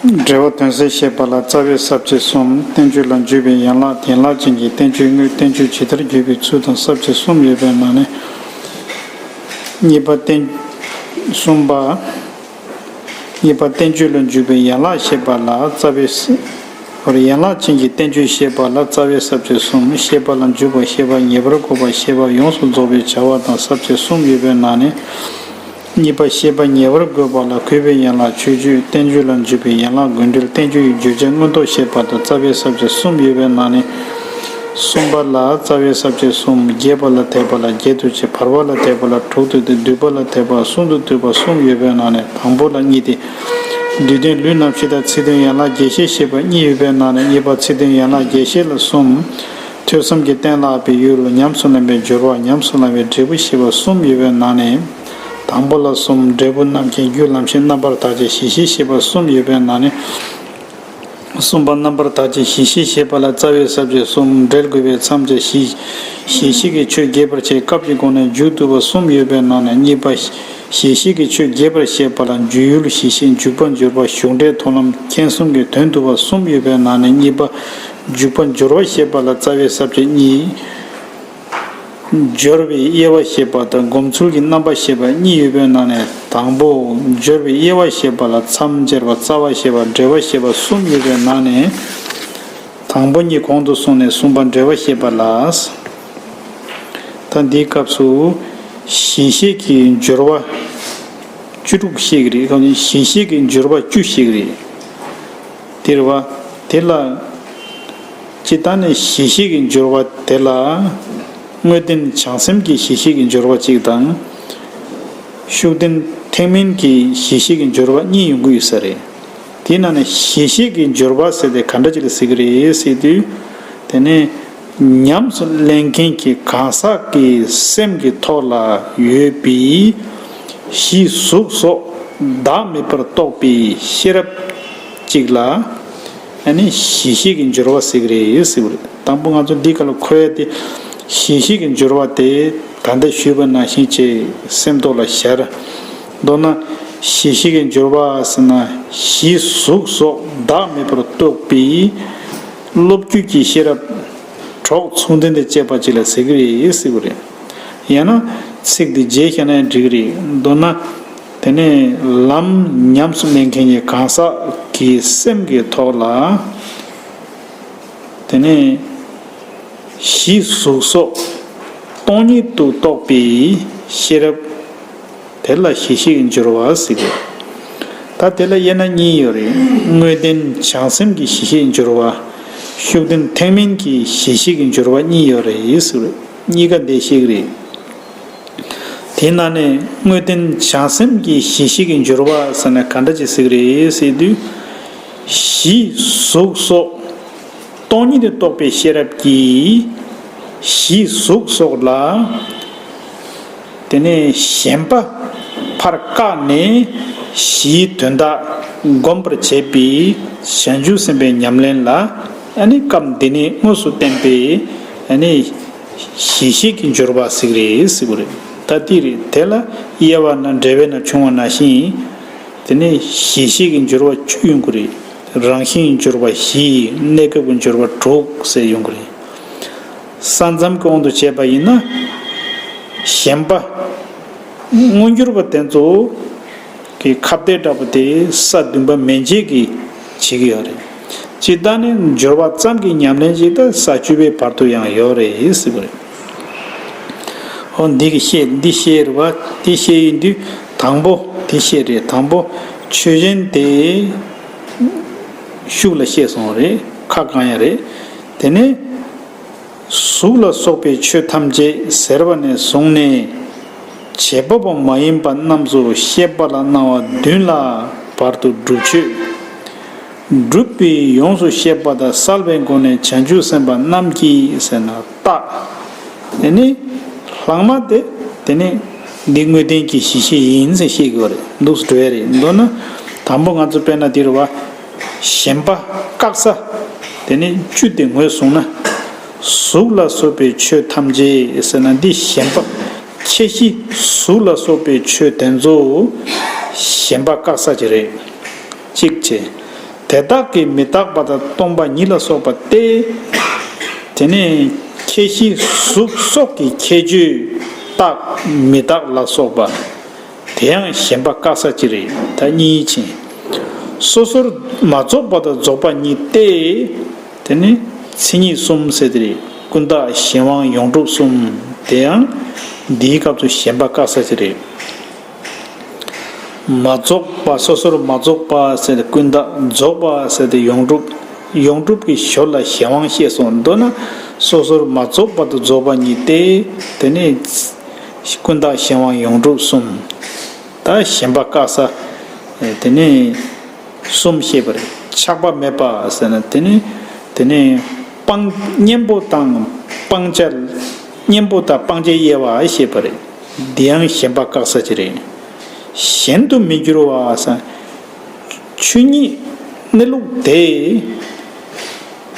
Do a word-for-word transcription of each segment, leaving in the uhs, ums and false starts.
འབྲེལ་བ་དོན་གསལ་བཤད་པ་ལ་རྩ་བའི་ས་བཅད་གསུམ། བསྟན་བཅོས་ལ་འཇུག་པའི་ཡན་ལག་ཡན་ལག་ཅན་གྱི་བསྟན་བཅོས་དངོས། བསྟན་བཅོས་ཇི་ལྟར་བརྗོད་པའི་ཚུལ་དང་ས་བཅད་གསུམ་ཡོད་པའི་ནང་ནས། གཉིས་པ་བསྟན། གསུམ་པ། གཉིས་པ་བསྟན་བཅོས་ལ་འཇུག་པའི་ཡན་ལག་བཤད་པ་ལ་རྩ་བའི་ས། ཡན་ལག་ཅན་གྱི་བསྟན་བཅོས་བཤད་པ་ལ་རྩ་བའི་ས་བཅད་གསུམ། བཤད་པ་ལ་འཇུག་པ། བཤད་པ་ཉེ་བར་དགོད་པ། བཤད་པ་ཡོངས་སུ་རྫོགས་པའི་བྱ་བ་དང་ས་བཅད་གསུམ་ཡོད་པའི་ནང་ནས། གཉིས་པ་བཤད་པ་ཉེ་བར་དགོད་པ་ལ་གུས་པའི་ཡན་ལག་མཆོད་བརྗོད། བསྟན་བཅོས་ལ་འཇུག་པའི་ཡན་ལག་དགོས་འབྲེལ། བསྟན་བཅོས་ཀྱི་བརྗོད་བྱ་མངོན་རྟོགས་བཤད་པ་དང་རྩ་བའི་ས་བཅད་གསུམ་ཡོད་པའི་ནང་ནས། གསུམ་པ་ལ་རྩ་བའི་ས་བཅད་གསུམ། རྒྱས་པ་ལ་དད་པ་ལ་བརྒྱད་དུ་ཕྱེ། བར་པ་ལ་དད་པ་ལ་དྲུག་ཏུ་སྟེ། བསྡུས་པ་ལ་དད་པ་གསུམ་དུ་འདུས་པ་གསུམ་ཡོད་པའི་ནང་ནས། དང་པོ་ལ་གཉིས་ཏེ། བསྡུས་དོན་ལུས་རྣམ་བཤད་དང་ཚིག་དོན་ཡན་ལག་རྒྱས་བཤད་བཤད་པ་གཉིས་ཡོད་པའི་ནང་ནས། གཉིས་པ་ཚིག་དོན་ཡན་ལག་རྒྱས་བཤད་ལ་གསུམ། ཐོས་བསམ་གྱིས་གཏན་ལ་དབབ་པའི་ཡུལ། ཉམས་སུ་བླང་བའི་སྦྱོར་བ། ཉམས་སུ་བླང་བའི་འབྲས་བུ་བཤད་པ་གསུམ་ཡོད་པའི་ནང་ནས། དང་པོ་ལ་གསུམ། འབྲས་བུ་རྣམ་མཁྱེན། རྒྱུ་ལམ་ཤེས། རྣམ་པར་དག་བྱེད། གཞི་ཤེས་བཤད་པ་གསུམ་ཡོད་པའི་ནང་ནས། གསུམ་པ་རྣམ་པར་དག་བྱེད་གཞི་ཤེས་བཤད་པ་ལ་རྩ་བའི་ས་བཅད་གསུམ། འབྲེལ་དགོས་པའི་མཚམས་བཅད་གཞི། གཞི་ཤེས་ཀྱི་ཆོས་རྒྱས་པར་བྱེད་སྐབས་ཀྱི་སྒོ་ནས་མཇུག་བསྡུ་བ་གསུམ་ཡོད་པའི་ནང་ནས། གཉིས་པ། གཞི་ཤེས་ཀྱི་ཆོས་རྒྱས་པར་བཤད་པ་ལ་འཇུག་ཡུལ་གཞི་ཤེས། འཇུག་པ་སྦྱོར་བ། ཞུགས་འབྲས་མཐོང་ལམ། མཁྱེན་གསུམ་གྱི་དོན་བསྡུ་བ་གསུམ་ཡོད་པའི་ནང་ནས། གཉིས་པ། འཇུག་པ་སྦྱོར་བ་བཤད་པ་ལ་རྩ་བའི་ས་བཅད་གཉིས། སྦྱོར་བའི་དབྱེ་བ་བཤད་པ་དང་སྒོམ་ཚུལ་གྱི་རྣམ་པ་བཤད་པ་གཉིས་ཡོད་པའི་ནང་ནས། དང་པོ། སྦྱོར་བའི་དབྱེ་བ་བཤད་པ་ལ་མཚམས་སྦྱར་བ། རྩ་བ་བཤད་པ། འབྲེལ་བ་བཤད་པ་གསུམ་ཡོད་པའི་ནང་ནས། དང་པོ་གཉིས་གོང་དུ་སོང་ནས། གསུམ་པ་འབྲེལ་བ་བཤད་པ་ལ། ད་འདིའི་སྐབས་སུ་གཞི་ཤེས་ཀྱི་སྦྱོར་བ་བཅུ་དྲུག་བཤད་ཀྱི་རེད། གཞི་ཤེས་ཀྱི་སྦྱོར་བ་བཅུ་བཤད་ཀྱི་རེད། དེ་རེད་བ། དེ་ལ་སྤྱིར་བཏང་ནས་གཞི་ཤེས་ཀྱི་སྦྱོར་བ་དེ་ལ། དངོས་བསྟན་བྱང་སེམས་ཀྱི་གཞི་ཤེས་ཀྱི་སྦྱོར་བ་གཅིག་དང་། ཤུགས་བསྟན་ཐེག་དམན་གྱི་གཞི་ཤེས་ཀྱི་སྦྱོར་བ་གཉིས་ཡོང་གི་ཡོད་ས་རེད། དེའི་ནང་ནས་གཞི་ཤེས་ཀྱི་སྦྱོར་བ་ཟེར་དེ་ག་འདྲ་ཅིག་ལ་ཟེར་གྱི་རེད་ཟེར་དུས། དེ་ནས་ཉམས་སུ་ལེན་མཁན་གྱི་གང་ཟག་གི་སེམས་ཀྱི་ཐོག་ལ་ཡོད་པའི་གཞི་གཟུགས་སོགས་བདག་མེད་པར་རྟོགས་པའི་ཤེས་རབ་ཅིག་ལ། ཨ་ནི་གཞི་ཤེས་ཀྱི་སྦྱོར་བ་ཟེར་གྱི་རེད་ཟེར་བ་རེད། དང་པོ་ང་ཚོ་འདི་ག་ལ་གོ་ཡ་དེ། གཞི་ཤེས་ཀྱི་སྦྱོར་བ་དེ་ད་ལྟ་ཞུས་པ་ནང་བཞིན་བྱས་སེམས་ཐོག་ལ་ཤར། མདོར་ན་གཞི་ཤེས་ཀྱི་སྦྱོར་བ་ཟེར་ན། གཞི་གཟུགས་སོགས་བདག་མེད་པར་རྟོགས་པའི་སློབ་བརྒྱུད་ཀྱི་ཤེས་རབ་གྲོགས་མཚུངས་ལྡན་དང་བཅས་པ་ཅིག་ལ་ཟེར་གྱི་རེད་ཟེར་བ་རེད། ཡང་ན་ཚིག་འདི་བརྗེས་བཞག་ན་ཡང་འགྲིག་གི་རེད། མདོར་ན། དེ་ནས་ལམ་ཉམས་སུ་ལེན་མཁན་གྱི་གང་ཟག་གི་སེམས་ཀྱི་ཐོག་ལ། དེ་ནས་གཞི་གཟུགས་སོགས་སྟོང་ཉིད་དུ་རྟོགས་པའི་ཤེས་རབ་དེ་ལ་གཞི་ཤེས་ཀྱི་སྦྱོར་བ་ཟེར་གྱི། ད་དེ་ལ་དབྱེ་ན་གཉིས་ཡོད་རེད། དངོས་བསྟན་བྱང་སེམས་ཀྱི་གཞི་ཤེས་ཀྱི་སྦྱོར་བ། ཤུགས་བསྟན་ཐེག་དམན་གྱི་གཞི་ཤེས་ཀྱི་སྦྱོར་བ་གཉིས་ཡོད་རེད་ཟེར་གྱི། གཉིས་ཀ་འདི་བཤད་ཀྱི་རེད། དེའི་ནང་ནས་དངོས་བསྟན་བྱང་སེམས་ཀྱི་གཞི་ཤེས་ཀྱི་སྦྱོར་བ་ཟེར་ན་ག་འདྲ་ཅིག་ཟེར་གྱི་རེད་ཟེར་དུས། གཞི་གཟུགས་སོགས་སྟོང་ཉིད་དུ་རྟོགས་པའི་ཤེས་རབ་ཀྱིས་གཞི་གཟུགས་སོགས་ལ། དེ་ནས་ཞེན་པ་ཕར་བཀག་ནས་གཞིའི་དོན་དག་སྒོམ་པར་བྱེད་པའི་བྱང་ཆུབ་སེམས་དཔའི་ཉམས་ལེན་ལ། ཨ་ནི་སྐབས་འདི་ནས་དངོས་སུ་བསྟན་པའི། ཨ་ནི་གཞི་ཤེས་ཀྱི་སྦྱོར་བ་ཟེར་གྱི་རེད་ཟེར་གྱི་རེད། ད་འདི་རེད། དེ་ལ་དབྱེ་བ་ན་འགྲེལ་པའི་ནང་བྱུང་བ་ནང་བཞིན། དེ་ནས་གཞི་ཤེས་ཀྱི་སྦྱོར་བ་བཅུ་ཡོང་གི་རེད། རང་བཞིན་སྦྱོར་བ་བཞི། གནས་སྐབས་ཀྱི་སྦྱོར་བ་དྲུག་ཟེར་ཡོང་གི་རེད། ས་མཚམས་ཀྱི་དབང་དུ་བྱས་པ་ཡིན་ན། ཞེན་པ་མངོན་གྱུར་པ་དེ་ཚོ་གི་ཁ་གཏད་འདྲ་པོ་དེ་ས་བདུན་པ་མན་ཆད་ཀྱིས་བྱེད་ཀྱི་ཡོད་རེད། སྤྱིར་བཏང་ནས་སྦྱོར་བ་ཙམ་གྱི་ཉམས་ལེན་ཞིག་ད་ས་བཅུ་པའི་བར་དུ་ཡང་ཡོད་རེད་ཟེར་བ་རེད། འོ་འདི་གི་བཤད། འདི་བཤད་རེད་བ། འདི་བཤད་ཡིན་དུས་དང་པོ་འདི་བཤད་རེད། དང་པོ་ཆོས་ཅན་དེ་ཤུགས་ལ་བཤད་སོང་རེད། ཁ་བསྐང་ཡ་རེད། དེ་ནས། གཟུགས་ལ་སོགས་པའི་ཆོས་ཐམས་ཅད་ཟེར་བ་ནས་བཟུང་ནས། བྱེད་པ་པོ་མ་ཡིན་པ་རྣམས་སུ་བཤད་པ་ལ་སྣང་བ་བདུན་ལ་བར་དུ་སྒྲུབ་ཆོས། སྒྲུབ་པའི་ཡོངས་སུ་ཤེས་པ་དང་གསལ་བའི་སྒོ་ནས་བྱང་ཆུབ་སེམས་དཔའ་རྣམས་ཀྱིས་ཟེར་ན་རྟགས། དེ་ནི་ལྷག་མ་སྟེ། དེ་ནི་འདི་དངོས་བསྟན་གྱི་གཞི་ཤེས་ཡིན་ཟེར་བཤད་དགོས་རེད། འདུག་སེ་འགྲོ་ཡ་རེད། མདོར་ན་དང་པོ་ང་ཚོ་དཔེར་ན་འདི་རེད་བ། ཞེན་པ་བཀག་ས། དེ་ནི་བཅུ་དེ་ངོས་བཟུང་ན། གཟུགས་ལ་སོགས་པའི་ཆོས་ཐམས་ཅད་ཟེར་ན་འདི་ཞེན་པ། ཁྱད་གཞི་གཟུགས་ལ་སོགས་པའི་ཆོས་དེ་ཚོ་ཞེན་པ་བཀག་ས་ཅིག་རེད། གཅིག་བྱས། དེ་དག་གིས་མི་རྟག་པ་དང་སྟོང་པ་ཉིད་ལ་སོགས་པ་སྟེ། དེ་ནས་ཁྱད་གཞི་གཟུགས་སོགས་ཀྱི་ཁྱད་ཆོས་རྟག་མི་རྟག་ལ་སོགས་པ། དེ་ཡང་ཞེན་པ་བཀག་ས་ཅི་རེད། ད་གཉིས་ཕྱིན། སོ་སོར་མ་རྫོགས་པ་དང་རྫོགས་པ་ཉིད་སྟེ། དེ་ནི་མཚན་ཉིད་གསུམ་ཟེར་དེ་རེད། ཀུན་བརྟགས་གཞན་དབང་ཡོངས་གྲུབ་གསུམ། དེ་ཡང་འདིའི་སྐབས་སུ་ཞེན་པ་བཀག་ས་ཅི་རེད། མ་རྫོགས་པ། སོ་སོར་མ་རྫོགས་པ་ཟེར་ཏེ་ཀུན་བརྟགས། རྫོགས་པ་ཟེར་ཏེ་ཡོངས་གྲུབ། ཡོངས་གྲུབ་ཀྱི་ཞོར་ལ་གཞན་དབང་བཤད་སོང་། མདོར་ན་སོ་སོར་མ་རྫོགས་པ་དང་རྫོགས་པ་ཉིད་སྟེ། དེ་ནི་ཀུན་བརྟགས་གཞན་དབང་ཡོངས་གྲུབ་གསུམ། ད་ཞེན་པ་བཀག་ས་དེ་ནི་གསུམ་བཤད་པ་རེད། ཆགས་པ་མེད་པ་ཟེར་ན་དེ་ནི། དེ་ནི་སྤང་གཉེན་པོ་དང་སྤང་བྱ། གཉེན་པོ་དང་སྤང་བྱའི་དབྱེ་བ་བཤད་པ་རེད། འདི་ཡང་ཞེན་པ་བཀག་ས་ཅི་རེད། གཞན་དུ་མི་འགྱུར་བ་ཟེར། ཆོས་ཉིད་གནས་ལུགས་དེ།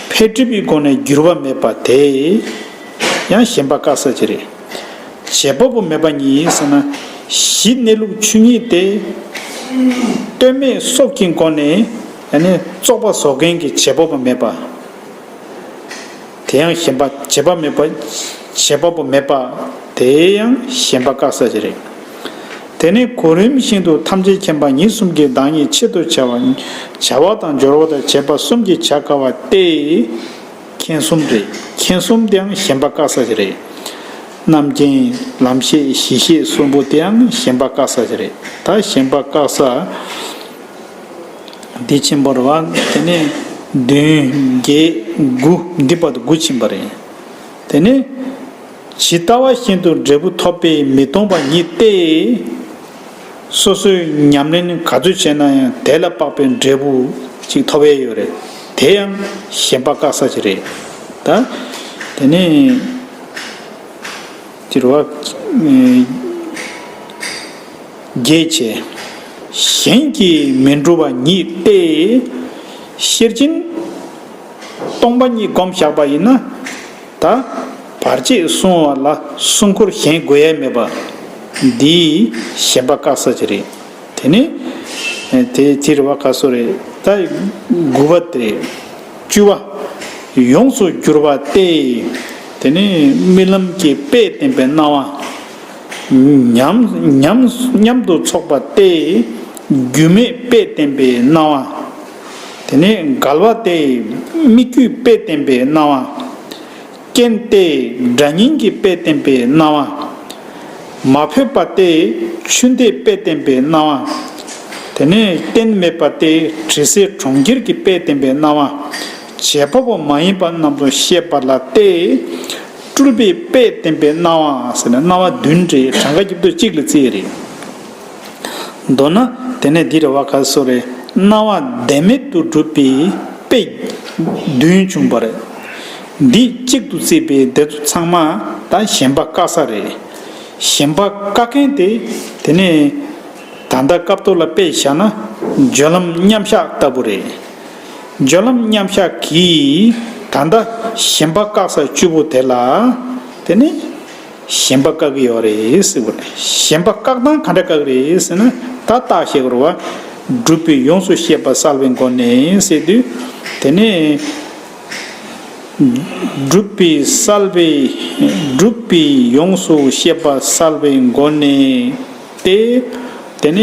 འཕེལ་འགྲིབ་ཀྱི་སྒོ་ནས་འགྱུར་བ་མེད་པ་དེ་ཡང་ཞེན་པ་བཀག་ས་ཅི་རེད། བྱེད་པ་པོ་མེད་པ་ཉིད་ཟེར་ན། གཞི་གནས་ལུགས་ཆོས་ཉིད་དེ། ལྟོས་མེད་སོགས་ཀྱི་སྒོ་ནས་ཡང་ན་བཙོག་པ་བཟོ་མཁན་གྱི་བྱེད་པ་པོ་མེད་པ། དེ་ཡང་ཞེན་པ། བྱེད་པ་མེད་པ། བྱེད་པ་པོ་མེད་པ། དེ་ཡང་ཞེན་པ་བཀག་ས་ཅི་རེད། དེ་ནས་གོ་རིམས་བཞིན་དུ་ཐམས་ཅད་མཁྱེན་པ་ཉིད་གསུམ་གྱི་བདག་ཉིད་ཆེད་དུ་བྱ་བ། བྱ་བ་དང་སྦྱོར་བ་དང་བྱེད་པ་གསུམ་གྱིས་བྱ་དཀའ་བ་སྟེ། མཁྱེན་གསུམ་རེད། མཁྱེན་གསུམ་དེའང་ཞེན་པ་བཀག་ས་ཅི་རེད། རྣམ་མཁྱེན། ལམ་ཤེས། གཞི་ཤེས་གསུམ་པོ་དེའང་ཞེན་པ་བཀག་ས་ཅི་རེད། ད་ཞེན་པ་བཀག་ས་འདི་ཕྱིན་པ་རེད་བ། དེ་ནས་བདུན་བརྒྱད་དགུ། འདི་བར་དུ་དགུ་ཕྱིན་པ་རེད། དེ་ནས་ཇི་ལྟ་བ་བཞིན་དུ་འབྲས་བུ་ཐོབ་པས་མི་སྟོང་པ་ཉིད་སྟེ། སོ་སོའི་ཉམས་ལེན་ག་ཚོད་བྱས་ན་ཡང་དེ་ལ་དཔག་པའི་འབྲས་བུ་ཅིག་ཐོབ་ཡས་ཡོད་རེད། དེ་ཡང་ཞེན་པ་བཀག་ས་ཅིག་རེད། ད་དེ་ནས་དེ་རུ་བ། རྒྱས་བྱས། གཞན་གྱིས་མི་འགྲུབ་པ་ཉིད་སྟེ། ཤེར་ཕྱིན་སྟོང་པ་ཉིད་སྒོམ་བཞག་པ་ཡིན་ན། ད་བར་ཆད་སྲུང་བ་ལ་སྲུང་འཁོར་གཞན་དགོས་ཡས་མེད་པ། འདིས་ཞེན་པ་བཀག་ས་ཅིག་རེད། དེ་ནི་དེ་དེ་རུ་བ་ག་སོ་རེད། ད་དགུ་པ་དེ་རེད། བཅུ་པ། ཡོངས་སུ་གྱུར་པ་སྟེ། དེ་ནི་རྨི་ལམ་གྱི་དཔེས་བསྟན་པའི་སྣང་བ། ཉམས་ཉམས་ཉམས་སུ་ཚོགས་པ་སྟེ། རྒྱུ་མེད་དཔེས་བསྟན་པའི་སྣང་བ། དེ་ནས་འགལ་བ་སྟེ། སྨིག་རྒྱུའི་དཔེས་བསྟན་པའི་སྣང་བ། རྐྱེན་སྟེ། སྒྲ་སྙན་གྱི་དཔེས་བསྟན་པའི་སྣང་བ། མ་འཕོས་པ་སྟེ། ཆུ་ཟླའི་དཔེས་བསྟན་པའི་སྣང་བ། དེ་ནས་རྟེན་མེད་པ་སྟེ། དྲི་ཟའི་གྲོང་ཁྱེར་གྱི་དཔེས་བསྟན་པའི་སྣང་བ། བྱེད་པ་པོ་མ་ཡིན་པ་རྣམས་སུ་ཤེས་པ་ལ་སྟེ། སྤྲུལ་པའི་དཔེས་བསྟན་པའི་སྣང་བ་ཟེར་ནས་སྣང་བ་བདུན་རེ་གྲངས་ཀ་བརྒྱབ་དུས་གཅིག་ལ་བརྩི་ཡི་རེད། མདོར་ན་དེ་ནས་འདི་རེད་བ། ག་སོ་རེད། སྣང་བ་བདེན་མེད་དུ་སྒྲུབ་པའི་དཔེ་བདུན་བྱུང་བ་རེད། འདི་གཅིག་ཏུ་བརྩིས་པའི་དེ་ཚོ་ཚང་མ་ད་ཞེན་པ་བཀག་ས་རེད། ཞེན་པ་བཀག་མཁན་དེ་དེ་ནས་ད་ལྟ་སྐབས་ཐོག་ལ་དཔེ་བཞག་ན་སྦྱོར་ལམ་མཉམ་གཞག་ལྟ་བུ་རེད། སྦྱོར་ལམ་མཉམ་གཞག་གིས་ད་ལྟ་ཞེན་པ་བཀག་ས་བཅུ་པོ་དེ་ལ་དེ་ནི་ཞེན་པ་བཀག་གི་ཡོད་རེད་ཟེར་བ་རེད། ཞེན་པ་བཀག་སྟངས་ག་འདྲ་བཀག་རེད་ཟེར་ན། ད་རྟགས་བཤད་དགོས་རེད་བ། སྒྲུབ་པའི་ཡོངས་སུ་ཤེས་པ་གསལ་བའི་སྒོ་ནས་ཟེར་དུས། དེ་ནས་སྒྲུབ་པའི་གསལ་བའི། སྒྲུབ་པའི་ཡོངས་སུ་ཤེས་པ་གསལ་བའི་སྒོ་ནས་ཏེ། དེ་ནས་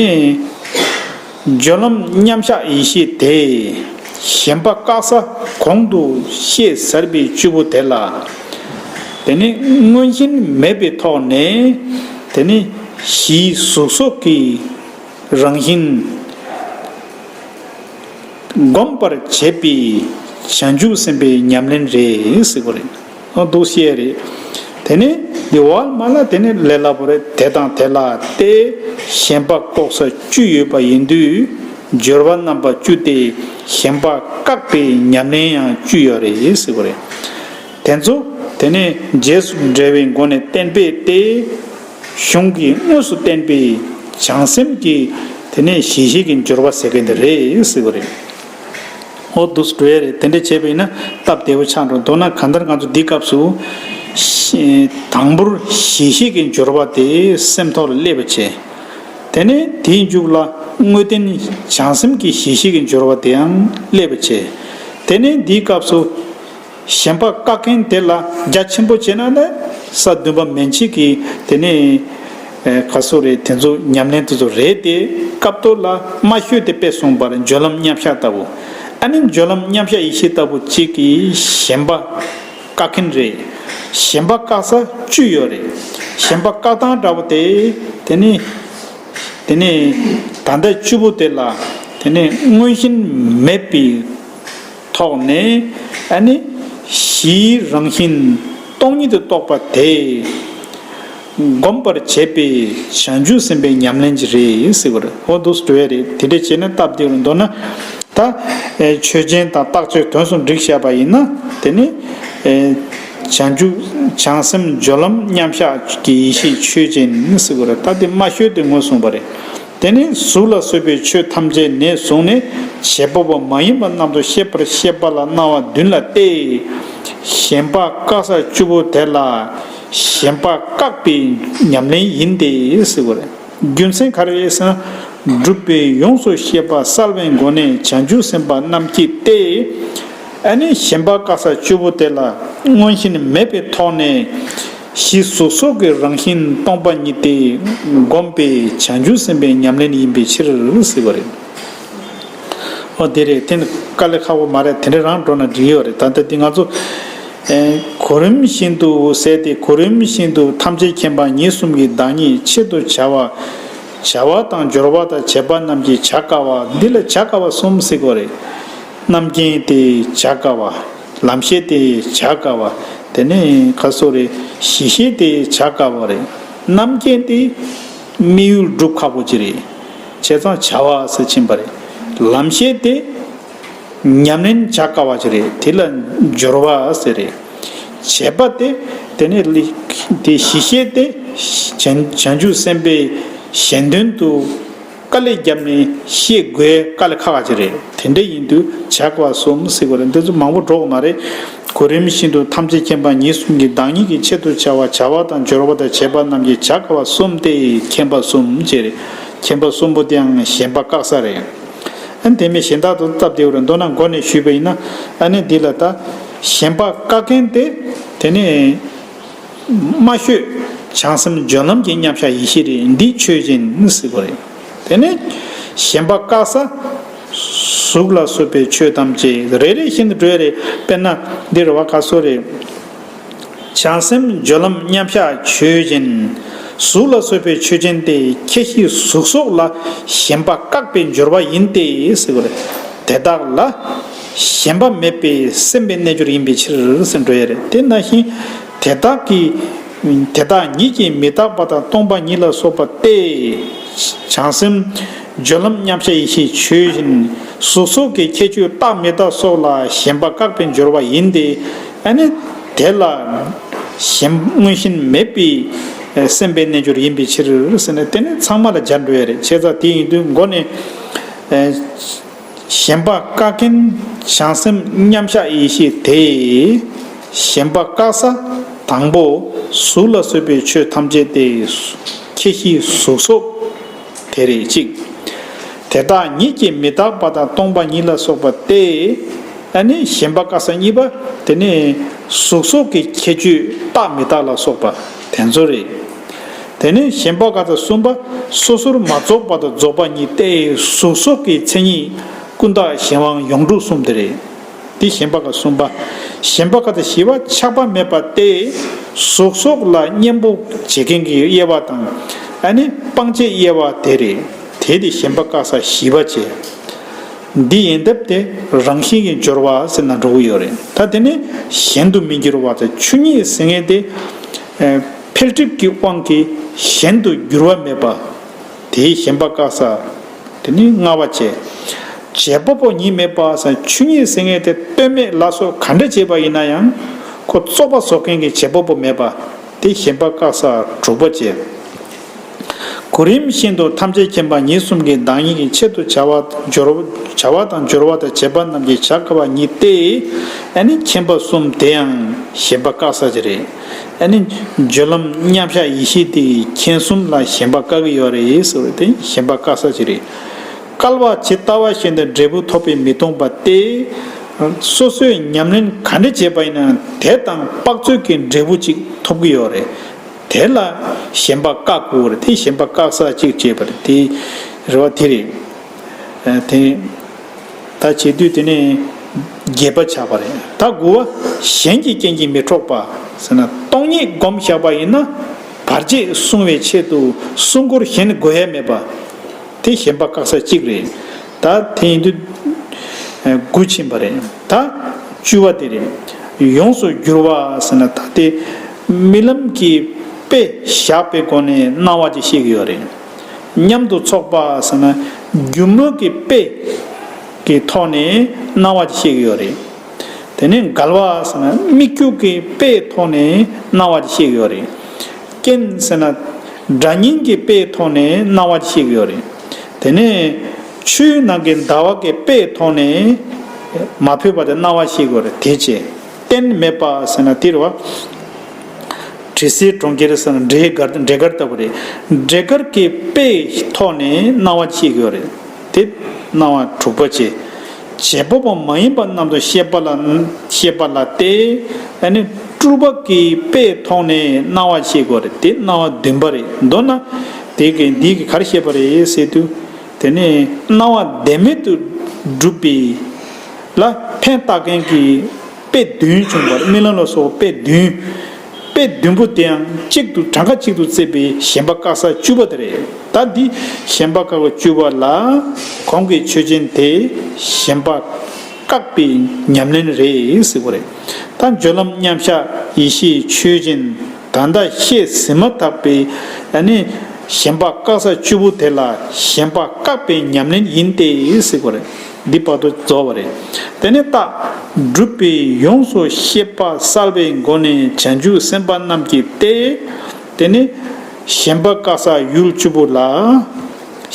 སྦྱོར་ལམ་མཉམ་གཞག་ཡེ་ཤེས་དེ། ཞེན་པ་བཀག་ས་གོང་དུ་བཤད་ཚར་བའི་བཅུ་པོ་དེ་ལ། དེ་ནི་མངོན་ཞེན་མེད་པའི་ཐོག་ནས། དེ་ནི་གཞིའི་གཟུགས་སོགས་ཀྱི་རང་བཞིན་སྒོམ་པར་བྱེད་པའི་བྱང་ཆུབ་སེམས་དཔའི་ཉམས་ལེན་རེད་ཟེར་བ་རེད། ཨ། འདུག་བཤད་རེད། དེ་ནས་འདི་འོག་མ་ལ་དེ་ནས་ལས་སླ་པོ་རེད། དེ་དང་དེ་ལ་སྟེ་ཞེན་པ་བཀག་ས་བཅུ་ཡོད་པ་ཡིན་དུས། སྦྱོར་བ་རྣམ་པ་བཅུ་སྟེ་ཞེན་པ་བཀག་པའི་ཉམས་ལེན་ཡང་བཅུ་ཡོད་རེད་ཟེར་བ་རེད། དེ་ཚོ་དེ་ནས་རྗེས་སུ་འབྲེལ་བའི་སྒོ་ནས་བསྟན་པས་ཏེ། གཞུང་གིས་དངོས་སུ་བསྟན་པའི་བྱང་སེམས་ཀྱི་དེ་ནས་གཞི་ཤེས་ཀྱི་སྦྱོར་བ་ཟེར་མཁན་དེ་རེད་ཟེར་བ་རེད། འོ་འདུག་སེ་འགྲོ་ཡ་རེད། དེ་འདྲ་བྱས་པ་ཡིན་ན་སྟབས་བདེ་པོ་ཆགས་འགྲོ། མདོར་ན་གང་ལྟར་ང་ཚོ་འདིའི་སྐབས་སུ་ཤེ- དང་པོར་གཞི་ཤེས་ཀྱི་སྦྱོར་བ་དེ་སེམས་ཐོག་ལ་སླེབས་པ་བྱས། དེ་ནས་དེའི་མཇུག་ལ་ དངོས་བསྟན་བྱང་སེམས་ཀྱི་གཞི་ཤེས་ཀྱི་སྦྱོར་བ་དེའང་སླེབས་པ་བྱས། དེ་ནས་འདིའི་སྐབས་སུ་ཞེན་པ་བཀག་མཁན་དེ་ལ་རྒྱ་ཆེན་པོ་བྱས་ན་ནི་ས་བདུན་པ་མན་ཆད་ཀྱི་དེ་ནས་ག་སོ་རེད། དེ་ཚོ་ཉམས་ལེན་དེ་ཚོ་རེད་དེ། སྐབས་ཐོག་ལ་མ་ཤོད་དེ་དཔེ་གསུངས་པར་སྦྱོར་ལམ་མཉམ་གཞག་ལྟ་བུ། ཨ་ནི་སྦྱོར་ལམ་མཉམ་གཞག་ཡེ་ཤེས་ལྟ་བུ་གཅིག་གིས་ཞེན་པ་བཀག་མཁན་རེད། ཞེན་པ་བཀག་ས་བཅུ་ཡོད་རེད། ཞེན་པ་བཀག་སྟངས་འདྲ་བོ་དེ། དེ་ནི་དེ་ནི་ད་ལྟ་བཅུ་པོ་དེ་ལ་དེ་ནི་མངོན་ཞེན་མེད་པའི་ཐོག་ནས། ཨ་ནི་གཞིའི་རང་བཞིན་སྟོང་ཉིད་དུ་རྟོགས་པ་དེ་སྒོམ་པར་བྱེད་པའི་བྱང་ཆུབ་སེམས་དཔའི་ཉམས་ལེན་གྱི་རེད་ཟེར་བ་རེད། འོ་འདུག་འགྲོ་ཡ་རེད། དེ་འདྲ་བྱས་ན་སྟབས་བདེ་རུ་འདོད་ན། ད་ཆོས་ཅན་དང་རྟགས་ཆོས་དོན་གསུམ་བསྒྲིགས་བྱས་པ་ཡིན་ན། དེ་ནི་བྱང་ཆུབ་བྱང་སེམས་སྦྱོར་ལམ་མཉམ་གཞག་གི་ཡེ་ཤེས་ཆོས་ཅན་ཟེར་བ་རེད། ད་དེ་མ་ཤོད་དེ་ངོས་བཟུང་བ་རེད། དེ་ནས་གཟུགས་ལ་སོགས་པའི་ཆོས་ཐམས་ཅད་ནས་བཟུང་ནས་བྱེད་པ་པོ་མ་ཡིན་པ་རྣམས་སུ་ཤེས་པར་བཤད་པ་ལ་སྣང་བ་བདུན་ལ་སྟེ། ཞེན་པ་བཀག་ས་བཅུ་པོ་དེ་ལ་ཞེན་པ་བཀག་པའི་ཉམས་ལེན་ཡིན་ཏེ་ཟེར་བ་རེད། རྒྱུ་མཚན་ག་རེ་ཟེར་ན། སྒྲུབ་པའི་ཡོངས་སུ་ཤེས་པ་གསལ་བའི་སྒོ་ནས་བྱང་ཆུབ་སེམས་དཔའ་རྣམས་ཀྱིས་ཏེ། ཨ་ནི་ཞེན་པ་བཀག་ས་བཅུ་པོ་དེ་ལ་མངོན་ཞེན་མེད་པའི་ཐོག་ནས། གཞི་གཟུགས་སོགས་ཀྱི་རང་བཞིན་སྟོང་པ་ཉིད་དེ་སྒོམ་པའི་བྱང་ཆུབ་སེམས་དཔའི་ཉམས་ལེན་ཡིན་པའི་ཕྱིར་ཟེར་བ་རེད། ཨོ་དེ་རེད། དེ་ནི་དཀའ་ལས་ཁག་པོ་མ་རེད། དེ་འདྲ་རང་འགྲོ་ན་འགྲིག་ཡོད་རེད། ད་ལྟ་འདི་ང་ཚོ་ཨེ་གོ་རིམ་བཞིན་དུ་ཟེར་ཏེ། གོ་རིམ་བཞིན་དུ་ཐམས་ཅད་མཁྱེན་པ་ཉིད་གསུམ་གྱི་བདག་ཉིད་ཆེད་དུ་བྱ་བ། བྱ་བ་དང་སྦྱོར་བ་དང་བྱེད་པ་རྣམས་ཀྱི་བྱ་དཀའ་བ། འདི་ལ་བྱ་དཀའ་བ་གསུམ་ཟེར་གྱི་ཡོད་རེད། རྣམ་མཁྱེན་ཏེ་བྱ་དཀའ་བ། ལམ་ཤེས་ཏེ་བྱ་དཀའ་བ། དེ་ནས་ག་སོ་རེད། གཞི་ཤེས་ཏེ་བྱ་དཀའ་བ་རེད། རྣམ་མཁྱེན་ཏེ་དམིགས་ཡུལ་སྒྲུབ་ཁག་པོ་ཅིག་རེད། བྱས་ཙང་བྱ་བ་ཟེར་ཕྱིན་པ་རེད། ལམ་ཤེས་ཏེ་ཉམས་ལེན་བྱ་དཀའ་བ་ཅིག་རེད། དེ་ལ་སྦྱོར་བ་ཟེར་རེད། བྱེད་པ་དེ་དེ་ནས་ལི་དེ་གཞི་ཤེས་ཏེ་བྱང་བྱང་ཆུབ་སེམས་དཔའི་གཞན་དོན་དུ་དཀའ་ལས་བརྒྱབ་ནས་ཤེས་དགོས། དཀའ་ལས་ཁག་ཁག་ཅིག་རེད། དེ་འདྲ་ཡིན་དུས་བྱ་དཀའ་བ་གསུམ་ཟེར་བ་རེད། འདི་ཚོ་མང་པོ་འགྲོ་གི་མ་རེད། གོ་རིམ་བཞིན་དུ་ཐམས་ཅད་མཁྱེན་པ་ཉིད་གསུམ་གྱི་བདག་ཉིད་ཀྱི་ཆེད་དུ་བྱ་བ། བྱ་བ་དང་སྦྱོར་བ་དང་བྱེད་པ་རྣམས་ཀྱི་བྱ་དཀའ་བ་གསུམ་སྟེ། མཁྱེན་པ་གསུམ་ཅེས་རེད། མཁྱེན་པ་གསུམ་པོ་དེའང་ཞེན་པ་བཀག་ས་རེད། ཨ་ནི་དེ་མིན་གཞན་དག་ཏུ་སྟབས་བདེ་བར་མདོར་ན་མགོ་ནས་ཞུས་པ་ཡིན་ན། ཨ་ནི་འདི་ལ་ད་ཞེན་པ་བཀག་མཁན་དེ་དེ་ནས་མ་ཤོད་བྱང་སེམས་སྦྱོར་ལམ་གྱི་མཉམ་གཞག་ཡེ་ཤེས་རེད། འདི་ཆོས་ཅན་ཟེར་བ་རེད། དེ་ནས་ཞེན་པ་བཀག་ས་གཟུགས་ལ་སོགས་པའི་ཆོས་ཐམས་ཅད་རེ་རེ་བཞིན་དུ་འགྲོ་ཡ་རེད། དཔེར་ན་འདིར་བ་ག་སོ་རེད། བྱང་སེམས་སྦྱོར་ལམ་མཉམ་གཞག་ཆོས་ཅན། གཟུགས་ལ་སོགས་པའི་ཆོས་ཅན་ཏེ། ཁྱད་གཞི་གཟུགས་སོགས་ལ་ཞེན་པ་བཀག་པའི་སྦྱོར་བ་ཡིན་ཏེ་ཟེར་བ་རེད། དེ་དག་ལ་ཞེན་པ་མེད་པའི་སེམས་དཔའི་རྣལ་འབྱོར་ཡིན་པའི་ཕྱིར་ཟེར་འགྲོ་ཡ་རེད། དེ་ནང་བཞིན་དེ་དག་གི་དེ་དག་ཉིད་ཀྱིས་མི་རྟག་པ་དང་སྟོང་པ་ཉིད་ལ་སོགས་པ་སྟེ། བྱང་སེམས་སྦྱོར་ལམ་མཉམ་གཞག་ཡེ་ཤེས་ཆོས་ཅན། གཟུགས་སོགས་ཀྱི་ཁྱད་ཆོས་རྟག་མི་རྟག་སོགས་ལ་ཞེན་པ་བཀག་པའི་སྦྱོར་བ་ཡིན་ཏེ། ཨ་ནི་དེ་ལ་ཞེན་མངོན་ཞེན་མེད་པའི་སེམས་དཔའི་རྣལ་འབྱོར་ཡིན་པའི་ཕྱིར་ཟེར་ནས། དེ་ནི་ཚང་མ་ལ་སྦྱར་འགྲོ་ཡ་རེད། བྱས་ཙང་དེ་ཡིན་དུས་མགོ་ནས་ཞེན་པ་བཀག་མཁན་བྱང་སེམས་མཉམ་གཞག་ཡེ་ཤེས་དེ། ཞེན་པ་བཀག་ས་དང་པོ་གཟུགས་ལ་སོགས་པའི་ཆོས་ཐམས་ཅད་དེ། ཁྱད་གཞི་གཟུགས་སོགས་དེ་རེད་གཅིག་དེ་དག་ཉིད་ཀྱིས་མི་རྟག་པ་དང་སྟོང་པ་ཉིད་ལ་སོགས་པ་སྟེ། ཨ་ནི་ཞེན་པ་བཀག་ས་གཉིས་པ་དེ་ནི་གཟུགས་སོགས་ཀྱི་ཁྱད་ཆོས་རྟག་མི་རྟག་ལ་སོགས་པ་དེ་ཚོ་རེད། དེ་ནས་ཞེན་པ་བཀག་ས་གསུམ་པ་སོ་སོར་མ་རྫོགས་པ་དང་རྫོགས་པ་གཉིས་ཏེ། གཟུགས་སོགས་ཀྱི་མཚན་ཉིད་ཀུན་བརྟགས་གཞན་དབང་ཡོངས་གྲུབ་གསུམ་དེ་རེད། དེ་ཞེན་པ་བཀག་གསུམ་པ། ཞེན་པ་བཀག་ས་བཞི་པ་ཆགས་པ་མེད་པ་སྟེ། གཟུགས་སོགས་ལ་གཉེན་པོ་བྱེད་མཁན་གྱི་དབྱེ་བ་དང་། ཨ་ནི་སྤང་བྱའི་དབྱེ་བ་དེ་རེད། དེ་དེ་ཞེན་པ་བཀག་ས་བཞི་པ་བྱས། འདི་ཡིན་སྟབས་དེ་རང་བཞིན་གྱི་སྦྱོར་བ་ཟེར་ན་འགྲོ་གི་ཡོད་རེད། ད་དེ་ནི་གཞན་དུ་མི་འགྱུར་བ་དང་ཆོས་ཉིད་ཟེར་མཁན་དེ། ཨེ་འཕེལ་འགྲིབ་ཀྱི་དབང་གིས་གཞན་དུ་འགྱུར་བ་མེད་པ། དེའི་ཞེན་པ་བཀག་ས་དེ་ནི་ལྔ་པ་བྱས། བྱེད་པ་པོ་ཉིད་མེད་པ་ཟེར། ཆོས་ཉིད་ཟེར་མཁན་དེ་ལྟོས་མེད་ལ་སོགས་ག་འདྲ་བྱས་པ་ཡིན་ན་ཡང་། ཁོ་བཙོག་པ་བཟོ་མཁན་གྱི་བྱེད་པ་པོ་མེད་པ། དེ་ཞེན་པ་བཀག་ས་དྲུག་པ་བྱས། གོ་རིམ་བཞིན་དུ་ཐམས་ཅད་མཁྱེན་པ་ཉིད་གསུམ་གྱི་བདག་ཉིད་ཀྱི་ཆེད་དུ་བྱ་བ་སྦྱོར་བ་བྱ་བ་དང་སྦྱོར་བ་དང་བྱེད་པ་རྣམས་ཀྱི་བྱ་དཀའ་བ་ཉིད་དེ། ཨ་ནི་མཁྱེན་པ་གསུམ་དེ་ཡང་ཞེན་པ་བཀག་ས་ཅིག་རེད། ཨ་ནི་སྦྱོར་ལམ་མཉམ་གཞག་ཡེ་ཤེས་དེ་མཁྱེན་གསུམ་ལ་ཞེན་པ་བཀག་གི་ཡོད་རེད་ཟེར་བ་དེ་ཞེན་པ་བཀག་ས་ཅིག་རེད། སྐལ་བ་ཇི་ལྟ་བ་བཞིན་དུ་འབྲས་བུ་ཐོབ་པས་མི་སྟོང་པ་སྟེ། སོ་སོས་ཉམས་ལེན་ག་འདྲ་བྱས་པ་ཡིན་ན་དེ་དང་དཔག་ཚོད་ཀྱི་འབྲས་བུ་ཅིག་ཐོབ་ཀྱི་ཡོད་རེད། དེ་ལ་ཞེན་པ་བཀག་དགོས་རེད། དེ་ཞེན་པ་བཀག་ས་གཅིག་བྱས་པ་རེད། དེ་རེད་བ། དེ་རེད། ཨ་དེ་ད་བྱེད་དུས་དེ་ནས་བརྒྱད་པ་ཆགས་པ་རེད། ད་དགུ་བ། གཞན་གྱི་རྐྱེན་གྱིས་མི་འཕྲོག་པ་ཟེར་ན། སྟོང་ཉིད་སྒོམ་བཞག་པ་ཡིན་ན་བར་ཆད་སྲུང་བའི་ཆེད་དུ་སྲུང་འཁོར་གཞན་དགོས་ཡ་མེད་པ། དེ་ཞེན་པ་བཀག་ས་གཅིག་རེད། ད་དེ་ཡིན་དུས་དགུ་ཕྱིན་པ་རེད། ད་བཅུ་བ་དེ་རེད། ཡོངས་སུ་འགྱུར་བ་ཟེར་ན། ད་དེ་རྨི་ལམ་གྱི་དཔེ་བཞག་པའི་སྒོ་ནས་སྣང་བ་ཅིག་ཤེས་ཀྱི་ཡོད་རེད། མཉམ་དུ་ཚོགས་པ་ཟེར་ན། སྒྱུ་མ་གི་དཔེ་གི་ཐོག་ནས་སྣང་བ་ཅིག་ཤེས་ཀྱི་ཡོད་རེད། དེ་ནས་འགལ་བ་ཟེར་ན། སྨིག་རྒྱུ་གི་དཔེའི་ཐོག་ནས་སྣང་བ་ཅིག་ཤེས་ཀྱི་ཡོད་རེད། རྐྱེན་ཟེར་ན། སྒྲ་སྙན་གྱི་དཔེའི་ཐོག་ནས་སྣང་བ་ཅིག་ཤེས་ཀྱི་ཡོད་རེད། དེ་ནས་ཆུའི་ནང་གི་ཟླ་བ་གི་དཔེའི་ཐོག་ནས་མ་ཕོད་པ་དེ་སྣང་བ་ཤེས་ཀྱི་ཡོད་རེད། དེ་བྱས། རྟེན་མེད་པ་ཟེར་ན་དེ་རེད་བ། དྲི་ཟའི་གྲོང་ཁྱེར་ཟེར་ན་འབྲས་དཀར་འབྲས་དཀར་ལྟ་བུ་རེད། འབྲས་དཀར་གྱི་དཔེའི་ཐོག་ནས་སྣང་བ་ཤེས་ཀྱི་ཡོད་རེད། དེ་སྣང་བ་དྲུག་པ་བྱས། བྱེད་པ་པོ་མ་ཡིན་པ་རྣམས་དང་ཤེས་པ་ལ། ཤེས་པ་ལ་སྟེ། ཨ་ནི་སྤྲུལ་པ་གི་དཔེའི་ཐོག་ནས་སྣང་བ་ཤེས་དགོས་རེད། དེ་སྣང་བ་བདུན་པ་རེད། མདོར་ན་དེ་གི་འདི་གི་ག་རེ་བཤད་པ་རེད་ཟེར་དུས། དེ་ནས་སྣང་བ་བདེན་མེད་དུ་སྒྲུབ་པའི་ལ་ཕན་བཏགས་མཁན་གྱི་དཔེ་བདུན་བྱུང་བ་རེད། རྨི་ལམ་ལ་སོགས་དཔེ་བདུན། དཔེ་བདུན་པོ་དེའང་གཅིག་ཏུ་གྲངས་ཀ་གཅིག་ཏུ་བརྩིས་པའི་ཞེན་པ་བཀག་ས་བཅུ་པ་དེ་རེད། ད་འདི་ཞེན་པ་བཀག་པ་བཅུ་པ་ལ་གོང་གི་ཆོས་ཅན་དེ་ཞེན་པ་བཀག་པའི་ཉམས་ལེན་རེད་ཟེར་བ་རེད། ད་སྦྱོར་ལམ་མཉམ་གཞག་ཡེ་ཤེས་ཆོས་ཅན། ད་ལྟ་བཤད་ཟིན་མ་ཐག་པའི་ཨ་ནི་ཞེན་པ་བཀག་ས་བཅུ་པོ་དེ་ལ་ཞེན་པ་བཀག་པའི་ཉམས་ལེན་ཡིན་ཏེ་ཟེར་བ་རེད། འདི་བར་དུ་རྫོགས་པ་རེད། དེ་ནས་ད་སྒྲུབ་པའི་ཡོངས་སུ་ཤེས་པ་གསལ་བའི་སྒོ་ནས་བྱང་ཆུབ་སེམས་དཔའ་རྣམས་ཀྱིས་ཏེ། དེ་ནི་ཞེན་པ་བཀག་ས་ཡུལ་བཅུ་པོ་ལ།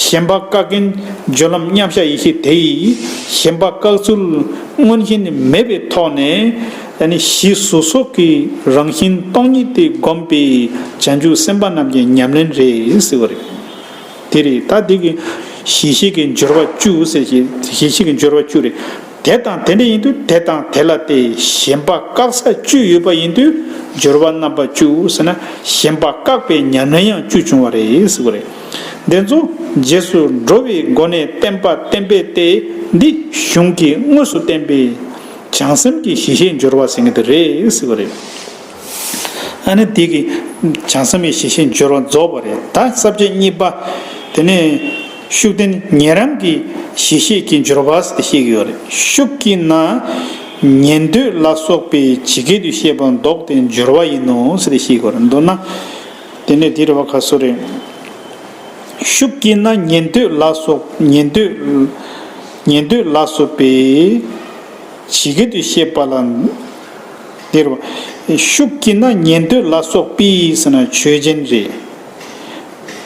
ཞེན་པ་བཀག་མཁན་སྦྱོར་ལམ་མཉམ་གཞག་ཡེ་ཤེས་དེ་ཡིས་ཞེན་པ་བཀག་ཚུལ་མངོན་ཞེན་མེད་པའི་ཐོག་ནས་ཨ་ནི་གཞི་གཟུགས་སོགས་ཀྱི་རང་བཞིན་སྟོང་ཉིད་དེ་བསྒོམས་པའི་བྱང་ཆུབ་སེམས་དཔའ་རྣམས་ཀྱི་ཉམས་ལེན་རེད་ཟེར་བ་རེད། དེ་རེད། ད་འདི་གི་གཞི་ཤེས་ཀྱི་སྦྱོར་བ་བཅུ་ཟེར་གྱི། གཞི་ཤེས་ཀྱི་སྦྱོར་བ་བཅུ་རེད། དེ་དང་དེ་འདྲ་ཡིན་དུས་དེ་དང་དེ་ལ་སྟེ་ཞེན་པ་བཀག་ས་བཅུ་ཡོད་པ་ཡིན་དུས་སྦྱོར་བ་རྣམ་པ་བཅུ་ཟེར་ན་ཞེན་པ་བཀག་པའི་ཉམས་ལེན་ཡང་བཅུ་བྱུང་བ་རེད་ཟེར་བ་རེད། འདི་ཚོ་རྗེས་སུ་འགྲོ་བའི་སྒོ་ནས་བསྟན་པ་བསྟན་པས་ཏེ། འདི་གཞུང་གིས་དངོས་སུ་བསྟན་པའི་བྱང་སེམས་ཀྱི་གཞི་ཤེས་སྦྱོར་བ་ཟེར་གྱི་འདི་རེད་ཟེར་བ་རེད། ཨ་ནི་དེ་གི་བྱང་སེམས་ཀྱི་གཞི་ཤེས་སྦྱོར་བ་རྫོགས་པ་རེད། ད་ས་བཅད་གཉིས་པ། དེ་ནས་ཤུགས་ལྡན་ཉན་རང་གི་གཞི་ཤེས་ཀྱི་སྦྱོར་བ་ཟེར་ཏེ་བཤད་ཀྱི་ཡོད་རེད། ཤུགས་ཀྱིས་ན་ཉན་འདོད་ལ་སོགས་པའི་ཇི་སྐད་དུ་བཤད་པ་ལྡོག་སྟེ་སྦྱོར་བ་ཡིན་ནོ་ཟེར་ཏེ་བཤད་ཀྱི་ཡོད་རེད། མདོར་ན་དེ་ནས་དེ་རེད་བ། ཁ་སོ་རེད། ཤུགས་ཀྱིས་ན་ཉན་འདོད་ལ་སོགས་ཉན་འདོད་ཉན་འདོད་ལ་སོགས་པའི་ཇི་སྐད་དུ་བཤད་པ་ལ། དེར་བ། ཤུགས་ཀྱིས་ན་ཉན་འདོད་ལ་སོགས་པའི་ཟེར་ན་ཆོས་ཅན་རེད།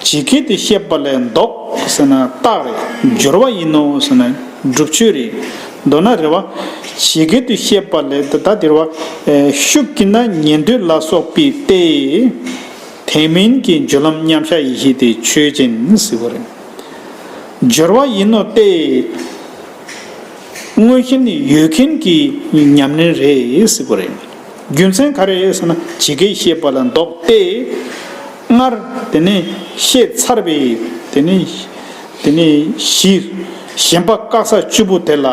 ཇི་སྐད་དུ་བཤད་པ་ལས་ལྡོག་ཟེར་ན་རྟགས་རེད། སྦྱོར་བ་ཡིན་ནོ་ཟེར་ན་སྒྲུབ་ཆོས་རེད། མདོར་ན་རེད་བ། ཇི་སྐད་དུ་བཤད་པ་ལས་ད་ད་དེར་བ། ཤུགས་ཀྱིས་ན་ཉན་འདོད་ལ་སོགས་པའི་སྟེ། དེ་མིན་གྱི་སྦྱོར་ལམ་མཉམ་གཞག་ཡེ་ཤེས་དེ་ཆོས་ཅན་ཟེར་བ་རེད། སྦྱོར་བ་ཡིན་ནོ་སྟེ། མངོན་ཞེན་ཡོད་མཁན་གྱི་ཉམས་ལེན་རེད་ཟེར་བ་རེད། རྒྱུ་མཚན་ག་རེ་ཟེར་ན་ཇི་སྐད་བཤད་པ་ལ་ལྡོག་སྟེ། སྔར་དེ་ནས་བཤད་ཚར་བའི་དེ་ནས་དེ་ནས་གཞི་ཞེན་པ་བཀག་ས་བཅུ་པོ་དེ་ལ་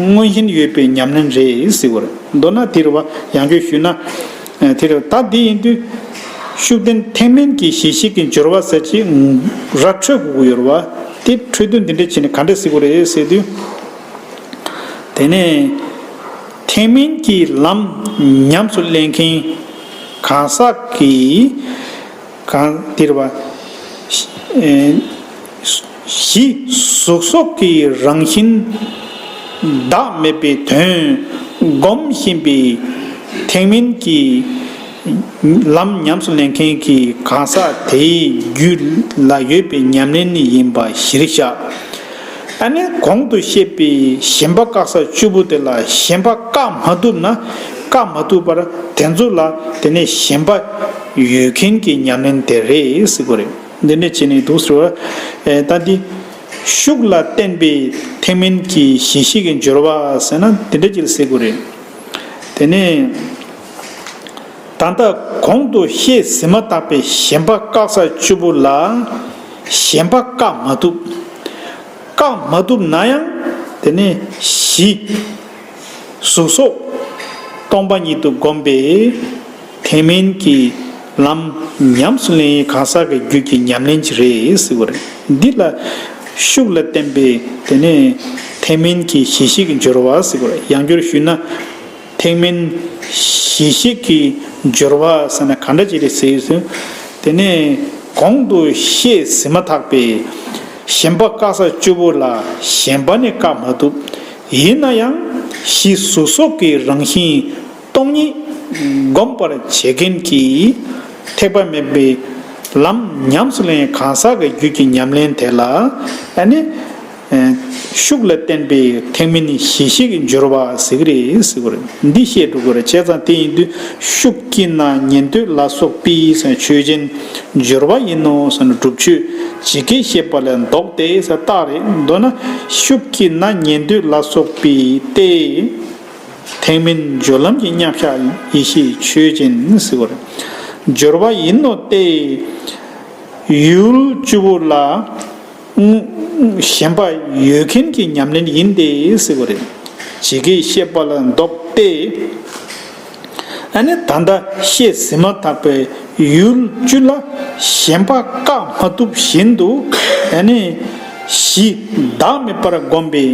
མངོན་ཞེན་ཡོད་པའི་ཉམས་ལེན་རེད་ཟེར་བ་རེད། མདོར་ན་དེ་རེད་བ། ཡང་བསྐྱར་ཞུས་ན། དེ་རེད། ད་འདི་ཡིན་དུས་ཤུགས་ལྡན་ཐེག་དམན་གྱི་གཞི་ཤེས་ཀྱི་སྦྱོར་བ་ཟེར་ཅིག་ར་འཕྲོད་དགོས་ཀྱི་ཡོད་རེད་བ། དེ་འཕྲོད་དོན་འདི་འདྲ་བྱས་ནས་ག་འདྲ་ཟེར་དགོས་རེད་ཟེར་དུས། དེ་ནས་ཐེག་དམན་གྱི་ལམ་ཉམས་སུ་ལེན་མཁན་གང་ཟག་གིས་གང་དེར་བ། གཞི་གཟུགས་སོགས་ཀྱི་རང་བཞིན་བདག་མེད་པའི་དོན་སྒོམ་བཞིན་པའི་ཐེག་དམན་གྱི་ལམ་ཉམས་སུ་ལེན་མཁན་གྱི་གང་ཟག་དེའི་རྒྱུད་ལ་ཡོད་པའི་ཉམས་ལེན་ནི་ཡིན་པ་གཞིར་བཞག་ཨ་ནི་གོང་དུ་བཤད་པའི་ཞེན་པ་བཀག་ས་བཅུ་པོ་དེ་ལ་ཞེན་པ་བཀག་མ་ཐུབ་ན་བཀག་མ་ཐུབ་པར་དེ་ཚོ་ལ་དེ་ནས་ཞེན་པ་ཡོད་མཁན་གྱི་ཉམས་ལེན་དེ་རེད་ཟེར་དགོས་རེད། འདི་འདྲ་བྱས་ནས་འདུག་ཟེར་བ། ད་འདི་ ཤུགས་ལ་བརྟེན་པའི་ཐེག་དམན་གྱི་གཞི་ཤེས་ཀྱི་སྦྱོར་བ་ཟེར་ན་དེ་འདྲ་ཅིག་ཟེར་དགོས་རེད། དེ་ནས་ད་ལྟ་གོང་དུ་བཤད་ཟིན་མ་ཐག་པའི་ཞེན་པ་བཀག་ས་བཅུ་པོ་ལ་ཞེན་པ་བཀག་མ་ཐུབ། བཀག་མ་ཐུབ་ན་ཡང་དེ་ནས་གཞི་གཟུགས་སོགས་སྟོང་པ་ཉིད་དུ་བསྒོམས་པའི་ཐེག་དམན་གྱི་ལམ་ཉམས་སུ་ལེན་ཡས་གང་ཟག་གི་རྒྱུད་ཀྱི་ཉམས་ལེན་ཅིག་རེད་ཟེར་བ་རེད། འདི་ལ་ཤུགས་ལ་བརྟེན་པའི་དེ་ནས་ཐེག་དམན་གྱི་གཞི་ཤེས་ཀྱི་སྦྱོར་བ་ཟེར་བ་རེད། ཡང་བསྐྱར་ཞུས་ན། ཐེག་དམན་གཞི་ཤེས་ཀྱི་སྦྱོར་བ་ཟེར་ན་གང་འདྲ་ཅིག་རེད་ཟེར་ཡོད་ཟེར། དེ་ནས་གོང་དུ་བཤད་ཟིན་མ་ཐག་པའི་ཞེན་པ་བཀག་ས་བཅུ་པོ་ལ་ཞེན་པ་ནི་བཀག་མ་ཐུབ། ཡིན་ན་ཡང་གཞི་གཟུགས་སོགས་ཀྱི་རང་བཞིན་སྟོང་ཉིད་སྒོམ་པར་བྱེད་མཁན་གྱི་ཐེག་པ་དམན་པའི་ལམ་ཉམས་སུ་ལེན་གང་ཟག་གི་རྒྱུད་ཀྱི་ཉམས་ལེན་དེ་ལ་ཨ་ནི། ཤུགས་ལ་བརྟེན་པའི་ཐེག་དམན་གཞི་ཤེས་ཀྱི་སྦྱོར་བ་ཟེར་གྱི་རེད་ཟེར་གྱི་རེད། འདི་བཤད་འགྲོ་གི་རེད། བྱས་ཙང་དེ་ཡིན་དུས་ཤུགས་ཀྱིས་ན་ཉན་ཐོས་ལ་སོགས་པའི་ཟེར་ཆོས་ཅན་སྦྱོར་བ་ཡིན་ནོ་ཟེར་ན་སྒྲུབ་ཆོས་ཇི་སྐད་བཤད་པ་ལས་ལྡོག་སྟེ་ཟེར་རྟགས་རེད། མདོར་ན་ཤུགས་ཀྱིས་ན་ཉན་ཐོས་ལ་སོགས་པའི་སྟེ། ཐེག་དམན་སྦྱོར་ལམ་གྱི་མཉམ་གཞག་ཡེ་ཤེས་ཆོས་ཅན་ཟེར་བ་རེད། སྦྱོར་བ་ཡིན་ནོ་སྟེ། ཡུལ་བཅུ་པོ་ལ་ཞེན་པ་ཡོད་མཁན་གྱི་ཉམས་ལེན་ཡིན་ཏེ་ཟེར་བ་རེད། ཇི་སྐད་བཤད་པ་ལ་ལྡོག་སྟེ། ཨ་ནི་ད་ལྟ་བཤད་ཟིན་མ་ཐག་པའི་ཡུལ་བཅུ་ལ་ཞེན་པ་བཀག་མ་ཐུབ་བཞིན་དུ་ཨ་ནི་གཞི་བདག་མེད་པར་བསྒོམས་པའི་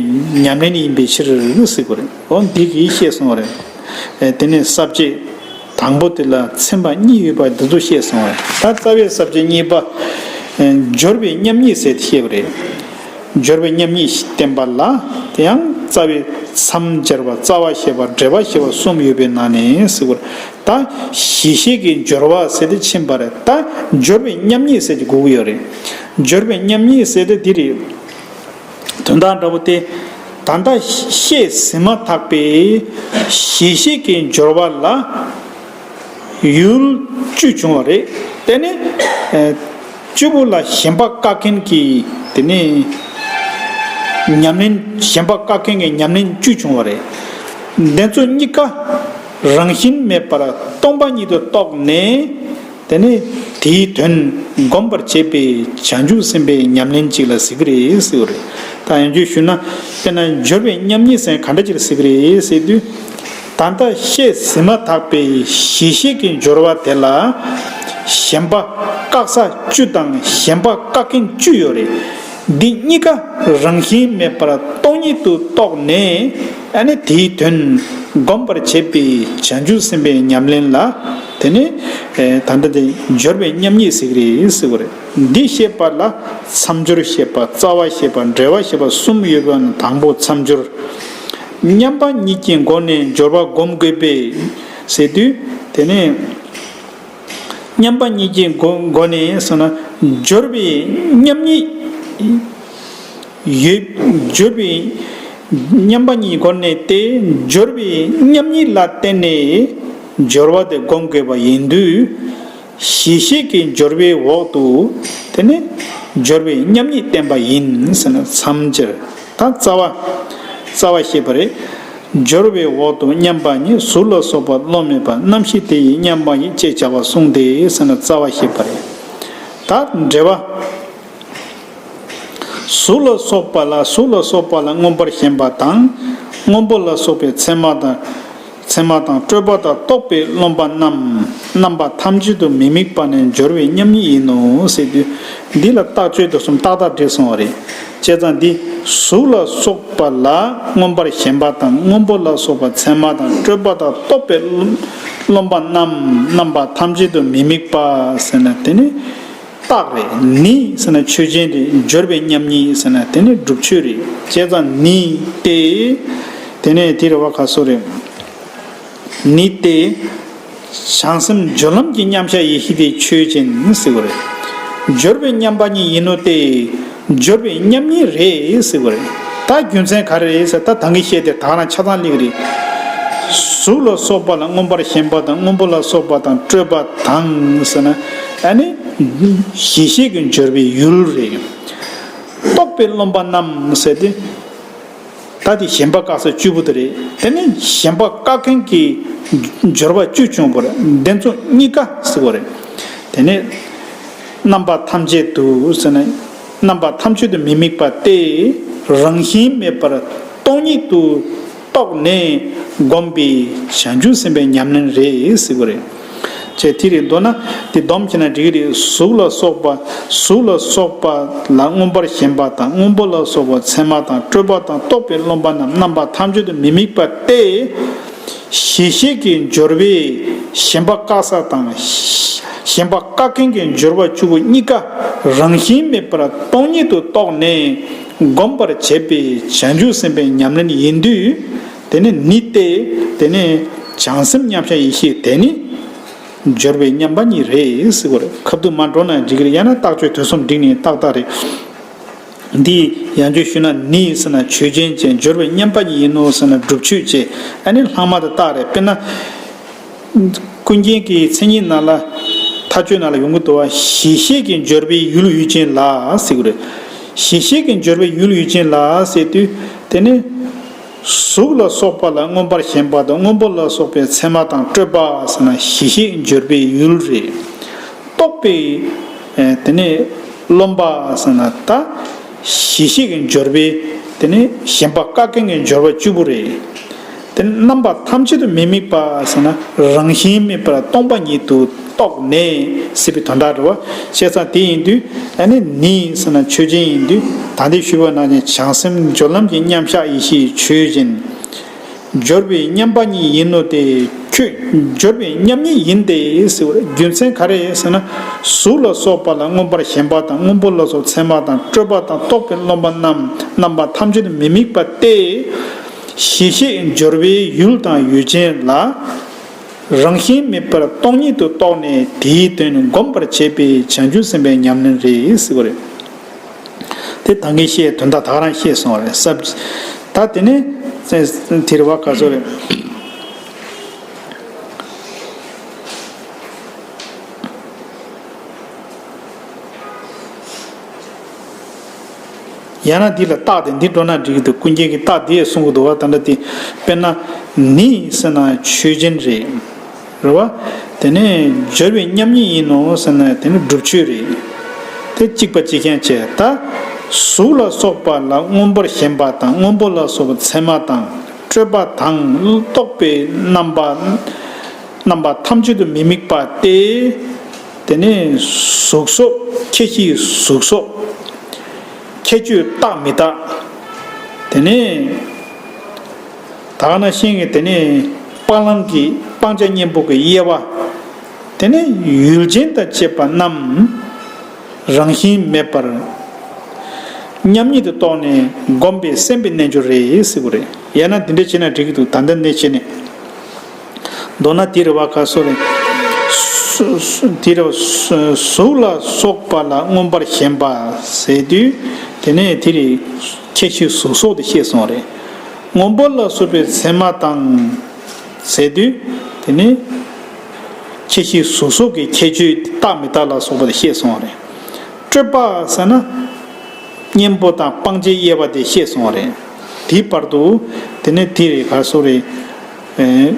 ཉམས་ལེན་ཡིན་པའི་ཕྱིར་ཟེར་བ་རེད། འོ་འདི་གིས་བཤད་སོང་བ་རེད། དེ་ནས་ས་བཅད་དང་པོ་དེ་ལ་ཚན་པ་གཉིས་ཡོད་པ་འདི་ཚོ་བཤད་སོང་བ་རེད། ད་རྩ་བའི་ས་བཅད་གཉིས་པ། སྦྱོར་བའི་མཉམ་ཉིད་ཟེར་ཏེ་བཤད་པ་རེད། སྦྱོར་བའི་མཉམ་ཉིད་བསྟན་པ་ལ་དེ་ཡང་རྩ་བའི་མཚམས་སྦྱར་བ་རྩ་བ་ཞེས་པ་འབྲེལ་བ་ཞེས་པ་གསུམ་ཡོད་པའི་ནང་ནས་ཟེར་བ་རེད། ད་གཞི་ཤེས་ཀྱི་སྦྱོར་བ་ཟེར་ཏེ་ཕྱིན་པ་རེད། ད་སྦྱོར་བའི་མཉམ་ཉིད་ཟེར་གྱི་དགོས་ཀྱི་ཡོད་རེད། སྦྱོར་བའི་མཉམ་ཉིད་ཟེར་ཏེ་འདི་རེད། དོན་དག་འདྲ་པོ་དེ། ད་ལྟ་བཤད་ཟིན་མ་ཐག་པའི་གཞི་ཤེས་ཀྱི་སྦྱོར་བ་ལ་ཡུལ་བཅུ་བྱུང་བ་རེད། དེ་ནི་བཅུ་པོ་ལ་ཞེན་པ་བཀག་མཁན་གྱི་དེ་ནི་ཉམས་ལེན་ཞེན་པ་བཀག་མཁན་གྱི་ཉམས་ལེན་བཅུ་བྱུང་བ་རེད། དེ་ཚོ་གཉིས་ཀ་རང་བཞིན་མེད་པར་སྟོང་པ་ཉིད་དུ་རྟོགས་ནས། དེ་ནི་དེའི་དོན་བསྒོམ་པར་བྱེད་པའི་བྱང་ཆུབ་སེམས་དཔའི་ཉམས་ལེན་ཅིག་ལ་ཟེར་གྱི་རེད་ཟེར་བ་རེད། ད་ཡང་བསྐྱར་ཞུས་ན། དཔེར་ན་སྦྱོར་བའི་མཉམ་ཉིད་ཟེར་ག་འདྲ་ཅིག་ལ་ཟེར་གྱི་རེད་ཟེར་དུས། ད་ལྟ་བཤད་ཟིན་མ་ཐག་པའི་གཞི་ཤེས་ཀྱི་སྦྱོར་བ་དེ་ལ་ཞེན་པ་བཀག་ས་བཅུ་དང་ཞེན་པ་བཀག་མཁན་བཅུ་ཡོད་རེད། འདི་གཉིས་ཀ་རང་བཞིན་མེད་པར་སྟོང་ཉིད་དུ་རྟོགས་ནས། ཨ་ནི་དེའི་དོན་བསྒོམ་པར་བྱེད་པའི་བྱང་ཆུབ་སེམས་དཔའི་ཉམས་ལེན་ལ་དེ་ནི་ད་ལྟ་དེ་སྦྱོར་བའི་མཉམ་ཉིད་ཟེར་གྱི་རེད་ཟེར་བ་རེད། འདི་བཤད་པ་ལ་མཚམས་སྦྱོར་བཤད་པ་རྩ་བ་བཤད་པ་འབྲེལ་བ་བཤད་པ་གསུམ་ཡོད་པ་ནི་དང་པོ་མཚམས་སྦྱོར། མཉམ་པ་ཉིད་ཀྱི་སྒོ་ནས་སྦྱོར་བ་བསྒོམ་དགོས་པས་ཟེར་དུས་དེ་ནི། མཉམ་པ་ཉིད་ཀྱི་སྒོ་སྒོ་ནས་ཟེར་ན་སྦྱོར་བའི་མཉམ་ཉིད་ཡོད། སྦྱོར་བའི་མཉམ་པ་ཉིད་སྒོ་ནས་ཏེ་སྦྱོར་བའི་མཉམ་ཉིད་ལ་བརྟེན་ནས་སྦྱོར་བ་དེ་བསྒོམ་དགོས་པ་ཡིན་དུས། གཞི་ཤེས་ཀྱི་སྦྱོར་བའི་འོག་ཏུ་དེ་ནི་སྦྱོར་བའི་མཉམ་ཉིད་བསྟན་པ་ཡིན་ཟེར་ན་མཚམས་སྦྱར། ད་རྩ་བ། རྩ་བ་བཤད་པ་རེད། སྦྱོར་བའི་འོག་ཏུ་མཉམ་པ་ཉིད་གཟུགས་ལ་སོགས་པ་བློ་མེད་པ་རྣམ་ཤེས་དེ་ཡི་མཉམ་པ་ཉིད་ཅེས་བྱ་བ་གསུངས་ཏེ་ཟེར་ན་རྩ་བ་བཤད་པ་རེད། ད་འགྲེལ་པ། གཟུགས་ལ་སོགས་པ་ལ་གཟུགས་ལ་སོགས་པ་ལ་མངོན་པར་ཞེན་པ་དང་། སྔོན་པོ་ལ་སོགས་པའི་མཚན་མ་དང་། མཚན་མ་དང་སྤྲོས་པ་དང་རྟོག་པའི་རློམ་པ་རྣམས་རྣམ་པ་ཐམས་ཅད་དུ་མི་དམིགས་པ་ནི་སྦྱོར་བའི་མཉམ་ཉིད་ཡིན་ནོ་ཟེར་དུས། འདི་ལ་རྟགས་ཆོས་དེ་གསུམ་ཏག་ཏག་འགྲིག་སོང་བ་རེད། བྱས་ཙང་འདི་གཟུགས་ལ་སོགས་པ་ལ་མངོན་པར་ཞེན་པ་དང་སྔོན་པོ་ལ་སོགས་པ་མཚན་མ་དང་སྤྲོས་པ་དང་རྟོག་པའི་རློམ་པ་རྣམས་རྣམ་པ་ཐམས་ཅད་དུ་མི་དམིགས་པ་ཟེར་ན་དེ་ནི་རྟགས་རེད། ནི་ཟེར་ན་ཆོས་ཅན་རེད། སྦྱོར་བའི་མཉམ་ཉིད་ཟེར་ན་དེ་ནི་སྒྲུབ་ཆོས་རེད། བྱས་ཙང་ནི་སྟེ། དེ་ནས་དེ་རེད་བ་ག་སོ་རེད། ནི་སྟེ། བྱང་སེམས་སྦྱོར་ལམ་གྱི་མཉམ་གཞག་ཡེ་ཤེས་དེ་ཆོས་ཅན་ཟེར་བ་རེད། སྦྱོར་བའི་མཉམ་པ་ཉིད་ཡིན་ནོ་སྟེ། སྦྱོར་བའི་མཉམ་ཉིད་རེད་ཟེར་བ་རེད། ད་རྒྱུ་མཚན་ག་རེ་རེད་ཟེར་ད་ད་གིན་བཤད་དེ་ད་ག་རང་ཆ་ཚང་སླེབས་ཀྱི་རེད། གཟུགས་ལ་སོགས་པ་ལ་མངོན་པར་ཞེན་པ་དང་སྔོན་པོ་ལ་སོགས་པ་དང་སྤྲོས་པ་དང་ཟེར་ན། ཨ་ནི་གཞི་ཤེས་ཀྱི་སྦྱོར་བའི་ཡུལ་རེད། རྟོགས་པའི་རློམ་པ་རྣམས་ཟེར་ཏེ། ད་དེ་ཞེན་པ་བཀག་ས་བཅུ་པོ་དེ་རེད། དེ་ནས་ཞེན་པ་བཀག་མཁན་གྱི་སྦྱོར་བ་བཅུ་བྱུང་བ་རེད། དེ་ཚོ་གཉིས་ཀ་ཟེར་བ་རེད། དེ་ནས་རྣམ་པ་ཐམས་ཅད་དུ་ཟེར་ན། རྣམ་པ་ཐམས་ཅད་དུ་མི་དམིགས་པ་སྟེ། རང་བཞིན་མེད་པར་སྟོང་ཉིད་དུ་རྟོགས་ནས་བསྒོམས་པའི་བྱང་ཆུབ་སེམས་དཔའི་ཉམས་ལེན་རེད་ཟེར་བ་རེད། ཅེས་དེ་རེད། མདོར་ན་དེ་སྡོམ་བྱས་ན་འགྲིག་གི་རེད། གཟུགས་ལ་སོགས་པ། གཟུགས་ལ་སོགས་པ་ལ་མངོན་པར་ཞེན་པ་དང་། སྔོན་པོ་ལ་སོགས་པ་མཚན་མ་དང་། སྤྲོས་པ་དང་། རྟོགས་པའི་རློམ་པ་རྣམས་རྣམ་པ་ཐམས་ཅད་དུ་མི་དམིགས་པ་སྟེ། གཞི་ཤེས་ཀྱི་སྦྱོར་བས་ཞེན་པ་བཀག་ས་དང་། ཞེན་པ་བཀག་མཁན་གྱི་སྦྱོར་བ་བཅུ་པོ་གཉིས་ཀ་རང་བཞིན་མེད་པར་སྟོང་ཉིད་དུ་རྟོགས་ནས་བསྒོམ་པར་བྱེད་པའི་བྱང་ཆུབ་སེམས་དཔའི་ཉམས་ལེན་ཡིན་དུས། དེ་ནི་ནི་སྟེ། དེ་ནི་བྱང་སེམས་མཉམ་གཞག་ཡེ་ཤེས་དེ་ནི་སྦྱོར་བའི་མཉམ་པ་ཉིད་རེད་ཟེར་བ་རེད། ཁ་བསྡུ་མ་འགྲོ་ན་འགྲིག་གི་རེད། ཡང་ན་རྟགས་ཆོས་དོད་གསུམ་བསྒྲིགས་ནས་ཏག་ཏག་རེད། འདི་ཡང་བསྐྱར་ཞུས་ན། ནི་ཟེར་ན་ཆོས་ཅན་བྱས། སྦྱོར་བའི་མཉམ་པ་ཉིད་ཡིན་ནོ་ཟེར་ན་སྒྲུབ་ཆོས་བྱས། ཨ་ནི་ལྷག་མ་དེ་རྟགས་རེད། དཔེར་ན། ཀུན་མཁྱེན་གྱི་མཚན་ཉིད་ནང་ལ། མཐའ་དཔྱོད་ནང་ལ་ཡོང་གི་འདུག་བ། གཞི་ཤེས་ཀྱི་སྦྱོར་བའི་ཡུལ་ཡུལ་ཅན་ལ་ཟེར་གྱི་རེད། གཞི་ཤེས་ཀྱི་སྦྱོར་བའི་ཡུལ་ཡུལ་ཅན་ལ་ཟེར་དུས། དེ་ནི། གཟུགས་ལ་སོགས་པ་ལ་མངོན་པར་ཞེན་པ་དང་། སྔོན་པོ་ལ་སོགས་པའི་མཚན་མ་དང་། སྤྲོས་པ་ཟེར་ན་གཞི་ཤེས་སྦྱོར་བའི་ཡུལ་རེད། རྟོགས་པའི། ཨེ། དེ་ནས་རློམ་པ་ཟེར་ན་ད་གཞི་ཤེས་ཀྱི་སྦྱོར་བའི། དེ་ནས་ཞེན་པ་བཀག་མཁན་གྱི་སྦྱོར་བ་བཅུ་པོ་རེད། དེ་རྣམ་པ་ཐམས་ཅད་དུ་མི་དམིགས་པ་ཟེར་ན་རང་བཞིན་མེད་པར་སྟོང་པ་ཉིད་དུ་རྟོགས་ནས་ཟེར་བའི་དོན་དག་རེད་བ། བྱས་ཙང་དེ་ཡིན་དུས། ཨ་ནི་ནི་ཟེར་ན་ཆོས་ཅན་ཡིན་དུས། ད་ལྟའི་ཞུས་པ་ནང་བཞིན་བྱང་སེམས་སྦྱོར་ལམ་གྱི་མཉམ་གཞག་ཡེ་ཤེས་ཆོས་ཅན། སྦྱོར་བའི་མཉམ་པ་ཉིད་ཡིན་ནོ་སྟེ། ཁྱོད་སྦྱོར་བའི་མཉམ་ཉིད་ཡིན་ཏེ་ཟེར་བ་རེད། རྒྱུ་མཚན་ག་རེ་ཟེར་ན། གཟུགས་ལ་སོགས་པ་ལ་མངོན་པར་ཞེན་པ་དང་། སྔོན་པོ་ལ་སོགས་མཚན་མ་དང་། སྤྲོས་པ་དང་། རྟོགས་པའི་རློམ་པ་རྣམས་རྣམ་པ་ཐམས་ཅད་དུ་མི་དམིགས་པ་སྟེ། གཞི་ཤེས་སྦྱོར་བའི་ཡུལ་དང་ཡུལ་ཅན་ལ། རང་བཞིན་མེད་པར་སྟོང་ཉིད་དུ་རྟོགས་ནས་དེའི་དོན་བསྒོམ་པར་བྱེད་པའི་བྱང་ཆུབ་སེམས་དཔའི་ཉམས་ལེན་རེད་ཟེར་བ་རེད། དེ་ད་གིན་བཤད། དོན་དག་ད་ག་རང་བཤད་སོང་བ་རེད། ས། ད་དེ་ནས་དེ་རེད་བ། ག་ཚོད་རེད། ཡང་ན་འདི་ལ་རྟགས་དེ་འདི་འགྲོ་ན་འགྲིག་གི་འདུག་ཀུན་མཁྱེན་གྱིས་རྟགས་འདི་ཡང་གསུང་གི་འདུག་བ། ད་ལྟ་དེ་དཔེར་ན་ནི་ཟེར་ན་ཆོས་ཅན་རེད། རེད་བ། དེ་ནས་སྦྱོར་བའི་མཉམ་ཉིད་ཡིན་ནོ་ཟེར་ན་དེ་ནི་སྒྲུབ་ཆོས་རེད། དེ་གཅིག་པ་གཅིག་རྐྱང་བྱས། ད་གཟུགས་ལ་སོགས་པ་ལ་མངོན་པར་ཞེན་པ་དང་། སྔོན་པོ་ལ་སོགས་པ་མཚན་མ་དང་། སྤྲོས་པ་དང་། རྟོགས་པའི་རྣམ་པ། རྣམ་པ་ཐམས་ཅད་དུ་མི་དམིགས་པ་སྟེ། དེ་ནས་གཟུགས་སོགས། ཁྱད་གཞི་གཟུགས་སོགས། ཁྱད་ཆོས་རྟག་མི་རྟག་དེ་ནས་ད་ག་ནང་བཞིན་གྱི་དེ་ནས་སྤང་བླང་གི་སྤང་བྱ་གཉེན་པོ་གི་དབྱེ་བ། དེ་ནས་ཡུལ་ཅན་དང་བཅས་པ་རྣམས་རང་བཞིན་མེད་པར་མཉམ་ཉིད་དུ་རྟོགས་ནས་བསྒོམས་པའི་སེམས་དཔའི་རྣལ་འབྱོར་རེད་ཟེར་བ་རེད། ཡང་ན་འདི་འདྲ་བྱས་ན་འགྲིག་གི་འདུག་ད་ལྟ་འདི་བྱས་ནས། མདོར་ན་དེ་རེད་བ། ག་ཚོད་རེད། སུ་སུ་དེ་རེད་བ། སུ་གཟུགས་ལ་སོགས་པ་ལ་མངོན་པར་ཞེན་པ་ཟེར་དུས། དེ་ནས་དེ་རེད། ཁྱད་གཞི་གཟུགས་སོགས་དེ་བཤད་སོང་རེད། སྔོན་པོ་ལ་སོགས་པའི་མཚན་མ་དང་ཟེར་དུས། དེ་ནས་ཁྱད་གཞི་གཟུགས་སོགས་ཀྱི་ཁྱད་ཆོས་རྟག་མི་རྟག་ལ་སོགས་པ་དེ་བཤད་སོང་རེད། སྤྲོས་པ་ཟེར་ན། གཉེན་པོ་དང་སྤང་བྱའི་དབྱེ་བ་དེ་བཤད་སོང་བ་རེད། དེའི་བར་དུ། དེ་ནས་དེ་རེད། ག་ཚོད་རེད། ཨེ།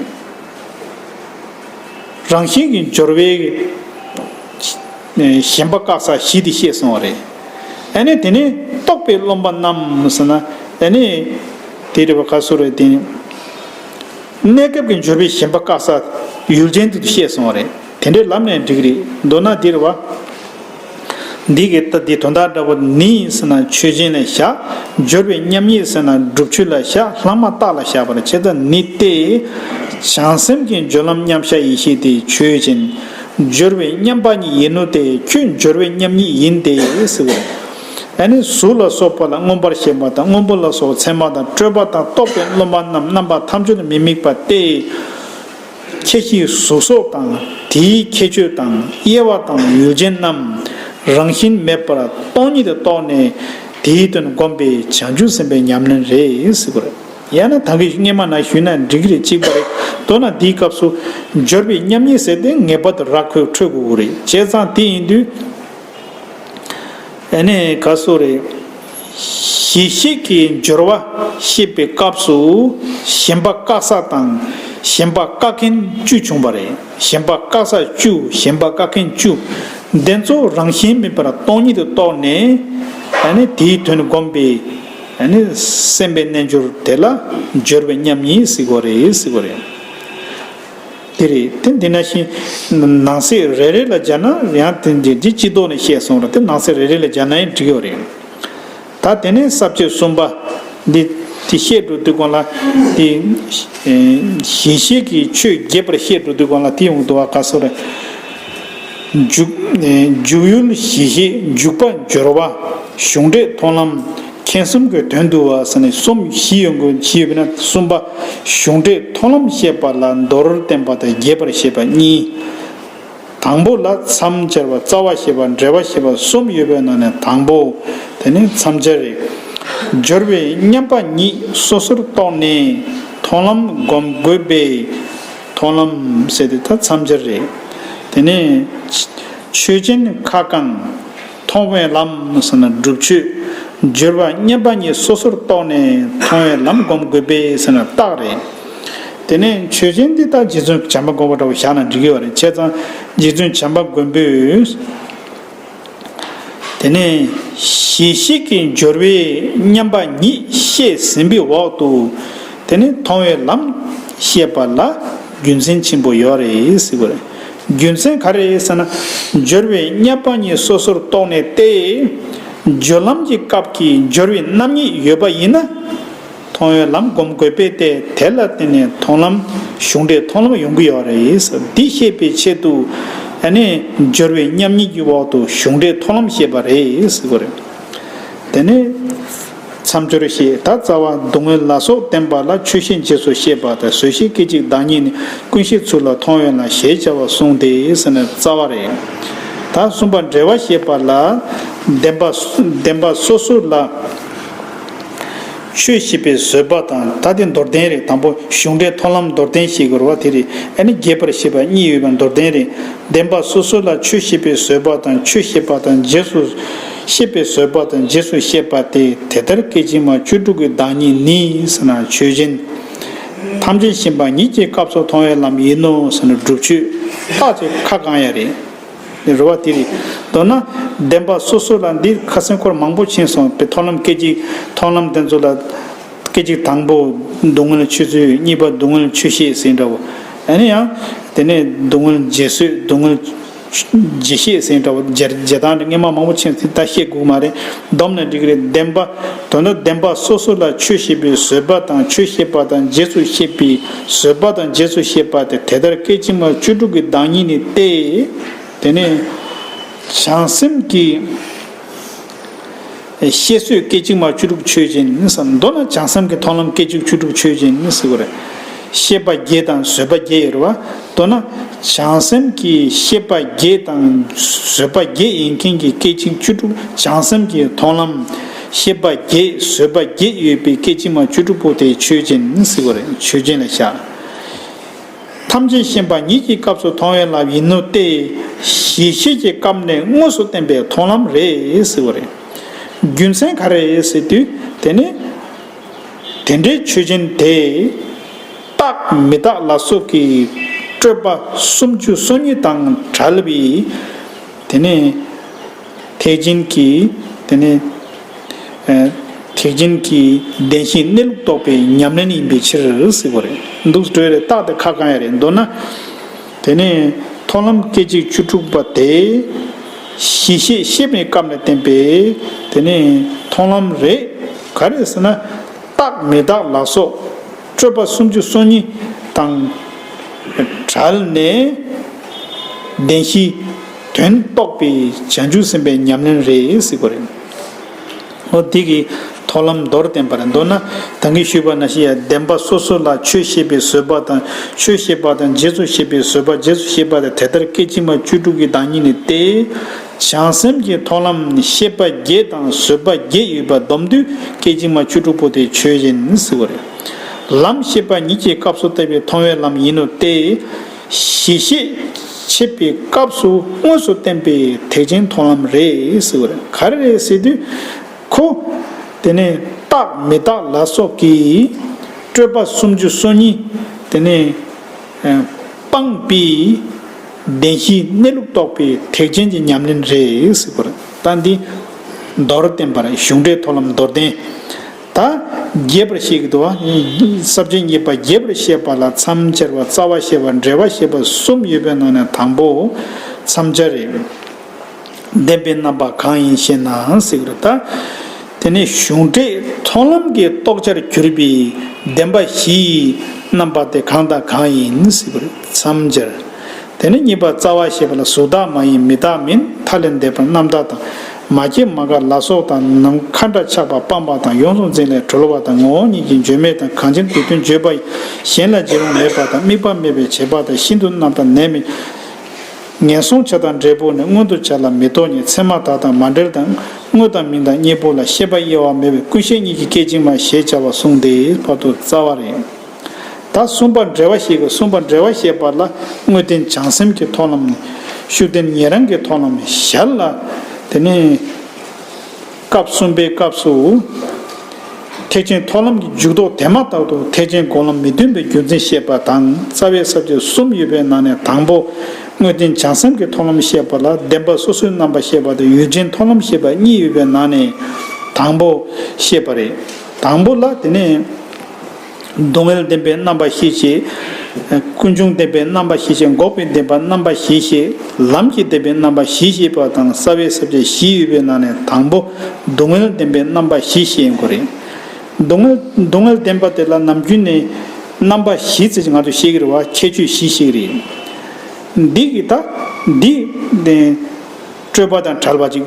རང་བཞིན་གྱི་སྦྱོར་བའི། ཨེ། ཞེན་པ་བཀག་ས་བཞི་དེ་བཤད་སོང་བ་རེད། ཨ་ནི་དེ་ནས་རྟོགས་པའི་རློམ་པ་རྣམས་ཟེར་ན། ཨ་ནི་དེ་རེད་བ། ག་ཚོད་རེད། དེ་ནི། གནས་སྐབས་ཀྱི་སྦྱོར་བའི་ཞེན་པ་བཀག་ས་ཡུལ་ཅན་དེ་དུ་བཤད་སོང་བ་རེད། དེ་འདྲའི་ལམ་ནས་འགྲིག་གི་རེད། མདོར་ན་འདི་རེད་བ། འདི་གི་ད་འདི་དོན་དག་འདྲ་པོ། ནི་ཟེར་ན་ཆོས་ཅན་ལ་བཞག་སྦྱོར་བའི་མཉམ་ཉིད་ཟེར་ན་སྒྲུབ་ཆོས་ལ་བཞག་ལྷག་མ་རྟགས་ལ་བཞག་པ་རེད། བྱས་ཙང་ནི་སྟེ། བྱང་སེམས་ཀྱི་སྦྱོར་ལམ་མཉམ་གཞག་ཡེ་ཤེས་དེ་ཆོས་ཅན། སྦྱོར་བའི་མཉམ་པ་ཉིད་ཡིན་ནོ་སྟེ། ཁྱོད་སྦྱོར་བའི་མཉམ་ཉིད་ཡིན་ཏེ་ཟེར་བ་རེད། ཨ་ནི་གཟུགས་ལ་སོགས་པ་ལ་མངོན་པར་ཞེན་པ་དང་། སྔོན་པོ་ལ་སོགས་མཚན་མ་དང་། སྤྲོས་པ་དང་། རྟོགས་པའི་རློམ་པ་རྣམས་རྣམ་པ་ཐམས་ཅད་དུ་མི་དམིགས་པ་སྟེ། ཁྱད་གཞི་གཟུགས་སོགས་དང་། དེའི་ཁྱད་ཆོས་དང་། དབྱེ་བ་དང་། ཡུལ་ཅན་རྣམས་རང་བཞིན་མེད་པར་སྟོང་ཉིད་དུ་རྟོགས་ནས་དེའི་དོན་བསྒོམས་པའི་བྱང་ཆུབ་སེམས་དཔའི་ཉམས་ལེན་རེད་ཟེར་བ་རེད། ཡང་ན་ད་གིན་སྔས་མ་ནང་ཞུས་ན་འགྲིག་གི་རེད། གཅིག་པ་རེད། མདོར་ན་འདིའི་སྐབས་སུ་སྦྱོར་བའི་མཉམ་ཉིད་ཟེར་ཏེ་ངེས་པར་དུ་ར་ཁོས་འཕྲོད་དགོས་ཀྱི་རེད། བྱས་ཙང་དེ་ཡིན་དུས། ཨ་ནི་ག་ཚོད་རེད། གཞི་ཤེས་ཀྱི་སྦྱོར་བ་བཤད་པའི་སྐབས་སུ་ཞེན་པ་བཀག་ས་དང་ཞེན་པ་བཀག་མཁན་བཅུ་བྱུང་བ་རེད། ཞེན་པ་བཀག་ས་བཅུ། ཞེན་པ་བཀག་མཁན་བཅུ། འདི་ཚོ་རང་བཞིན་མེད་པར་སྟོང་ཉིད་དུ་རྟོགས་ནས། ཨ་ནི་དེའི་དོན་བསྒོམས་པའི་ཨ་ནི་སེམས་པའི་རྣལ་འབྱོར་དེ་ལ་སྦྱོར་བའི་མཉམ་ཉིད་ཟེར་གྱི་ཡོད་རེད་ཟེར་གྱི་ཡོད་རེད། དེ་རེད། དེ་འདི་ནང་བཞིན་ནང་གསེས་རེ་རེ་ལ་སྦྱར་ན་ཡང་དེ་འདི་འདི་སྤྱི་ལྡོག་ནས་བཤད་སོང་ར། དེ་ནང་གསེས་རེ་རེ་ལ་སྦྱར་ན་ཡང་འགྲིག་ཡོད་རེད། ད་དེ་ནས་ས་བཅད་གསུམ་པ་འདི་དེ་བཤད་འགྲོ་དུས་སྒང་ལ་དེ་གཞི་ཤེས་ཀྱི་ཆོས་རྒྱས་པར་བཤད་འགྲོ་དུས་སྒང་ལ་དེ་ཡོང་འདུག་བ། ག་སོ་རེད། འཇུག་འཇུག་ཡུལ་གཞི་ཤེས། འཇུག་པ་སྦྱོར་བ། གཞུང་འགྲེལ་མཐོང་ལམ། མཁྱེན་གསུམ་གྱི་དོན་བསྡུ་བ་ཟེར་ནས་གསུམ་བཞི་ཡོང་དགོས། བཞི་ཡོད་པས་ན་གསུམ་པ་གཞུང་འགྲེལ་མཐོང་ལམ་བཤད་པ་ལ་མདོར་བསྟན་པ་དང་རྒྱས་པར་བཤད་པ་གཉིས། དང་པོ་ལ་མཚམས་སྦྱར་བ། རྩ་བ་བཤད་པ། འགྲེལ་པ་བཤད་པ་གསུམ་ཡོད་པའི་ནང་ནས་དང་པོ་དེ་ནི་མཚམས་སྦྱར་རེད། སྦྱོར་བའི་མཉམ་པ་ཉིད་སོ་སོར་རྟོགས་ནས་མཐོང་ལམ་སྒོམ་དགོས་པས། མཐོང་ལམ་ཟེར་དེ་ད་མཚམས་སྦྱར་རེད། དེ་ནས་ཆོས་ཅན་ཁ་བསྐང་། མཐོང་བའི་ལམ་ཟེར་ན་སྒྲུབ་ཆོས། སྦྱོར་བ་མཉམ་པ་ཉིད་སོ་སོར་རྟོགས་ནས་མཐོང་བའི་ལམ་སྒོམ་དགོས་པས་ཟེར་ན་རྟགས་རེད། དེ་ནས་ཆོས་ཅན་འདི་དག་རྗེ་བཙུན་བྱམས་པ་མགོན་པོ་འདྲ་བོ་བཞག་ན་འགྲིག་གི་ཡོད་རེད། བྱས་ཙང་རྗེ་བཙུན་བྱམས་པ་མགོན་པོས། དེ་ནས་གཞི་ཤེས་ཀྱི་སྦྱོར་བའི་མཉམ་པ་ཉིད་བཤད་ཟིན་པའི་འོག་ཏུ། དེ་ནས་མཐོང་བའི་ལམ་བཤད་པ་ལ་རྒྱུ་མཚན་ཆེན་པོ་ཡོད་རེད་ཟེར་གྱི་ཡོད་རེད། རྒྱུ་མཚན་ག་རེ་རེད་ཟེར་ན། སྦྱོར་བའི་མཉམ་པ་ཉིད་སོ་སོར་རྟོགས་ནས་ཏེ། སྦྱོར་ལམ་གྱི་སྐབས་ཀྱི་སྦྱོར་བའི་རྣམ་གཉིས་ཡོད་པ་ཡིན་ན། མཐོང་བའི་ལམ་སྒོམ་དགོས་པས་ཏེ། དེ་ལ་བརྟེན་ནས་མཐོང་ལམ་གཞུང་འགྲེལ་མཐོང་ལམ་ཡོང་གི་ཡོད་རེད། འདི་བཤད་པའི་ཆེད་དུ་ཨ་ནི་སྦྱོར་བའི་མཉམ་ཉིད་ཀྱི་འོག་ཏུ་གཞུང་འགྲེལ་མཐོང་ལམ་བཤད་པ་རེད་ཟེར་གྱི་ཡོད་རེད། དེ་ནས་མཚམས་སྦྱོར་བཤད། ད་རྩ་བ་སྡུག་བསྔལ་ལ་སོགས་བསྟན་པ་ལ་ཆོས་བཤད་རྗེས་སུ་བཤད་པ་དང་། བཟོད་ཤེས་སྐད་ཅིག་བདག་ཉིད་ནི། ཀུན་ཤེས་ཚུལ་ལ་མཐོང་བས་ན་ཞེས་བྱ་བ་གསུངས་ཏེ་ཟེར་ནས་རྩ་བ་རེད། ད་གསུམ་པ་འགྲེལ་བ་བཤད་པ་ལ་བདེན་པ་བདེན་པ་སོ་སོ་ལ་ཆོས་བཤད་པའི་བཟོད་པ་དང་། ད་དེ་མདོར་བསྟན་རེད། དང་པོ་གཞུང་འགྲེལ་མཐོང་ལམ་མདོར་བསྟན་བཤད་དགོས་རེད་བ། དེ་རེད། ཨ་ནི་རྒྱས་པར་བཤད་པ་གཉིས་ཡོད་པ་མདོར་བསྟན་རེད། བདེན་པ་སོ་སོ་ལ་ཆོས་བཤད་པའི་བཟོད་པ་དང་། ཆོས་བཤད་པ་དང་རྗེས་སུ་བཤད་པའི་བཟོད་པ་དང་། རྗེས་སུ་བཤད་པ་སྟེ། དེ་ལྟར་སྐད་ཅིག་མ་བཅུ་དྲུག་གི་བདག་ཉིད་ནི་ཟེར་ན་ཆོས་ཅན། ཐམས་ཅད་མཁྱེན་པ་ཉིད་ཀྱི་སྐབས་སུ་མཐོང་བའི་ལམ་ཡིན་ནོ་ཟེར་ན་སྒྲུབ་ཆོས། རྟགས་ཅིག་ཁ་བསྐང་ཡ་རེད། རེད་བ། དེ་རེད། མདོར་ན་བདེན་པ་སོ་སོ་ལ་འདི་ཁ་སང་སྐོར་མང་པོ་ཕྱིན་སོང་བའི་མཐོང་ལམ་སྐད་ཅིག་མཐོང་ལམ་དེ་ཚོ་ལ། སྐད་ཅིག་དང་པོ་སྡུག་བསྔལ་ཆོས་ཚུལ། གཉིས་པ་སྡུག་བསྔལ་ཆོས་བཤད་ཟེར་འདྲ་བོ། ཨ་ནི་ཡང་དེ་ནས་སྡུག་བསྔལ་རྗེས་བཟོད། སྡུག་བསྔལ་རྗེས་བཤད་ཟེར་འདྲ་བོ། རྗེས་རྗེས་དང་སྔས་མ་མང་པོ་ཕྱིན་སོང་། ད་བཤད་དགོས་མ་རེད། བསྡོམས་ནས་འགྲིག་གི་རེད། བདེན་པ། དོན་དག་བདེན་པ་སོ་སོ་ལ་ཆོས་བཤད་པའི་བཟོད་པ་དང་། ཆོས་བཤད་པ་དང་རྗེས་སུ་བཤད་པའི་བཟོད་པ་དང་། རྗེས་སུ་བཤད་པ་སྟེ། དེ་ལྟར་སྐད་ཅིག་མ་བཅུ་དྲུག་གི་བདག་ཉིད་ནི་སྟེ། དེ་ནས་བྱང་སེམས་ཀྱི་བཤད་བཟོད་སྐད་ཅིག་མ་བཅུ་དྲུག་ཆོས་ཅན་ཟེར། མདོར་ན་བྱང་སེམས་ཀྱི་མཐོང་ལམ་སྐད་ཅིག་བཅུ་དྲུག་ཆོས་ཅན་ཟེར་གྱི་ཡོད་རེད། བཤད་པ་བརྒྱད་དང་བཟོད་པ་བརྒྱད་ཡོད་རེད་བ། མདོར་ན་བྱང་སེམས་ཀྱི་བཤད་པ་བརྒྱད་དང་བཟོད་པ་བརྒྱད་ཡིན་མཁན་གྱི་སྐད་ཅིག་བཅུ་དྲུག། བྱང་སེམས་ཀྱི་མཐོང་ལམ་བཤད་པ་བརྒྱད་བཟོད་པ་བརྒྱད་ཡོད་པའི་སྐད་ཅིག་མ་བཅུ་དྲུག་པོ་དེ་ཆོས་ཅན་ཟེར་གྱི་ཡོད་རེད། ཆོས་ཅན་ལ་བཞག། ཐམས་ཅད་མཁྱེན་པ་ཉིད་ཀྱི་སྐབས་སུ་མཐོང་བའི་ལམ་ཡིན་ནོ་སྟེ། གཞི་ཤེས་ཀྱི་སྐབས་ནས་དངོས་སུ་བསྟན་པའི་མཐོང་ལམ་རེད་ཟེར་བ་རེད། རྒྱུ་མཚན་ག་རེ་རེད་ཟེར་དུས། དེ་ནི་དེ་འདྲའི་ཆོས་ཅན་དེ་རྟག་མི་རྟག་ལ་སོགས་ཀྱི་སྤྲོས་པ་སུམ་ཅུ་སོ་གཉིས་དང་བྲལ་བའི། དེ་ནི་ཐེག་ཆེན་གྱི། དེ་ནི་ཨ་ཐེག་ཆེན་གྱི་བདེན་བཞིའི་གནས་ལུགས་རྟོགས་པའི་ཉམས་ལེན་ཡིན་པའི་ཕྱིར་ཟེར་བ་རེད། འདུག་སེ་འགྲོ་ཡ་རེད། རྟགས་དེ་ཁ་བསྐང་ཡ་རེད། མདོར་ན། དེ་ནི་མཐོང་ལམ་སྐད་ཅིག་བཅུ་དྲུག་པ་དེ་གཞི་ཤེས་ཤེས་པའི་སྐབས་ནས་བསྟན་པའི་དེ་ནི་མཐོང་ལམ་རེད། ག་རེ་ཟེར་ན། རྟག་མི་རྟག་ལ་སོགས་སྤྲོས་པ་སུམ་ཅུ་སོ་གཉིས་དང་བྲལ་ནས་བདེན་བཞིའི་དོན་རྟོགས་པའི་བྱང་ཆུབ་སེམས་དཔའི་ཉམས་ལེན་རེད་ཟེར་བ་རེད། འོ་དེ་གི་མཐོང་ལམ་མདོར་བསྟན་པ་རེད། མདོར་ན་ད་གིན་ཞུས་པ་ནང་བཞིན་ཡང་བདེན་པ་སོ་སོ་ལ་ཆོས་བཤད་པའི་བཟོད་པ་དང་། ཆོས་བཤད་པ་དང་རྗེས་སུ་བཤད་པའི་བཟོད་པ། རྗེས་སུ་བཤད་པ་དང་། དེ་ལྟར་སྐད་ཅིག་མ་བཅུ་དྲུག་གི་བདག་ཉིད་ནི་སྟེ། བྱང་སེམས་ཀྱི་མཐོང་ལམ་བཤད་པ་བརྒྱད་དང་བཟོད་པ་བརྒྱད་ཡོད་པ་བསྡོམས་དུས་སྐད་ཅིག་མ་བཅུ་དྲུག་པོ་དེ་ཆོས་ཅན་ཟེར་བ་རེད། ལམ་བཤད་པ་ཉིད་ཀྱི་སྐབས་སུ་བསྟན་པའི་མཐོང་བའི་ལམ་ཡིན་ནོ་སྟེ། གཞི་ཤེས་འཆད་པའི་སྐབས་སུ་དངོས་སུ་བསྟན་པའི་ཐེག་ཆེན་མཐོང་ལམ་རེད་ཟེར་བ་རེད། ག་རེ་རེད་ཟེར་དུས། ཁོ་ དེ་ནས་རྟག་མི་རྟག་ལ་སོགས་ཀྱི་སྤྲོས་པ་སུམ་ཅུ་སོ་གཉིས་དེ་ནས་སྤངས་པའི་བདེན་བཞིའི་གནས་ལུགས་རྟོགས་པའི་ཐེག་ཆེན་གྱི་ཉམས་ལེན་རེད་ཟེར་བ་རེད། ད་འདི་མདོར་བསྟན་པ་རེད། གཞུང་འགྲེལ་མཐོང་ལམ་མདོར་བསྟན། ད་རྒྱས་པར་བཤད་ཀྱི་འདུག་བ། ས་བཅད་གཉིས་པ་རྒྱས་པར་བཤད་པ་ལ་མཚམས་སྦྱར་བ། རྩ་བ་བཤད་པ། འགྲེལ་པ་བཤད་པ་གསུམ་ཡོད་པའི་ནང་ནས་དང་པོ་མཚམས་སྦྱར་རེད། བདེན་པའི་རྣམ་པ་གང་ཡིན་ཞེ་ན་ཟེར་གྱི་རེད། ད་དེ་ནས་གཞུང་འགྲེལ་མཐོང་ལམ་གྱི་རྟོགས་བྱར་གྱུར་པའི་བདེན་པ་བཞིའི་རྣམ་པ་དེ་གང་དང་གང་ཡིན་ཟེར་གྱི་རེད། མཚམས་སྦྱར། དེ་ནས་གཉིས་པ་རྩ་བ་བཤད་པ་ལ་གཟུགས་བདག་མ་ཡིན་མི་རྟག་མིན། མཐའ་ལས་འདས་པར་རྣམ་དག་དང་། མ་སྐྱེས་མ་འགགས་ལ་སོགས་དང་། ནམ་མཁའ་འདྲ་ཆགས་པ་སྤངས་པ་དང་། ཡོངས་སུ་འཛིན་ལས་གྲོལ་བ་དང་། ངོ་བོ་ཉིད་ཀྱིས་བརྗོད་མེད་དང་། གང་ཕྱིར་དུས་མཐུན་བརྗོད་པ་ཡིས། གཞན་ལ་བརྗེ་རུང་མེད་པ་དང་། དམིགས་པ་མེད་པའི་བྱེད་པ་དང་། ཤིན་ཏུ་རྣམ་དག་ནད་མེད། ངན་སོང་བྱ་དང་འབྲས་བུ་ནི། མངོན་དུ་བྱ་ལ་མི་རྟོག་ཉིད། མཚན་མ་དག་དང་མ་འབྲེལ་དང་། དངོས་དང་མིང་དང་གཉིས་པོ་ལ། ཤེས་པ་དབྱེ་བ་མེད་པས། ཀུན་ཤེས་གཉིས་ཀྱི་སྐད་ཅིག་མ་ཞེས་བྱ་བ་གསུངས་ཏེ། བར་དུ་རྩ་བ་རེད། ད་གསུམ་པ་འགྲེལ་པ་བཤད་ཀྱི། གསུམ་པ་འགྲེལ་པ་བཤད་པ་ལ་དངོས་བསྟན་བྱང་སེམས་ཀྱི་མཐོང་ལམ། ཤུགས་བསྟན་ཉན་རང་གི་མཐོང་ལམ་ཞར་ལ། དེ་ནས་སྐབས་གསུམ་པའི་སྐབས་སུ་ཐེག་ཆེན་མཐོང་ལམ་གྱི་འཇུག་ལྡོག་དེ་མ་ཐག་ཏུ་ཐེག་ཆེན་སྒོམ་ལམ་མི་མཐུན་པའི་རྒྱུ་མཚན་བཤད་པ་དང་། རྩ་བའི་ས་བཅད་གསུམ་ཡོད་པའི་ནང་ནས་དང་པོ་དངོས་བསྟན་བྱང་སེམས་ཀྱི་མཐོང་ལམ་བཤད་པ་ལ་བདེན་པ་སོ་སོའི་རྣམ་པ་བཤད་པ་དང་ཡུལ་ཅན་མཐོང་ལམ་བཤད་པ་གཉིས་ཡོད་པའི་ནང་ནས་དང་པོ་བཤད་པ་རེད། དང་པོ་ལ་དེ་ནས། སྡུག་བསྔལ་བདེན་པའི་རྣམ་པ་བཞི་ཞེས། ཀུན་འབྱུང་བདེན་པའི་རྣམ་པ་བཞི་ཞེས། འགོག་པའི་བདེན་པ་རྣམ་པ་བཞི་ཞེས། ལམ་གྱི་བདེན་པའི་རྣམ་པ་བཞི་ཞེས་པ་དང་། རྩ་བའི་ས་བཅད་བཞི་ཡོད་པའི་ནང་ནས་དང་པོ་སྡུག་བསྔལ་བདེན་པའི་རྣམ་པ་བཞི་ཞེས་ཡིན་དགོས་རེད། སྡུག་བསྔལ་སྡུག་བསྔལ་བདེན་པ་དེ་ལ་ནམ་རྒྱུན་ནས་རྣམ་པ་བཞི་ཟེར་གྱི་ང་ཚོ་བཤད་ཀྱི་རེད་བ། ཁྱད་ཆོས་བཞི་བཤད་ཀྱི་རེད། འདི་གི་ད་འདི་ནས་སྤྲོས་པ་དང་བྲལ་བ་ཅིག་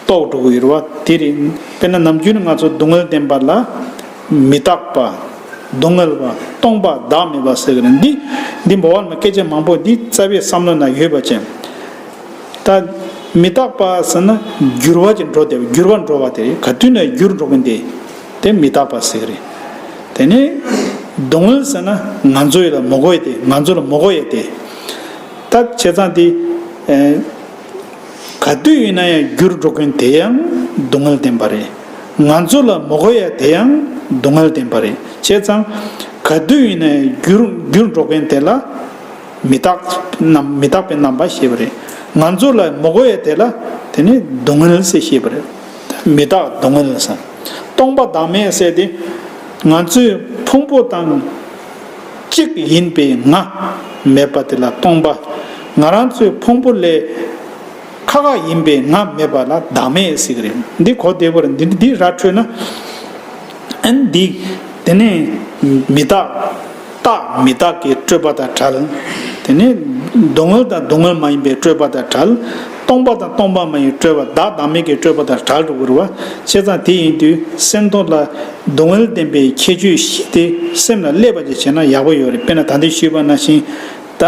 རྟོགས་འགྲོ་གི་ཡོད་རེད་བ། དེ་རེད། དཔེར་ན་ནམ་རྒྱུན་ང་ཚོ་སྡུག་བསྔལ་བདེན་པ་ལ་མི་རྟག་པ། སྡུག་བསྔལ་བ། སྟོང་པ། བདག་མེད་པ་ཟེར་གི་རེད། འདི་འདི་འབོ་བར་མ་སྐད་ཆ་མང་པོ་འདི་རྩ་བའི་བསམ་བློ་ན་ཡོད་པ་ཅན། ད་མི་རྟག་པ་ཟེར་ན་འགྱུར་བ་ཅན་འགྲོ་བསྡད་པ། འགྱུར་བ་འགྲོ་བ་དེ་རེད། ག་དུས་ན་འགྱུར་འགྲོ་གིན་དེ་དེ་མི་རྟག་པ་ཟེར་གི་རེད། དེ་ནས་སྡུག་བསྔལ་ཟེར་ན་ང་ཚོ་ཡི་ལ་མི་དགོས་ཡ་དེ། ང་ཚོ་ལ་མི་དགོས་ཡ་དེ། ད་བྱས་ཙང་དེ། ག་དུས་ཡིན་ན་ཡང་འགྱུར་འགྲོ་མཁན་དེ་ཡང་སྡུག་བསྔལ་བདེན་པ་རེད། ང་ཚོ་ལ་མི་དགོས་ཡ་དེ་ཡང་སྡུག་བསྔལ་བདེན་པ་རེད། བྱས་ཙང་ག་དུས་ཡིན་ན་ཡང་འགྱུར་འགྱུར་འགྲོ་མཁན་དེ་ལ་མི་རྟག་རྣམ་མི་རྟག་པའི་རྣམ་པ་ཞེས་པ་རེད། ང་ཚོ་ལ་མི་དགོས་ཡ་དེ་ལ་དེ་ནི་སྡུག་བསྔལ་ཟེར་ཞེས་པ་རེད། མི་རྟག་སྡུག་བསྔལ་ཟེར། སྟོང་པ་བདག་མེད་ཟེར་དེ་ང་ཚོའི་ཕུང་པོ་དང་གཅིག་ཡིན་པའི་ང་མེད་པ་དེ་ལ་སྟོང་པ། ང་རང་ཚོའི་ཕུང་པོ་ལས་ཁ་ཁ་ཡིན་པའི་ང་མེད་པ་ལ་བདག་མེད་ཟེར་གི་རེད། འདི་གོ་བདེ་པོ་རེད། འདི་འདི་ར་འཕྲོད་ན། ཨན་འདི་དེ་ནས་མི་རྟག་རྟག་མི་རྟག་གི་སྤྲོས་པ་དང་བྲལ། དེ་ནས་སྡུག་བསྔལ་དང་སྡུག་བསྔལ་མ་ཡིན་པའི་སྤྲོས་པ་དང་བྲལ། སྟོང་པ་དང་སྟོང་པ་མ་ཡིན་སྤྲོས་པ། བདག་བདག་མེད་ཀྱི་སྤྲོས་པ་དང་བྲལ་འགྲོ་གི་རེད་བ། བྱས་ཙང་དེ་ཡིན་དུས་སེམས་སྟོང་ལ་སྡུག་བསྔལ་བདེན་པའི་ཁྱད་ཆོས་བཞི་དེ་སེམས་ལ་སླེབས་པ་ཅིག་བྱས་ན་ཡག་པོ་ཡོད་རེད། དཔེར་ན་ད་ལྟ་ཞུས་པ་ནང་བཞིན་ད།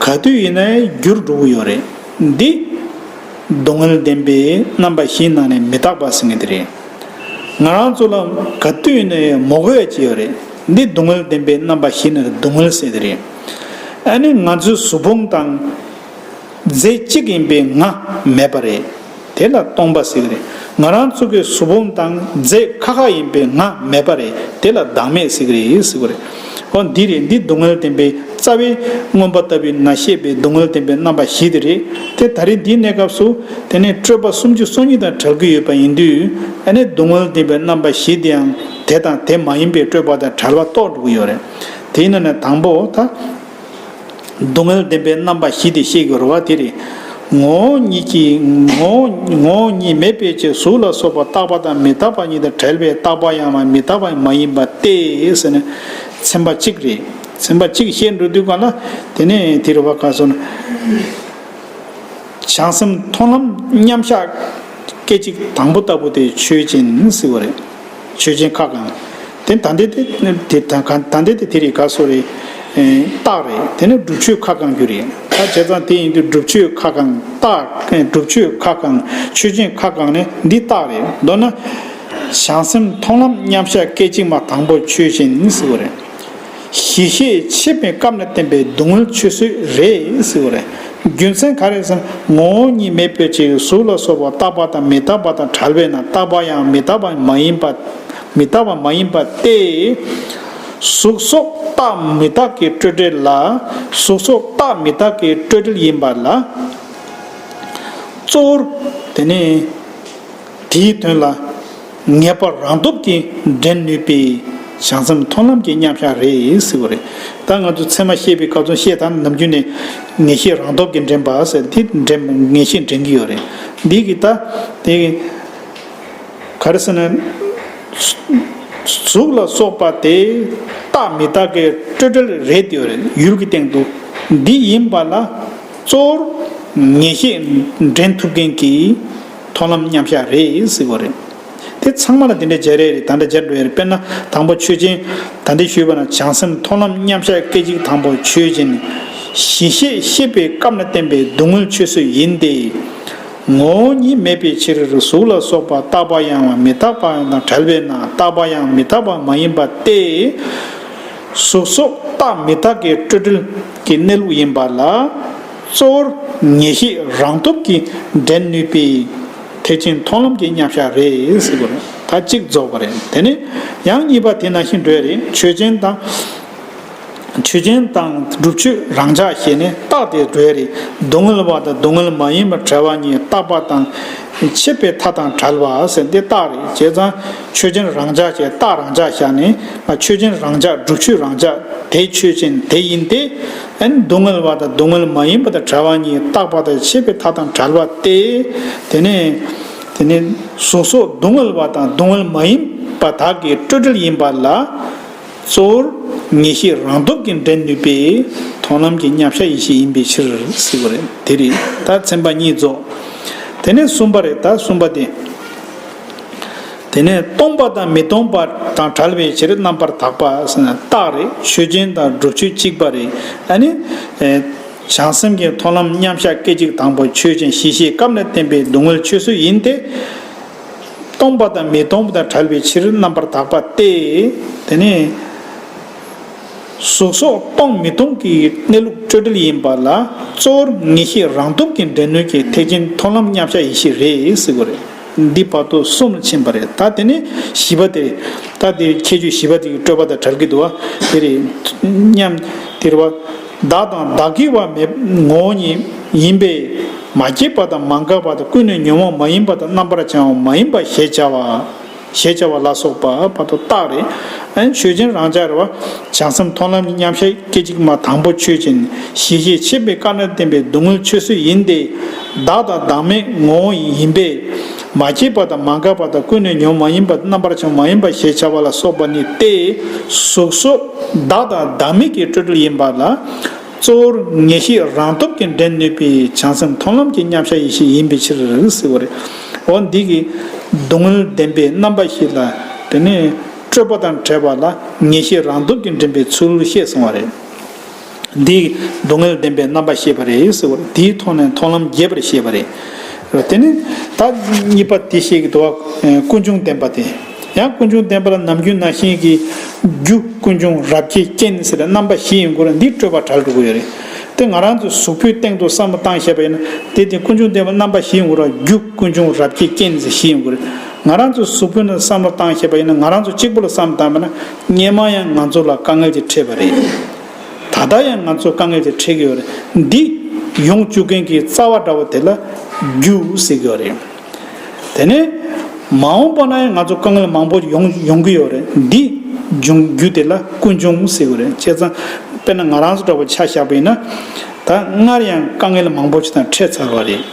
ག་དུས་ཡིན་ན་ཡང་འགྱུར་འགྲོ་གི་ཡོད་རེད། འདི་སྡུག་བསྔལ་བདེན་པའི་རྣམ་པ་བཞིའི་ནང་ནས་མི་རྟག་པ་ཟེར་མཁན་དེ་རེད། ང་རང་ཚོ་ལ་ག་དུས་ཡིན་ན་ཡང་མི་དགོས་ཡ་ཅིག་ཡོད་རེད། འདི་སྡུག་བསྔལ་བདེན་པའི་རྣམ་པ་བཞིའི་ནང་ནས་སྡུག་བསྔལ་ཟེར་དེ་རེད། ཨ་ནི་ང་ཚོའི་གཟུགས་ཕུང་དང་རྫས་གཅིག་ཡིན་པའི་ང་མེད་པ་རེད། དེ་ལ་སྟོང་པ་ཟེར་གི་རེད། ང་རང་ཚོ་གི་གཟུགས་ཕུང་དང་རྫས་ཁ་ཁ་ཡིན་པའི་ང་མེད་པ་རེད། དེ་ལ་བདག་མེད་ཟེར་གི་རེད་ཟེར་གི་རེད། འོ་འདི་རེད། འདི་སྡུག་བསྔལ་བདེན་པའི་རྩ་བའི་མངོན་པ་ལྟ་བུའི་ནང་བཤད་པའི་སྡུག་བསྔལ་བདེན་པའི་རྣམ་པ་བཞི་དེ་རེད། དེ་ད་རེས་འདིའི་གནས་སྐབས་སུ་དེ་ནས་སྤྲོས་པ་སུམ་ཅུ་སོ་གཉིས་དང་བྲལ་གྱི་ཡོད་པ་ཡིན་དུས། ཨ་ནི་སྡུག་བསྔལ་བདེན་པའི་རྣམ་པ་བཞི་དེའང་དེ་དང་དེ་མ་ཡིན་པའི་སྤྲོས་པ་དང་བྲལ་བ་རྟོགས་འགྲོ་གི་ཡོད་རེད། དེའི་ནང་ནས་དང་པོ་ད། སྡུག་བསྔལ་བདེན་པའི་རྣམ་པ་བཞི་དེ་བཤད་དགོས་རེད་བ། དེ་རེད། ངོ་བོ་ཉིད་ཀྱིས་ངོ་བོ་ངོ་བོ་ཉིད་མེད་པའི་ཕྱིར་གཟུགས་ལ་སོགས་པ་རྟག་པ་དང་མི་རྟག་པ་ཉིད་དང་བྲལ་བས་རྟག་པ་ཡང་མ་མི་རྟག་པ་མ་ཡིན་པ་སྟེ་ཟེར་ནས་ཚན་པ་གཅིག་རེད། ཚན་པ་གཅིག་བཤད་འགྲོ་དུས་གང་ལ་དེ་ནས་དེ་རེད་བ། ག་སོང་ན། བྱང་སེམས་མཐོང་ལམ་མཉམ་གཞག་སྐད་ཅིག་དང་པོ་ལྟ་བུ་དེ་ཆོས་ཅན་ཟེར་བ་རེད། ཆོས་ཅན་ཁ་གང་། དེ་ད་འདི་དེ་དེ་ད་གང་ད་འདི་དེ་དེ་རེད། ག་སོ་རེད། རྟགས་རེད། དེ་ནི་བསྒྲུབ་ཆོས་ཁ་གང་རྒྱུ་རེད། ད་བྱས་ཙང་དེ་ཡིན་དུས་བསྒྲུབ་ཆོས་ཁ་གང་རྟགས། བསྒྲུབ་ཆོས་ཁ་གང་ཆོས་ཅན་ཁ་གང་ནི་འདི་རྟགས་རེད། མདོར་ན། བྱང་སེམས་མཐོང་ལམ་མཉམ་གཞག་སྐད་ཅིག་མ་དང་པོ་ཆོས་ཅན་ཟེར་བ་རེད། གཞི་ཤེས་ཕྱི་མའི་སྐབས་ན་བསྟན་པའི་སྡུག་བསྔལ་ཆོས་བཟོད་རེད་ཟེར་བ་རེད། རྒྱུ་མཚན་ག་རེ་ཟེར་ན། ངོ་བོ་ཉིད་མེད་པའི་ཕྱིར་གཟུགས་ལ་སོགས་པ་རྟག་པ་དང་མི་རྟག་པ་དང་བྲལ་བས་ན། རྟག་པ་ཡང་མི་རྟག་པ་མ་ཡིན་པ། མི་རྟག་པ་མ་ཡིན་པ་སྟེ། གཟུགས་སོགས་རྟག་མི་རྟག་གི་སྤྲོས་བྲལ་ལ། གཟུགས་སོགས་རྟག་མི་རྟག་གི་སྤྲོས་བྲལ་ཡིན་པ་ལ། གཙོ་བོར་དེ་ནི། དེའི་དོན་ལ་ངེས་པ་རང་སྟོབས་ཀྱིས་འདྲེན་ནུས་པའི་བྱང་སེམས་མཐོང་ལམ་གྱི་མཉམ་གཞག་རེད་ཟེར་བ་རེད། ད་ང་ཚོ་ཚད་མ་བཤད་པའི་སྐབས་སུ་བཤད་དང་ནམ་རྒྱུན་ནས་ངེས་ཤེས་རང་སྟོབས་ཀྱིས་འདྲེན་པ་ཟེར་དེ་འདྲེན་ངེས་ཤེས་འདྲེན་གྱི་ཡོད་རེད། འདི་གི་ད་དེ་ག་རེ་ཟེར་ན། གཟུགས་ལ་སོགས་པ་དེ་རྟག་མི་རྟག་གི་སྤྲོས་བྲལ་རེད་དེ་ཡོད་རེད། ཡུལ་གྱི་སྟེང་དུ་འདི་ཡིན་པ་ལ་གཙོ་བོར་ངེས་ཤེས་འདྲེན་ཐུབ་མཁན་གྱི་མཐོང་ལམ་མཉམ་གཞག་རེད་ཟེར་བ་རེད། དེ་ཚང་མ་ལ་དེ་འདྲ་སྦྱར་ཡས་རེད། ད་འདྲ་སྦྱར་འགྲོ་ཡས་རེད། དཔེར་ན་དང་པོ་ཆོས་ཅན། ད་འདི་ཞུས་པ་ན་བྱང་སེམས་མཐོང་ལམ་མཉམ་གཞག་སྐད་ཅིག་དང་པོ་ཆོས་ཅན། གཞི་ཤེས་ཤེས་པའི་སྐབས་ན་བསྟན་པའི་སྡུག་བསྔལ་ཆོས་སུ་ཡིན་ཏེ། ངོ་བོ་ཉིད་མེད་པའི་ཕྱིར་གཟུགས་ལ་སོགས་པ་རྟག་པ་ཡང་མི་རྟག་པ་དང་བྲལ་བས་ན་རྟག་པ་ཡང་མི་རྟག་པ་མ་ཡིན་པ་སྟེ། གཟུགས་སོགས་རྟག་མི་རྟག་གི་སྤྲོས་བྲལ་གྱི་གནས་ལུགས་ཡིན་པ་ལ། གཙོ་བོར་ངེས་ཤེས་རང་སྟོབས་ཀྱིས་འདྲེན་ནུས་པའི་ཐེག་ཆེན་མཐོང་ལམ་གྱི་མཉམ་གཞག་རེད་ཟེར་བ་རེད། ད་གཅིག་རྫོགས་པ་རེད། དེ་ནས་ཡང་གཉིས་པ་དེ་ནང་བཞིན་འགྲོ་ཡ་རེད། ཆོས་ཅན་དང་། ཆོས་ཅན་དང་སྒྲུབ་ཆོས་རང་འཇགས་ཞེས་ནས་རྟགས་དེ་འགྲོ་ཡ་རེད། སྡུག་བསྔལ་བ་དང་སྡུག་བསྔལ་མ་ཡིན་པ་བྲལ་བ་གཉིས་རྟག་པ་དང་ཆད་པའི་མཐའ་དང་བྲལ་བ་ཟེར་འདི་རྟགས་རེད། བྱས་ཙང་ཆོས་ཅན་རང་འཇགས་ཞེས་རྟགས་རང་འཇགས་བཞག་ནས་ཆོས་ཅན་རང་འཇགས་སྒྲུབ་ཆོས་རང་འཇགས་དེ་ཆོས་ཅན་དེ་ཡིན་ཏེ། ཨན་སྡུག་བསྔལ་བ་དང་སྡུག་བསྔལ་མ་ཡིན་པ་དང་བྲལ་བ་གཉིས་རྟག་པ་དང་ཆད་པའི་མཐའ་དང་བྲལ་བ་སྟེ། དེ་ནས་དེ་ནས་གཟུགས་སོགས་སྡུག་བསྔལ་བ་དང་སྡུག་བསྔལ་མ་ཡིན་པ་དག་གི་སྤྲོས་བྲལ་ཡིན་པ་ལ། གཙོ་བོར་ངེས་ཤེས་རང་སྟོབས་ཀྱིས་འདྲེན་ནུས་པའི་མཐོང་ལམ་གྱི་མཉམ་གཞག་ཡེ་ཤེས་ཡིན་པའི་ཕྱིར་ཟེར་བ་རེད། དེ་རེད། ད་ཚན་པ་གཉིས་རྫོགས། དེ་ནས་གསུམ་པ་རེད། ད་གསུམ་པ་དེ། དེ་ནས་སྟོང་པ་དང་མི་སྟོང་པ་དང་བྲལ་བའི་ཕྱིར་རྣམ་པར་དག་པ་ཟེར་ན་རྟགས་རེད། ཆོས་ཅན་དང་སྒྲུབ་ཆོས་གཅིག་པ་རེད། ཨ་ནི། བྱང་སེམས་ཀྱི་མཐོང་ལམ་མཉམ་གཞག་སྐད་ཅིག་དང་པོ་ཆོས་ཅན་གཞི་ཤེས་སྐབས་ནས་བསྟན་པའི་སྡུག་བསྔལ་ཆོས་སུ་ཡིན་ཏེ། སྟོང་པ་དང་མི་སྟོང་པ་དང་བྲལ་བའི་ཕྱིར་རྣམ་པར་དག་པ་སྟེ། དེ་ནས་གཟུགས་སོགས་སྟོང་མི་སྟོང་གི་གནས་ལུགས་སྤྲོས་བྲལ་ཡིན་པ་ལ་གཙོ་བོར་ངེས་ཤེས་རང་སྟོབས་ཀྱིས་འདྲེན་ནུས་ཀྱི་ཐེག་ཆེན་མཐོང་ལམ་མཉམ་གཞག་ཡེ་ཤེས་རེད་ཟེར་དགོས་རེད། འདི་བར་དུ་གསུམ་ལ་ཕྱིན་པ་རེད། ད་དེ་ནས་བཞི་པ་དེ་རེད། ད་དེ་ཁྱད་ཆོས་བཞི་པ་དེ་གི་སྤྲོས་པ་དང་བྲལ་གྱི་འདུག་བ། དེ་རེད། སྙམ། དེ་རེད་བ། བདག་དང་བདག་གི་བ་མེད་ངོ་བོ་ཉིད་ཡིན་པས། མ་སྐྱེས་པ་དང་མ་འགགས་པ་དང་ཀུན་ནས་ཉོན་མོངས་མ་ཡིན་པ་དང་རྣམ་པར་བྱང་བ་མ་ཡིན་པ་ཞེས་བྱ་བ། ཞེས་བྱ་བ་ལ་སོགས་པ་བར་དུ་རྟགས་རེད། ཨན་ཆོས་ཅན་རང་འཇགས་རེད་བ། བྱང་སེམས་མཐོང་ལམ་མཉམ་གཞག་སྐད་ཅིག་མ་དང་པོ་ཆོས་ཅན། གཞི་ཤེས་ཕྱེད་པའི་དཀར་ནག་བསྟན་པའི་སྡུག་བསྔལ་ཆོས་སུ་ཡིན་ཏེ། བདག་དང་བདག་མེད་ངོ་བོ་ཡིན་པས། མ་སྐྱེས་པ་དང་མ་འགགས་པ་དང་ཀུན་ནས་ཉོན་མ་ཡིན་པ་རྣམ་པར་བྱང་མ་ཡིན་པ་ཞེས་བྱ་བ་ལ་སོགས་པ་ནི་སྟེ། གཟུགས་སོགས་བདག་དང་བདག་མེད་ཀྱི་སྤྲོས་བྲལ་ཡིན་པ་ལ། གཙོ་བོར་ངེས་ཤེས་རང་སྟོབས་ཀྱིས་འདྲེན་ནུས་པའི་བྱང་སེམས་མཐོང་ལམ་གྱི་མཉམ་གཞག་ཡེ་ཤེས་ཡིན་པའི་ཕྱིར་ཟེར་བ་རེད། འོ་འདི་གི་སྡུག་བསྔལ་བདེན་པའི་རྣམ་པ་བཞི་ལ་དེ་ནས་སྤྲོས་པ་དང་བྲལ་བ་ལ་ངེས་ཤེས་རང་སྟོབས་ཀྱིས་འདྲེན་པའི་ཚུལ་བཤད་སོང་བ་རེད། འདི་སྡུག་བསྔལ་བདེན་པའི་རྣམ་པ་བཞི་པ་རེད་ཟེར་བ་རེད། དེའི་ཐོག་ནས་མཐོང་ལམ་རྒྱས་པར་བཤད་པ་རེད། དེ་ནས་ད་གཉིས་པ་དེ་བཤད་ཀྱི་འདུག་བ། ཀུན་འབྱུང་བདེན་པ་དེ། ཡང་ཀུན་འབྱུང་བདེན་པ་ལ་ནམ་རྒྱུན་ནང་བཞིན་གྱི་རྒྱུ་ཀུན་འབྱུང་རབ་དགྱེས་རྐྱེན་ཟེར་རྣམ་པ་བཞི་ཡོང་གི་རེད། འདི་སྤྲོས་པ་བྲལ་འགྲོ་གི་ཡོད་རེད། དེ་ང་རང་ཚོ་གཟུགས་པོའི་སྟེང་དུ་བསམ་བློ་བཏང་བཞག་པ་ཡིན་ན་དེ་དེ་ཀུན་འབྱུང་བདེན་པ་རྣམ་པ་བཞི་ཡོང་གི་རེད། རྒྱུ་ཀུན་འབྱུང་རབ་དགྱེས་རྐྱེན་ཟེར་བཞི་ཡོང་གི་རེད། ང་རང་ཚོ་གཟུགས་པོའི་ནང་བསམ་བློ་བཏང་བཞག་པ་ཡིན་ན་ང་རང་ཚོ་གཅིག་པུ་ལ་བསམ་བློ་བཏང་བ་ན་སྔས་མ་ཡང་ང་ཚོ་ལ་དཀའ་ངལ་ཅིག་འཕྲད་པ་རེད། ད་ལྟ་ཡང་ང་ཚོ་དཀའ་ངལ་ཅིག་འཕྲད་ཀྱི་ཡོད་རེད། འདི་ཡོང་བཅུག་མཁན་གྱི་རྩ་བ་འདྲ་བོ་དེ་ལ་རྒྱུ་ཟེར་གྱི་ཡོད་རེད། དེ་ནས་མ་འོངས་པ་ན་ཡང་ང་ཚོ་དཀའ་ངལ་མང་པོ་ཡོང་ཡོང་གི་ཡོད་རེད། འདི་འབྱུང་རྒྱུ་དེ་ལ་ཀུན་འབྱུང་ཟེར་གྱི་རེད། བྱས་ཙང་དཔེར་ན་ང་རང་ཚོ་འདྲ་བོ་ཆ་བཞག་པ་ཡིན་ན་ད་སྔར་ཡང་དཀའ་ངལ་མང་པོ་ཞིག་དང་འཕྲད་ཚར་བ་རེད།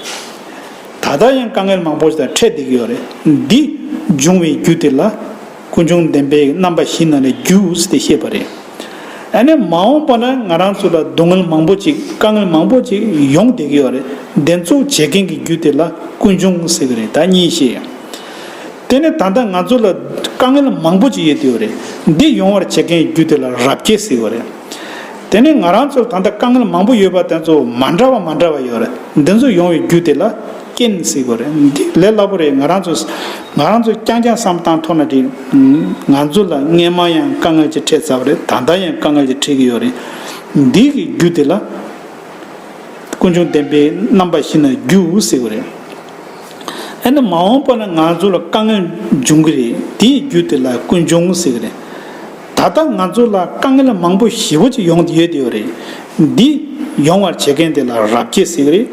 ད་ལྟ་ཡང་དཀའ་ངལ་མང་པོ་ཞིག་དང་འཕྲད་བསྡད་ཀྱི་ཡོད་རེད། འདི་འབྱུང་བའི་རྒྱུ་དེ་ལ་ཀུན་འབྱུང་བདེན་པའི་རྣམ་པ་བཞི་ནང་ནས་རྒྱུ་ཟེར་ཏེ་བཤད་པ་རེད། ཨ་ནི་མ་འོངས་པ་ན་ང་རང་ཚོ་ལ་སྡུག་བསྔལ་མང་པོ་ཅིག་དཀའ་ངལ་མང་པོ་ཅིག་ཡོང་བསྡད་ཀྱི་ཡོད་རེད། འདི་ཚོ་བྱེད་མཁན་གྱི་རྒྱུ་དེ་ལ་ཀུན་འབྱུང་ཟེར་གྱི་རེད། ད་གཉིས་བཤད་ཡ། དེ་ནས་ད་ལྟ་ང་ཚོ་ལ་དཀའ་ངལ་མང་པོ་ཅིག་ཡོད་དེ་ཡོད་རེད། འདི་ཡོང་བར་བྱེད་མཁན་རྒྱུ་དེ་ལ་རབ་དགྱེས་ཟེར་གྱི་རེད། དེ་ནས་ང་རང་ཚོར་ད་ལྟ་དཀའ་ངལ་མང་པོ་ཡོད་པ་དེ་ཚོ་མ་འདྲ་བ་མ་འདྲ་བ་ཡོད་རེད། འདི་ཚོ་ཡོང་བའི་རྒྱུ་དེ་ལ་རྐྱེན་ཟེར་གྱི་རེད། འདི་ལས་སླ་པོ་རེད། ང་རང་ཚོ་ང་རང་ཚོ་རྐྱང་རྐྱང་བསམ་བཏང་ཐུབ་ན་འགྲིག་ང་ཚོ་ལ་སྔས་མ་ཡང་དཀའ་ངལ་ཅིག་འཕྲད་ཚར་བ་རེད། ད་ལྟ་ཡང་དཀའ་ངལ་ཅིག་འཕྲད་ཀྱི་ཡོད་རེད། འདི་གི་རྒྱུ་དེ་ལ། ཀུན་འབྱུང་བདེན་པའི་རྣམ་པ་བཞི་ན་རྒྱུ་ཟེར་གི་རེད། ཨ་ནི་མ་འོངས་པ་ན་ང་ཚོ་ལ་དཀའ་ངལ་འབྱུང་གི་རེད། དེའི་རྒྱུ་དེ་ལ་ཀུན་འབྱུང་ཟེར་གི་རེད། ད་ལྟ་ང་ཚོ་ལ་དཀའ་ངལ་མང་པོ་ཞེ་པོ་ཅིག་ཡོང་ཡོད་དེ་ཡོད་རེད། འདི་ཡོང་བར་བྱེད་མཁན་དེ་ལ་རབ་བྱེད་ཟེར་གི་རེད།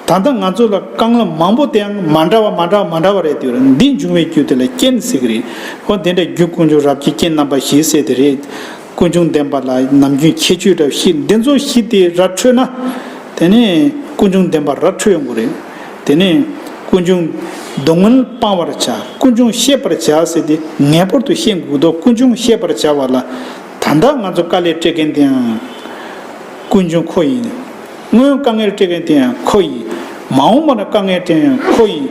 ད་ལྟ་ང་ཚོ་ལ་དཀའ་ངལ་མང་པོ་དེའང་མ་འདྲ་བ་མ་འདྲ་བ་མ་འདྲ་བ་རེད་དེ་ཡོད་རེད། འདི་འབྱུང་བའི་རྒྱུ་དེ་ལ་རྐྱེན་ཟེར་གི་རེད། འོ་དེ་འདྲ་རྒྱུ་ཀུན་འབྱུང་རབ་བྱེད་རྐྱེན་རྣམ་པ་བཞི་ཟེར་དེ་རེད། ཀུན་འབྱུང་བདེན་པ་ལ་ནམ་རྒྱུན་ཁྱད་ཆོས་འདྲ་བཞི་འདི་ཚོ་བཞི་དེ་ར་འཕྲོད་ན། དེ་ནས་ཀུན་འབྱུང་བདེན་པ་ར་འཕྲོད་ཡོང་གི་རེད། དེ་ནས་ཀུན་འབྱུང་སྡུག་བསྔལ་སྤང་བར་བྱ། ཀུན་འབྱུང་ཤེས་པར་བྱ་ཟེར་དེ་ངེས་པར་དུ་ཤེས་དགོས་འདུག་ཀུན་འབྱུང་ཤེས་པར་བྱ་བ་ལ། ད་ལྟ་ང་ཚོ་དཀའ་ལས་སྤྲད་མཁན་དེའང་ཀུན་འབྱུང་ཁོ་ཡིན། སྔོན་དཀའ་ངལ་སྤྲད་མཁན་དེ་ཡང་ཁོ་ཡིན། མ་འོངས་པ་ན་དཀའ་ངལ་སྤྲད་ཡང་ཁོ་ཡིན།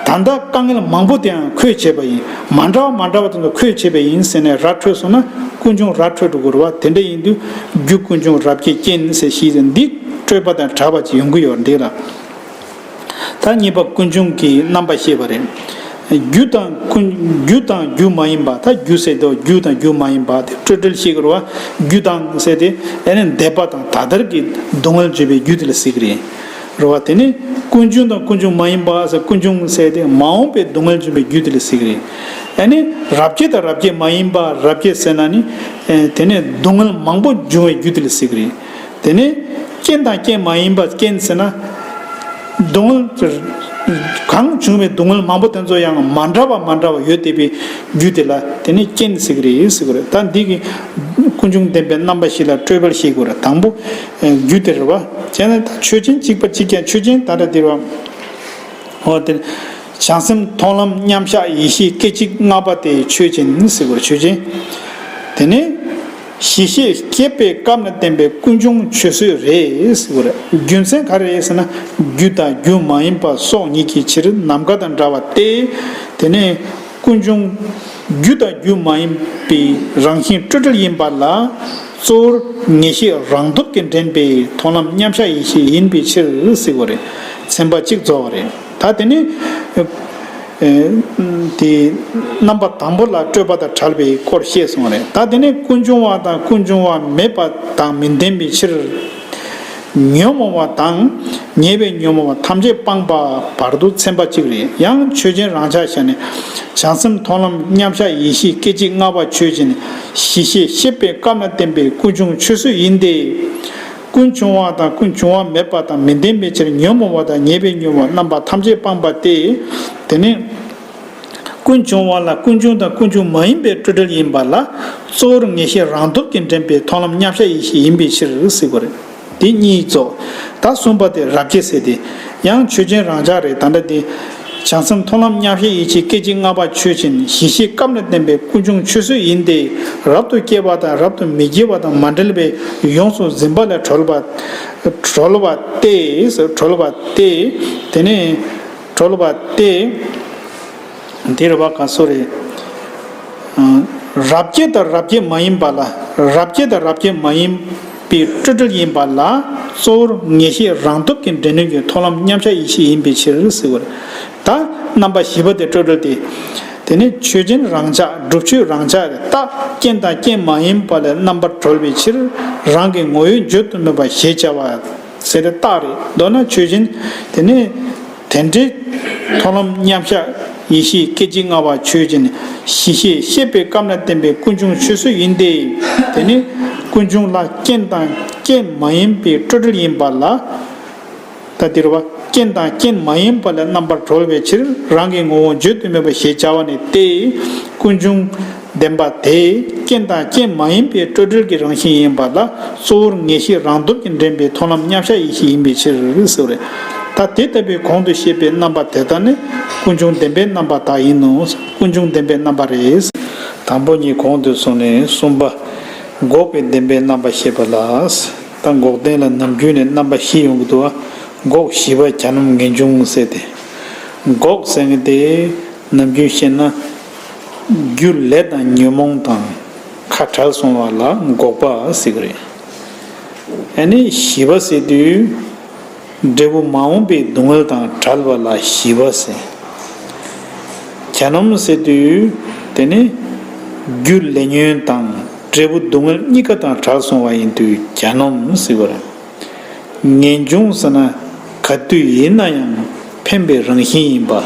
ད་ལྟ་དཀའ་ངལ་མང་པོ་དེ་ཡང་ཁོས་བྱས་པ་ཡིན། མ་འདྲ་བ་མ་འདྲ་བ་དེ་ཚོ་ཁོས་བྱས་པ་ཡིན་ཟེར་ནས་ར་འཕྲོད་སོང་ན་ཀུན་འབྱུང་ར་འཕྲོད་འགྲོ་དགོས་རེད་བ། དེ་འདྲ་ཡིན་དུས་རྒྱུ་ཀུན་འབྱུང་རབ་བྱེད་རྐྱེན་ཟེར་ཞེས་ཟེར་འདི་སྤྲོས་པ་དང་བྲལ་བ་ཅིག་ཡོང་གི་ཡོད་འདི་ལ། ད་གཉིས་པ་ཀུན་འབྱུང་གི་རྣམ་པ་ཤེས་པ་རེད། རྒྱུ་དང་ཀུན་རྒྱུ་དང་རྒྱུ་མ་ཡིན་པ། ད་རྒྱུ་ཟེར་དུས་རྒྱུ་དང་རྒྱུ་མ་ཡིན་པ་དེ་སྤྲོས་བྲལ་ཤེས་དགོས་རེད་བ། རྒྱུ་དང་ཟེར་དེ་ཨེ་ནི་འདས་པ་དང་ད་ལྟར་གྱི་སྡུག་བསྔལ་བརྗོད་པའི་རྒྱུ་དེ་ལ་ཟེར་གི་རེད། རེད་བ། དེ་ནི་ཀུན་འབྱུང་དང་ཀུན་འབྱུང་མ་ཡིན་པ་ཟེར་ཀུན་འབྱུང་ཟེར་དེ་མ་འོངས་པའི་སྡུག་བསྔལ་བརྗོད་པའི་རྒྱུ་དེ་ལ་ཟེར་གི་རེད། ཨེ་ནི་རབ་བྱེད་དང་རབ་བྱེད་མ་ཡིན་པ། རབ་བྱེད་ཟེར་ན་ནི་ཨེ་དེ་ནི་སྡུག་བསྔལ་མང་པོ་འབྱུང་བའི་རྒྱུ་དེ་ལ་ཟེར་གི་རེད། དེ་ནས་རྐྱེན་དང་རྐྱེན་མ་ཡིན་པ། རྐྱེན་ཟེར་ན་སྡུག་བསྔལ་གང་བྱུང་བའི་སྡུག་བསྔལ་མང་པོ་དེ་ཚོ་ཡང་མ་འདྲ་བ་མ་འདྲ་བ་ཡོད་བསྡད་པའི་རྒྱུ་དེ་ལ་དེ་ནས་རྐྱེན་ཟེར་གི་རེད་ཟེར་གི་རེད། ད་འདི་གི་ཀུན་འབྱུང་བདེན་པའི་རྣམ་པ་བཞི་ལ་སྤྲོས་པ་ཤེས་དགོས་རེད། དང་པོ་རྒྱུ་དེ་རེད་བ། བྱས་ན་ད་ཆོས་ཅན་གཅིག་པ་གཅིག་ཀྱང་ཆོས་ཅན་ད་ལྟ་དེ་རེད་བ། འོ་དེ་བྱང་སེམས་མཐོང་ལམ་མཉམ་གཞག་ཡེ་ཤེས་སྐད་ཅིག་ལྔ་པ་དེ་ཆོས་ཅན་ཟེར་དགོས་རེད། ཆོས་ཅན། དེ་ནས་གཞི་ཤེས་ཤེས་པའི་སྐབས་ན་བསྟན་པའི་ཀུན་འབྱུང་ཆོས་བཟོད་རེད་ཟེར་དགོས་རེད། རྒྱུ་མཚན་ག་རེ་རེད་ཟེར་ན་རྒྱུ་དང་རྒྱུ་མ་ཡིན་པ་སོགས་ཉིད་ཀྱི་ཕྱིར་ནམ་མཁའ་དང་འདྲ་བ་སྟེ། དེ་ནས་ཀུན་འབྱུང་རྒྱུ་དང་རྒྱུ་མ་ཡིན་པའི་རང་བཞིན་སྤྲོས་བྲལ་ཡིན་པ་ལ་གཙོ་བོར་ངེས་ཤེས་རང་སྟོབས་ཀྱིས་འདྲེན་པའི་མཐོང་ལམ་མཉམ་གཞག་ཡེ་ཤེས་ཡིན་པའི་ཕྱིར་ཟེར་དགོས་རེད། ཚན་པ་གཅིག་རྫོགས་པ་རེད། ད་དེ་ནི་ཨེ་དེ་རྣམ་པ་དང་པོ་ལ་སྤྲོས་པ་དང་བྲལ་བའི་སྐོར་བཤད་སོང་བ་རེད། ད་དེ་ནི་ཀུན་འབྱུང་བ་དང་ཀུན་འབྱུང་བ་མེད་པ་དང་མི་ལྡན་པའི་ཕྱིར། ཉོན་མོངས་པ་དང་ཉེ་བའི་ཉོན་མོངས་པ་ཐམས་ཅད་སྤངས་པ་བར་དུ་ཚན་པ་གཅིག་རེད། ཡང་ཆོས་ཅན་རང་འཇགས་བྱས་ནས་བྱང་སེམས་མཐོང་ལམ་མཉམ་གཞག་ཡེ་ཤེས་སྐད་ཅིག་ལྔ་པ་ཆོས་ཅན། གཞི་ཤེས་ཤེས་པའི་སྐབས་ན་བསྟན་པའི་ཀུན་འབྱུང་ཆོས་བཟོད་ཡིན་ཏེ། ཀུན་འབྱུང་བ་དང་ཀུན་འབྱུང་བ་མེད་པ་དང་མི་ལྡན་པའི་ཕྱིར་ཉོན་མོངས་པ་དང་ཉེ་བའི་ཉོན་མོངས་རྣམ་པ་ཐམས་ཅད་སྤངས་པ་སྟེ། དེ་ནི་ཀུན་འབྱུང་བ་ལ་ཀུན་འབྱུང་དང་ཀུན་འབྱུང་མ་ཡིན་པའི་སྤྲོས་བྲལ་ཡིན་པ་ལ་གཙོ་བོར་ངེས་ཤེས་རང་སྟོབས་ཀྱིས་འདྲེན་པའི་མཐོང་ལམ་མཉམ་གཞག་ཡེ་ཤེས་ཡིན་པའི་ཕྱིར་ཟེར་དགོས་རེད། དེ་གཉིས་རྫོགས། ད་གསུམ་པ་དེ་རབ་བྱེད་ཟེར་ཏེ། ཡང་ཆོས་ཅན་རང་འཇགས་རེད། ད་ལྟ་དེ། བྱང་སེམས་མཐོང་ལམ་མཉམ་གཞག་ཡེ་ཤེས་སྐད་ཅིག་ལྔ་པ་ཆོས་ཅན། གཞི་ཤེས་སྐབས་ན་བསྟན་པའི་ཀུན་འབྱུང་ཆོས་བཟོད་ཡིན་ཏེ། རབ་ཏུ་སྐྱེ་བ་དང་རབ་ཏུ་མི་སྐྱེ་བ་དང་མ་བྲལ་བའི་ཡོངས་སུ་འཛིན་པ་ལས་གྲོལ་བ། གྲོལ་བ་སྟེ། གྲོལ་བ་སྟེ། དེ་ནས་གྲོལ་བ་སྟེ། དེ་རེད་བ། ག་སོ་རེད། རབ་བྱེད་དང་རབ་བྱེད་མ་ཡིན་པ་ལ། རབ་བྱེད་དང་རབ་བྱེད་མ་ཡིན་པའི་སྤྲོས་བྲལ་ཡིན་པ་ལ་གཙོ་བོར་ངེས་ཤེས་རང་སྟོབས་ཀྱིས་འདྲེན་ནུས་ཀྱི་མཐོང་ལམ་མཉམ་གཞག་ཡེ་ཤེས་ཡིན་པའི་ཕྱིར་ཟེར་བ་རེད། ད་རྣམ་པ་བཞི་པ་དེ་སྤྲོས་བྲལ་ཏེ། དེ་ནི་ཆོས་ཅན་རང་འཇགས། སྒྲུབ་ཆོས་རང་འཇགས་རེད། རྟགས་རྐྱེན་དང་རྐྱེན་མ་ཡིན་པ་ལས་རྣམ་པར་གྲོལ་བའི་ཕྱིར་རང་གི་ངོ་བོས་བརྗོད་དུ་མེད་པ་ཞེས་བྱ་བ་ཟེར་རྟགས་རེད། མདོར་ན་ཆོས་ཅན། དེ་ནི། དེ་འདྲའི་མཐོང་ལམ་མཉམ་གཞག་ཡེ་ཤེས་སྐད་ཅིག་ལྔ་པ་ཆོས་ཅན། གཞི་ཤེས་ཤེས་པའི་སྐབས་ན་བསྟན་པའི་ཀུན་འབྱུང་ཆོས་བཟོད་ཡིན་ཏེ། དེ་ནི་ཀུན་འབྱུང་ལ་རྐྱེན་དང་རྐྱེན་མ་ཡིན་པའི་སྤྲོས་བྲལ་ཡིན་པ་ལ། ད་འདིར་བ་རྐྱེན་དང་རྐྱེན་མ་ཡིན་པ་ལས་རྣམ་པར་གྲོལ་བའི་ཕྱིར་རང་གི་ངོ་བོ་བརྗོད་དུ་མེད་པ་ཞེས་བྱ་བ་ནི་སྟེ། ཀུན་འབྱུང་བདེན་པ་དེས་རྐྱེན་དང་རྐྱེན་མ་ཡིན་པའི་སྤྲོས་བྲལ་གྱི་རང་བཞིན་ཡིན་པ་ལ་གཙོ་བོར་ངེས་ཤེས་རང་སྟོབས་ཀྱིས་འདྲེན་པའི་མཐོང་ལམ་མཉམ་གཞག་ཡེ་ཤེས་ཡིན་པའི་ཕྱིར་ཟེར་བ་རེད། ད་དེ་ལྟ་བུའི་གོང་དུ་བཤད་པའི་རྣམ་པ་དེ་དག་ནི་ཀུན་འབྱུང་བདེན་པའི་རྣམ་པ་དག་ཡིན་ནོ། ཀུན་འབྱུང་བདེན་པའི་རྣམ་པ་རེད། དང་པོ་གཉིས་གོང་དུ་སོང་ནས་གསུམ་པ། འགོག་པའི་བདེན་པའི་རྣམ་པ་བཤད་པ་ལ། ད་འགོག་བདེན་ལ་ནམ་རྒྱུན་ནས་རྣམ་པ་བཞི་ཡོང་གི་འདུག་བ། འགོག་བཞི་པ་གྱ་ནོམ་ངེས་འབྱུང་ཟེར་ཏེ། འགོག་ཟེར་མཁན་དེ། ནམ་རྒྱུན་བཤད་ན། རྒྱུ་ལས་དང་ཉོན་མོངས་དང་ཁ་བྲལ་སོང་བ་ལ་འགོག་པ་ཟེར་གི་རེད། ཨ་ནི་ཞི་བ་ཟེར་དུས་འབྲས་བུ་མ་འོངས་པའི་སྡུག་བསྔལ་དང་བྲལ་བ་ལ་ཞི་བ་ཟེར། གྱ་ནོམ་ཟེར་དུས་དེ་ནི་རྒྱུ་ལས་ཉོན་དང་འབྲས་བུ་སྡུག་བསྔལ་གཉིས་ཀ་དང་བྲལ་སོང་བ་ཡིན་དུས་གྱ་ནོམ་ཟེར་བ་རེད། ངེས་འབྱུང་ཟེར་ན་ག་དུས་ཡིན་ན་ཡང་འཕེན་པའི་རང་བཞིན་ཡིན་པ།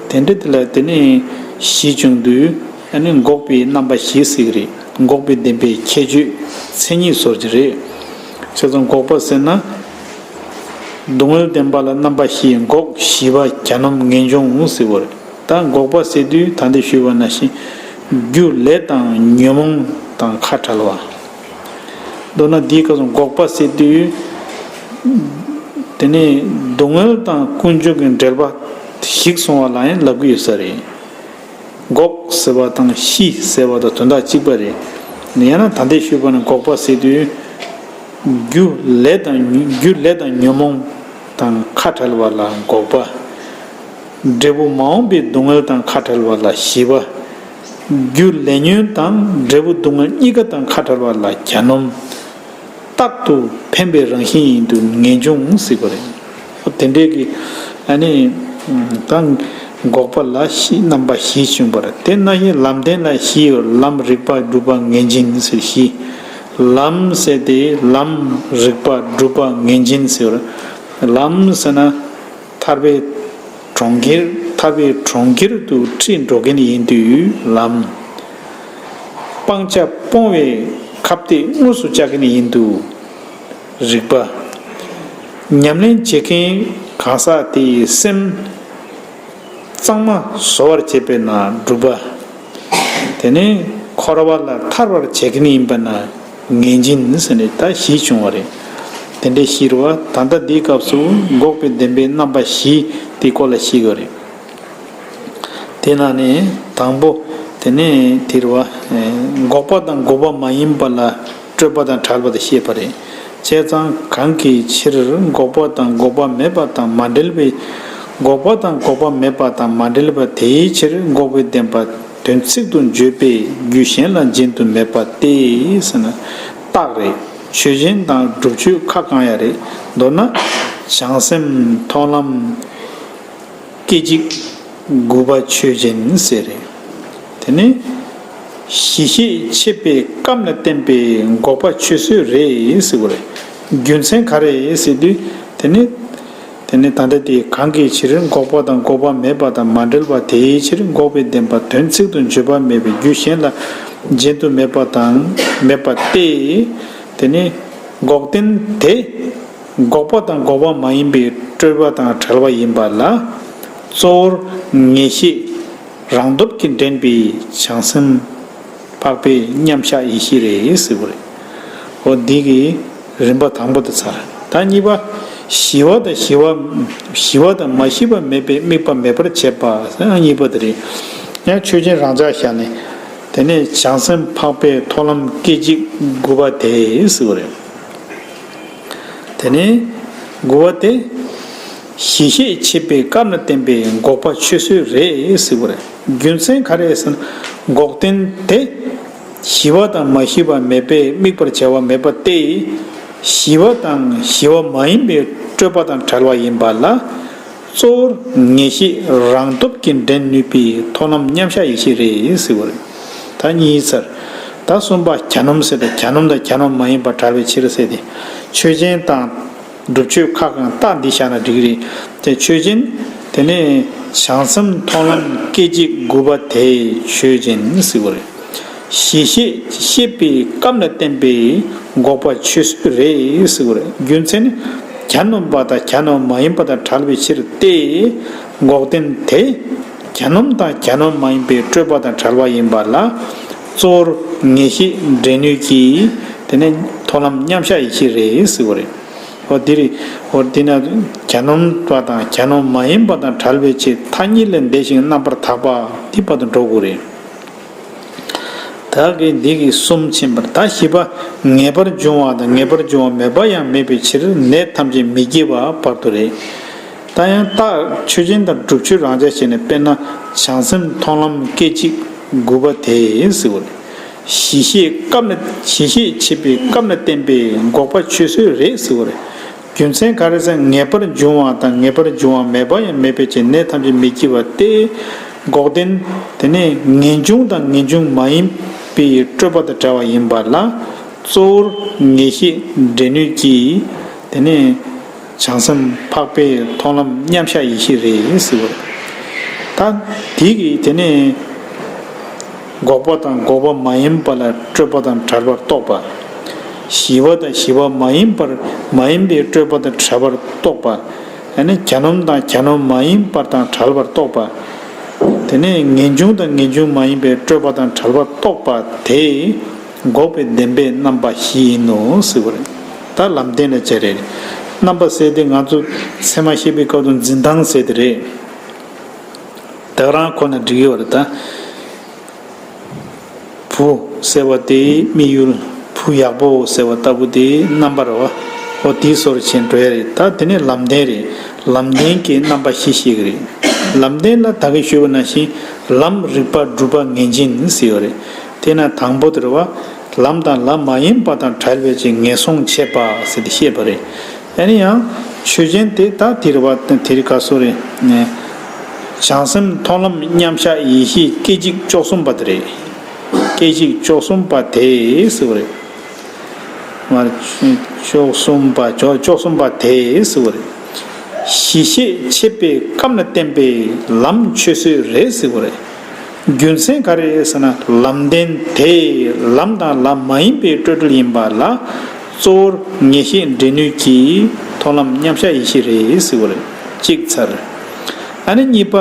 དེ་འདྲ་དེ་ལ་དེ་ནས་གཞི་བྱུང་དུས་ཨ་ནི་འགོག་པའི་རྣམ་པ་བཞི་ཟེར་གྱི་རེད། འགོག་པའི་བདེན་པའི་ཁྱད་ཆོས་མཚན་ཉིད་བཟོ་གྱི་རེད། བྱས་ཙང་འགོག་པ་ཟེར་ན། སྡུག་བསྔལ་བདེན་པ་ལ་རྣམ་པ་བཞི། འགོག་ཞི་བ་གྱ་ནོམ་ངེས་འབྱུང་ཟེར་བ་རེད། ད་འགོག་པ་ཟེར་དུས་ད་ལྟ་ཞུས་པ་ནང་བཞིན་རྒྱུ་ལས་དང་ཉོན་མོངས་དང་ཁ་བྲལ་བ། མདོར་ན་འདིའི་སྐབས་སུ་འགོག་པ་ཟེར་དུས། དེ་ནས་སྡུག་བསྔལ་དང་ཀུན་འབྱུང་གི་འབྲེལ་བ་ཞིག་སོང་བ་ལ་ཡང་ལབ་ཀྱི་ཡོད་ས་རེད། འགོག་ཟེར་བ་དང་ཞི་ཟེར་བ་དང་དོན་དག་གཅིག་པ་རེད། ཡང་ན་ད་ལྟ་ཞུས་པ་ནི་འགོག་པ་ཟེར་དུས། རྒྱུ་ལས་དང་རྒྱུ་ལས་དང་ཉོན་མོངས་དང་ཁ་བྲལ་བ་ལ་འགོག་པ། འབྲས་བུ་མ་འོངས་པའི་སྡུག་བསྔལ་དང་ཁ་བྲལ་བ་ལ་ཞི་བ། རྒྱུ་ལས་ཉོན་དང་འབྲས་བུ་སྡུག་བསྔལ་གཉིས་ཀ་དང་ཁ་བྲལ་བ་ལ་གྱ་ནོམ། རྟག་ཏུ་འཕེན་པའི་རང་བཞིན་ཡིན་དུས་ངེས་འབྱུང་ཟེར་བ་རེད། དེ་འདྲའི་གི་ཨ་ནི། ད་འགོག་པ་ལ་བཞི་རྣམ་པ་བཞི་བྱུང་བ་རེད། དེ་ན་ཡི་ལམ་བདེན་ལ་བཞི་ཡོད། ལམ་རིག་པ་སྒྲུབ་པ་ངེས་འབྱིན་ཟེར་བཞི། ལམ་ཟེར་ཏེ་ལམ་རིག་པ་སྒྲུབ་པ་ངེས་འབྱིན་ཟེར། ལམ་ཟེར་ན། ཐར་པའི་གྲོང་ཁྱེར་ཐར་པའི་གྲོང་ཁྱེར་དུ་ཁྲིད་འགྲོ་མཁན་ཡིན་དུས་ལམ། སྤང་བྱ་སྤོང་བའི་ཁ་གཏད་དངོས་སུ་བཅའ་མཁན་ཡིན་དུས་རིག་པ། ཉམས་ལེན་བྱེད་མཁན་གང་ཟག་དེའི་སེམས་གཙང་མ་བཟོ་བར་བྱེད་པས་ན་སྒྲུབ་པ། དེ་ནས་འཁོར་བ་ལས་ཐར་བར་བྱེད་མཁན་ཡིན་པ་ན་ངེས་འབྱིན་ཟེར་ནས་ད་བཞི་བྱུང་བ་རེད། དེ་འདྲའི་བཞི་རུ་བ་ད་ལྟ་འདིའི་སྐབས་སུ་འགོག་པའི་བདེན་པའི་རྣམ་པ་བཞི་དེའི་སྐོར་ལ་བཤད་ཀྱི་རེད། དེ་ནང་ནས་དང་པོ་དེ་ནས་དེ་རུ་བ་འགོག་པ་དང་འགོག་པ་མ་ཡིན་པ་ལ་སྤྲོས་པ་དང་བྲལ་བ་དེ་བཤད་པ་རེད། བྱས་ཙང་གང་གི་ཕྱིར་འགོག་པ་དང་འགོག་པ་མེད་པ་དང་མ་བྲལ་བའི། འགོག་པ་དང་འགོག་པ་མེད་པ་དང་མ་བྲལ་བ་དེའི་ཕྱིར་འགོག་པའི་བདེན་པ་དོན་ཚིག་ཏུ་བརྗོད་པའི་རྒྱུ་གཞན་ལ་རྗེན་དུ་མེད་པ་སྟེ་ཟེར་ན་རྟགས་རེད། ཆོས་ཅན་དང་སྒྲུབ་ཆོས་ཁ་བསྐང་ཡ་རེད། མདོར་ན་བྱང་སེམས་མཐོང་ལམ། སྐད་ཅིག་དགུ་པ་ཆོས་ཅན་ཟེར་རེད། དེ་ནི་གཞི་ཤེས་ཕྱེད་པའི་སྐབས་ན་བསྟན་པའི་འགོག་པ་ཆོས་སྲོལ་རེད་ཟེར་བ་རེད། རྒྱུ་མཚན་ག་རེ་ཟེར་དུས་དེ་ནི། དེ་ནི་ད་ལྟ་དེ་གང་གི་ཕྱིར་འགོག་པ་དང་འགོག་པ་མེད་པ་དང་མ་བྲལ་བ་དེའི་ཕྱིར་འགོག་པའི་བདེན་པ་དོན་ཚིག་ཏུ་བརྗོད་པ་མེད་པའི་རྒྱུ་གཞན་ལ་རྗེན་དུ་མེད་པ་དང་མེད་པ་སྟེ། དེ་ནི་འགོག་བདེན་དེ། འགོག་པ་དང་འགོག་པ་མ་ཡིན་པའི་སྤྲོས་པ་དང་བྲལ་བ་ཡིན་པ་ལ། གཙོ་བོར་ངེས་ཤེས་རང་སྟོབས་ཀྱིས་འདྲེན་པའི་བྱང་སེམས་འཕགས་པའི་མཉམ་གཞག་ཡེ་ཤེས་རེད་ཟེར་བ་རེད། འོ་འདི་གི་རིམ་པ་དང་པོ་དེ་ཚར། ད་གཉིས་པ། ཞི་བ་དང་ཞི་བ། ཞི་བ་དང་མ་ཞི་བ་མེད་པའི་དམིགས་པ་མེད་པར་བྱེད་པ་ཟེར་ཡང་གཉིས་པ་དེ་རེད། ཡང་ཆོས་ཅན་རང་འཇགས་བཞག་ནས། དེ་ནས་བྱང་སེམས་འཕགས་པའི་མཐོང་ལམ་སྐད་ཅིག་དགུ་པ་དེ་ཟེར་བ་རེད། དེ་ནས་དགུ་པ་དེ། གཞི་ཤེས་ཕྱེད་པའི་སྐབས་ན་བསྟན་པའི་འགོག་པ་ཆོས་སྲོལ་རེད་ཟེར་བ་རེད། རྒྱུ་མཚན་ག་རེ་ཟེར་ན་འགོག་བདེན་དེ། ཞི་བ་དང་མ་ཞི་བ་མེད་པས་དམིགས་པར་བྱ་བ་མེད་པ་སྟེ། ཞི་བ་དང་ཞི་བ་མ་ཡིན་པའི་སྤྲོས་པ་དང་བྲལ་བ་ཡིན་པ་ལ། གཙོ་བོར་ངེས་ཤེས་རང་སྟོབས་ཀྱིས་འདྲེན་ནུས་པའི་མཐོང་ལམ་མཉམ་གཞག་ཡེ་ཤེས་རེད་ཟེར་བ་རེད། ད་གཉིས་ཚར། ད་གསུམ་པ་གྱ་ནོམ་ཟེར་ཏེ་གྱ་ནོམ་དང་གྱ་ནོམ་མ་ཡིན་པ་བྲལ་བའི་ཕྱིར་ཟེར་ཏེ། ཆོས་ཅན་དང་སྒྲུབ་ཆོས་ཁ་བསྐང་རྟགས་འདི་བཞག་ན་འགྲིག་གི་རེད། དེ་ཆོས་ཅན། དེ་ནས་བྱང་སེམས་མཐོང་ལམ་སྐད་ཅིག་དགུ་པ་དེ་ཆོས་ཅན་ཟེར་བ་རེད། གཞི་ཤེས་ཤེས་པའི་སྐབས་ན་བསྟན་པའི་འགོག་པ་ཆོས་སྲོལ་རེད་ཟེར་བ་རེད། རྒྱུ་མཚན་ནི་གྱ་ནོམ་པ་དང་གྱ་ནོམ་མ་ཡིན་པ་དང་བྲལ་བའི་ཕྱིར་ཏེ། འགོག་བདེན་དེ། གྱ་ནོམ་དང་གྱ་ནོམ་མ་ཡིན་པའི་སྤྲོས་པ་དང་བྲལ་བ་ཡིན་པ་ལ། གཙོ་བོར་ངེས་ཤེས་འདྲེན་ནུས་ཀྱི། དེ་ནས་མཐོང་ལམ་མཉམ་གཞག་ཡེ་ཤེས་རེད་ཟེར་བ་རེད། འོ་འདི་རེད། འོ་འདི་ན་གྱ་ནོམ་པ་དང་གྱ་ནོམ་མ་ཡིན་པ་དང་བྲལ་བའི་ཆེད་མཐའ་གཉིས་ལས་འདས་ཤིང་རྣམ་པར་དག་པ་དེ་བར་དུ་འགྲོ་དགོས་རེད། ད་གི་འདི་གི་གསུམ་ཕྱིན་པར་ད་བཞི་པ་ངེས་པར་འབྱུང་བ་དང་ངེས་པར་འབྱུང་བ་མེད་པ་ཡང་མེད་པའི་ཕྱིར་ནད་ཐམས་ཅད་མི་སྐྱེ་བ་བར་དུ་རེད། ད་ཡང་རྟགས་ཆོས་ཅན་དང་སྒྲུབ་ཆོས་རང་འཇགས་བྱས་ནས་དཔེར་ན་བྱང་སེམས་མཐོང་ལམ་སྐད་ཅིག་དགུ་པ་དེ་ཟེར་བ་རེད། གཞི་ཤེས་སྐབས་ན་གཞི་ཤེས་ཕྱེད་པའི་སྐབས་ན་བསྟན་པའི་འགོག་པ་ཆོས་སྲོལ་རེད་ཟེར་བ་རེད། རྒྱུ་མཚན་ག་རེ་ཟེར་ངེས་པར་འབྱུང་བ་དང་ངེས་པར་འབྱུང་བ་མེད་པ་ཡང་མེད་པའི་ཕྱིར་ནད་ཐམས་ཅད་མི་སྐྱེ་བ་སྟེ། འགོག་བདེན་དེ་ནི་ངེས་འབྱུང་དང་ངེས་འབྱུང་མ་ཡིན་པའི་སྤྲོས་པ་དང་བྲལ་བ་ཡིན་པ་ལ། གཙོ་བོར་ངེས་ཤེས་འདྲེན་ནུས་ཀྱི། དེ་ནས་བྱང་སེམས་འཕགས་པའི་མཐོང་ལམ་མཉམ་གཞག་ཡེ་ཤེས་རེད་ཟེར་བ་རེད། ད་དེ་གི་དེ་ནས་འགོག་པ་དང་འགོག་པ་མ་ཡིན་པ་ལ་སྤྲོས་པ་དང་བྲལ་བར་རྟོག་པ། ཞི་བ་དང་ཞི་བ་མ་ཡིན་པར་མ་ཡིན་པའི་སྤྲོས་པ་དང་བྲལ་བར་རྟོག་པ། ཨ་ནི་གྱ་ནོམ་དང་གྱ་ནོམ་མ་ཡིན་པར་དང་བྲལ་བར་རྟོག་པ། དེ་ནས་ངེས་འབྱུང་དང་ངེས་འབྱུང་མ་ཡིན་པའི་སྤྲོས་པ་དང་བྲལ་བར་རྟོག་པ་དེ། འགོག་པའི་བདེན་པའི་རྣམ་པ་བཞི་ཡིན་ནོ་ཟེར་བ་རེད། ད་ལམ་བདེན་ལ་བྱས་རེད། རྣམ་པ་ཟེར་དེ་ང་ཚོ་ཚད་མ་བཤད་པའི་སྐབས་དུ་འཛིན་སྟངས་ཟེར་དེ་རེད། ད་ག་རང་ཁོ་ན་འགྲིག་ཡོད་རེད་ད། བུ་ཟེར་བ་དེ་དམིགས་ཡུལ། བུ་ཡག་པོ་ཟེར་བ་ལྟ་བུ་དེ་རྣམ་པར་བ། འོ་དེའི་སོར་ཆེན་འགྲོ་ཡ་རེད། ད་དེ་ནས་ལམ་བདེན་རེད། ལམ་བདེན་གྱི་རྣམ་པ་བཞི་ཤེས་ཀྱི་རེད། ལམ་བདེན་ལ་ད་གིན་ཞུས་པ་ནང་བཞིན་ལམ་རིག་པ་སྒྲུབ་པ་ངེས་འབྱིན་ཟེར་ཡོད་རེད། དེས་ན་དང་པོ་དེ་རེད་བ། ལམ་དང་ལམ་མ་ཡིན་པ་དང་བྲལ་བའི་ཕྱིར་ངེས་བཟུང་བྱེད་པ་ཟེར་ཏེ་བཤད་པ་རེད། ཨ་ནི་ཡང་ཆོས་ཅན་དེ་ད་དེ་རེད་བ། དེ་རིང་ག་སོ་རེད། བྱང་སེམས་མཐོང་ལམ་མཉམ་གཞག་ཡེ་ཤེས་སྐད་ཅིག་བཅུ་གསུམ་པ་དེ་རེད། སྐད་ཅིག་བཅུ་གསུམ་པ་དེ་ཟེར་བ་རེད། མར་བཅུ་གསུམ་པ་བཅུ་བཅུ་གསུམ་པ་དེ་ཟེར་བ་རེད། གཞི་ཤེས་ཕྱེད་པའི་སྐབས་ན་བསྟན་པའི་ལམ་ཆོས་སྲོལ་རེད་ཟེར་བ་རེད། རྒྱུ་མཚན་ག་རེ་ཟེར་ན་ལམ་བདེན་དེ་ལམ་དང་ལམ་མ་ཡིན་པའི་སྤྲོས་བྲལ་ཡིན་པ་ལ་གཙོ་བོར་ངེས་ཤེས་འདྲེན་ནུས་ཀྱི་མཐོང་ལམ་མཉམ་གཞག་ཡེ་ཤེས་རེད་ཟེར་བ་རེད། གཅིག་ཚར། ཨ་ནི་གཉིས་པ།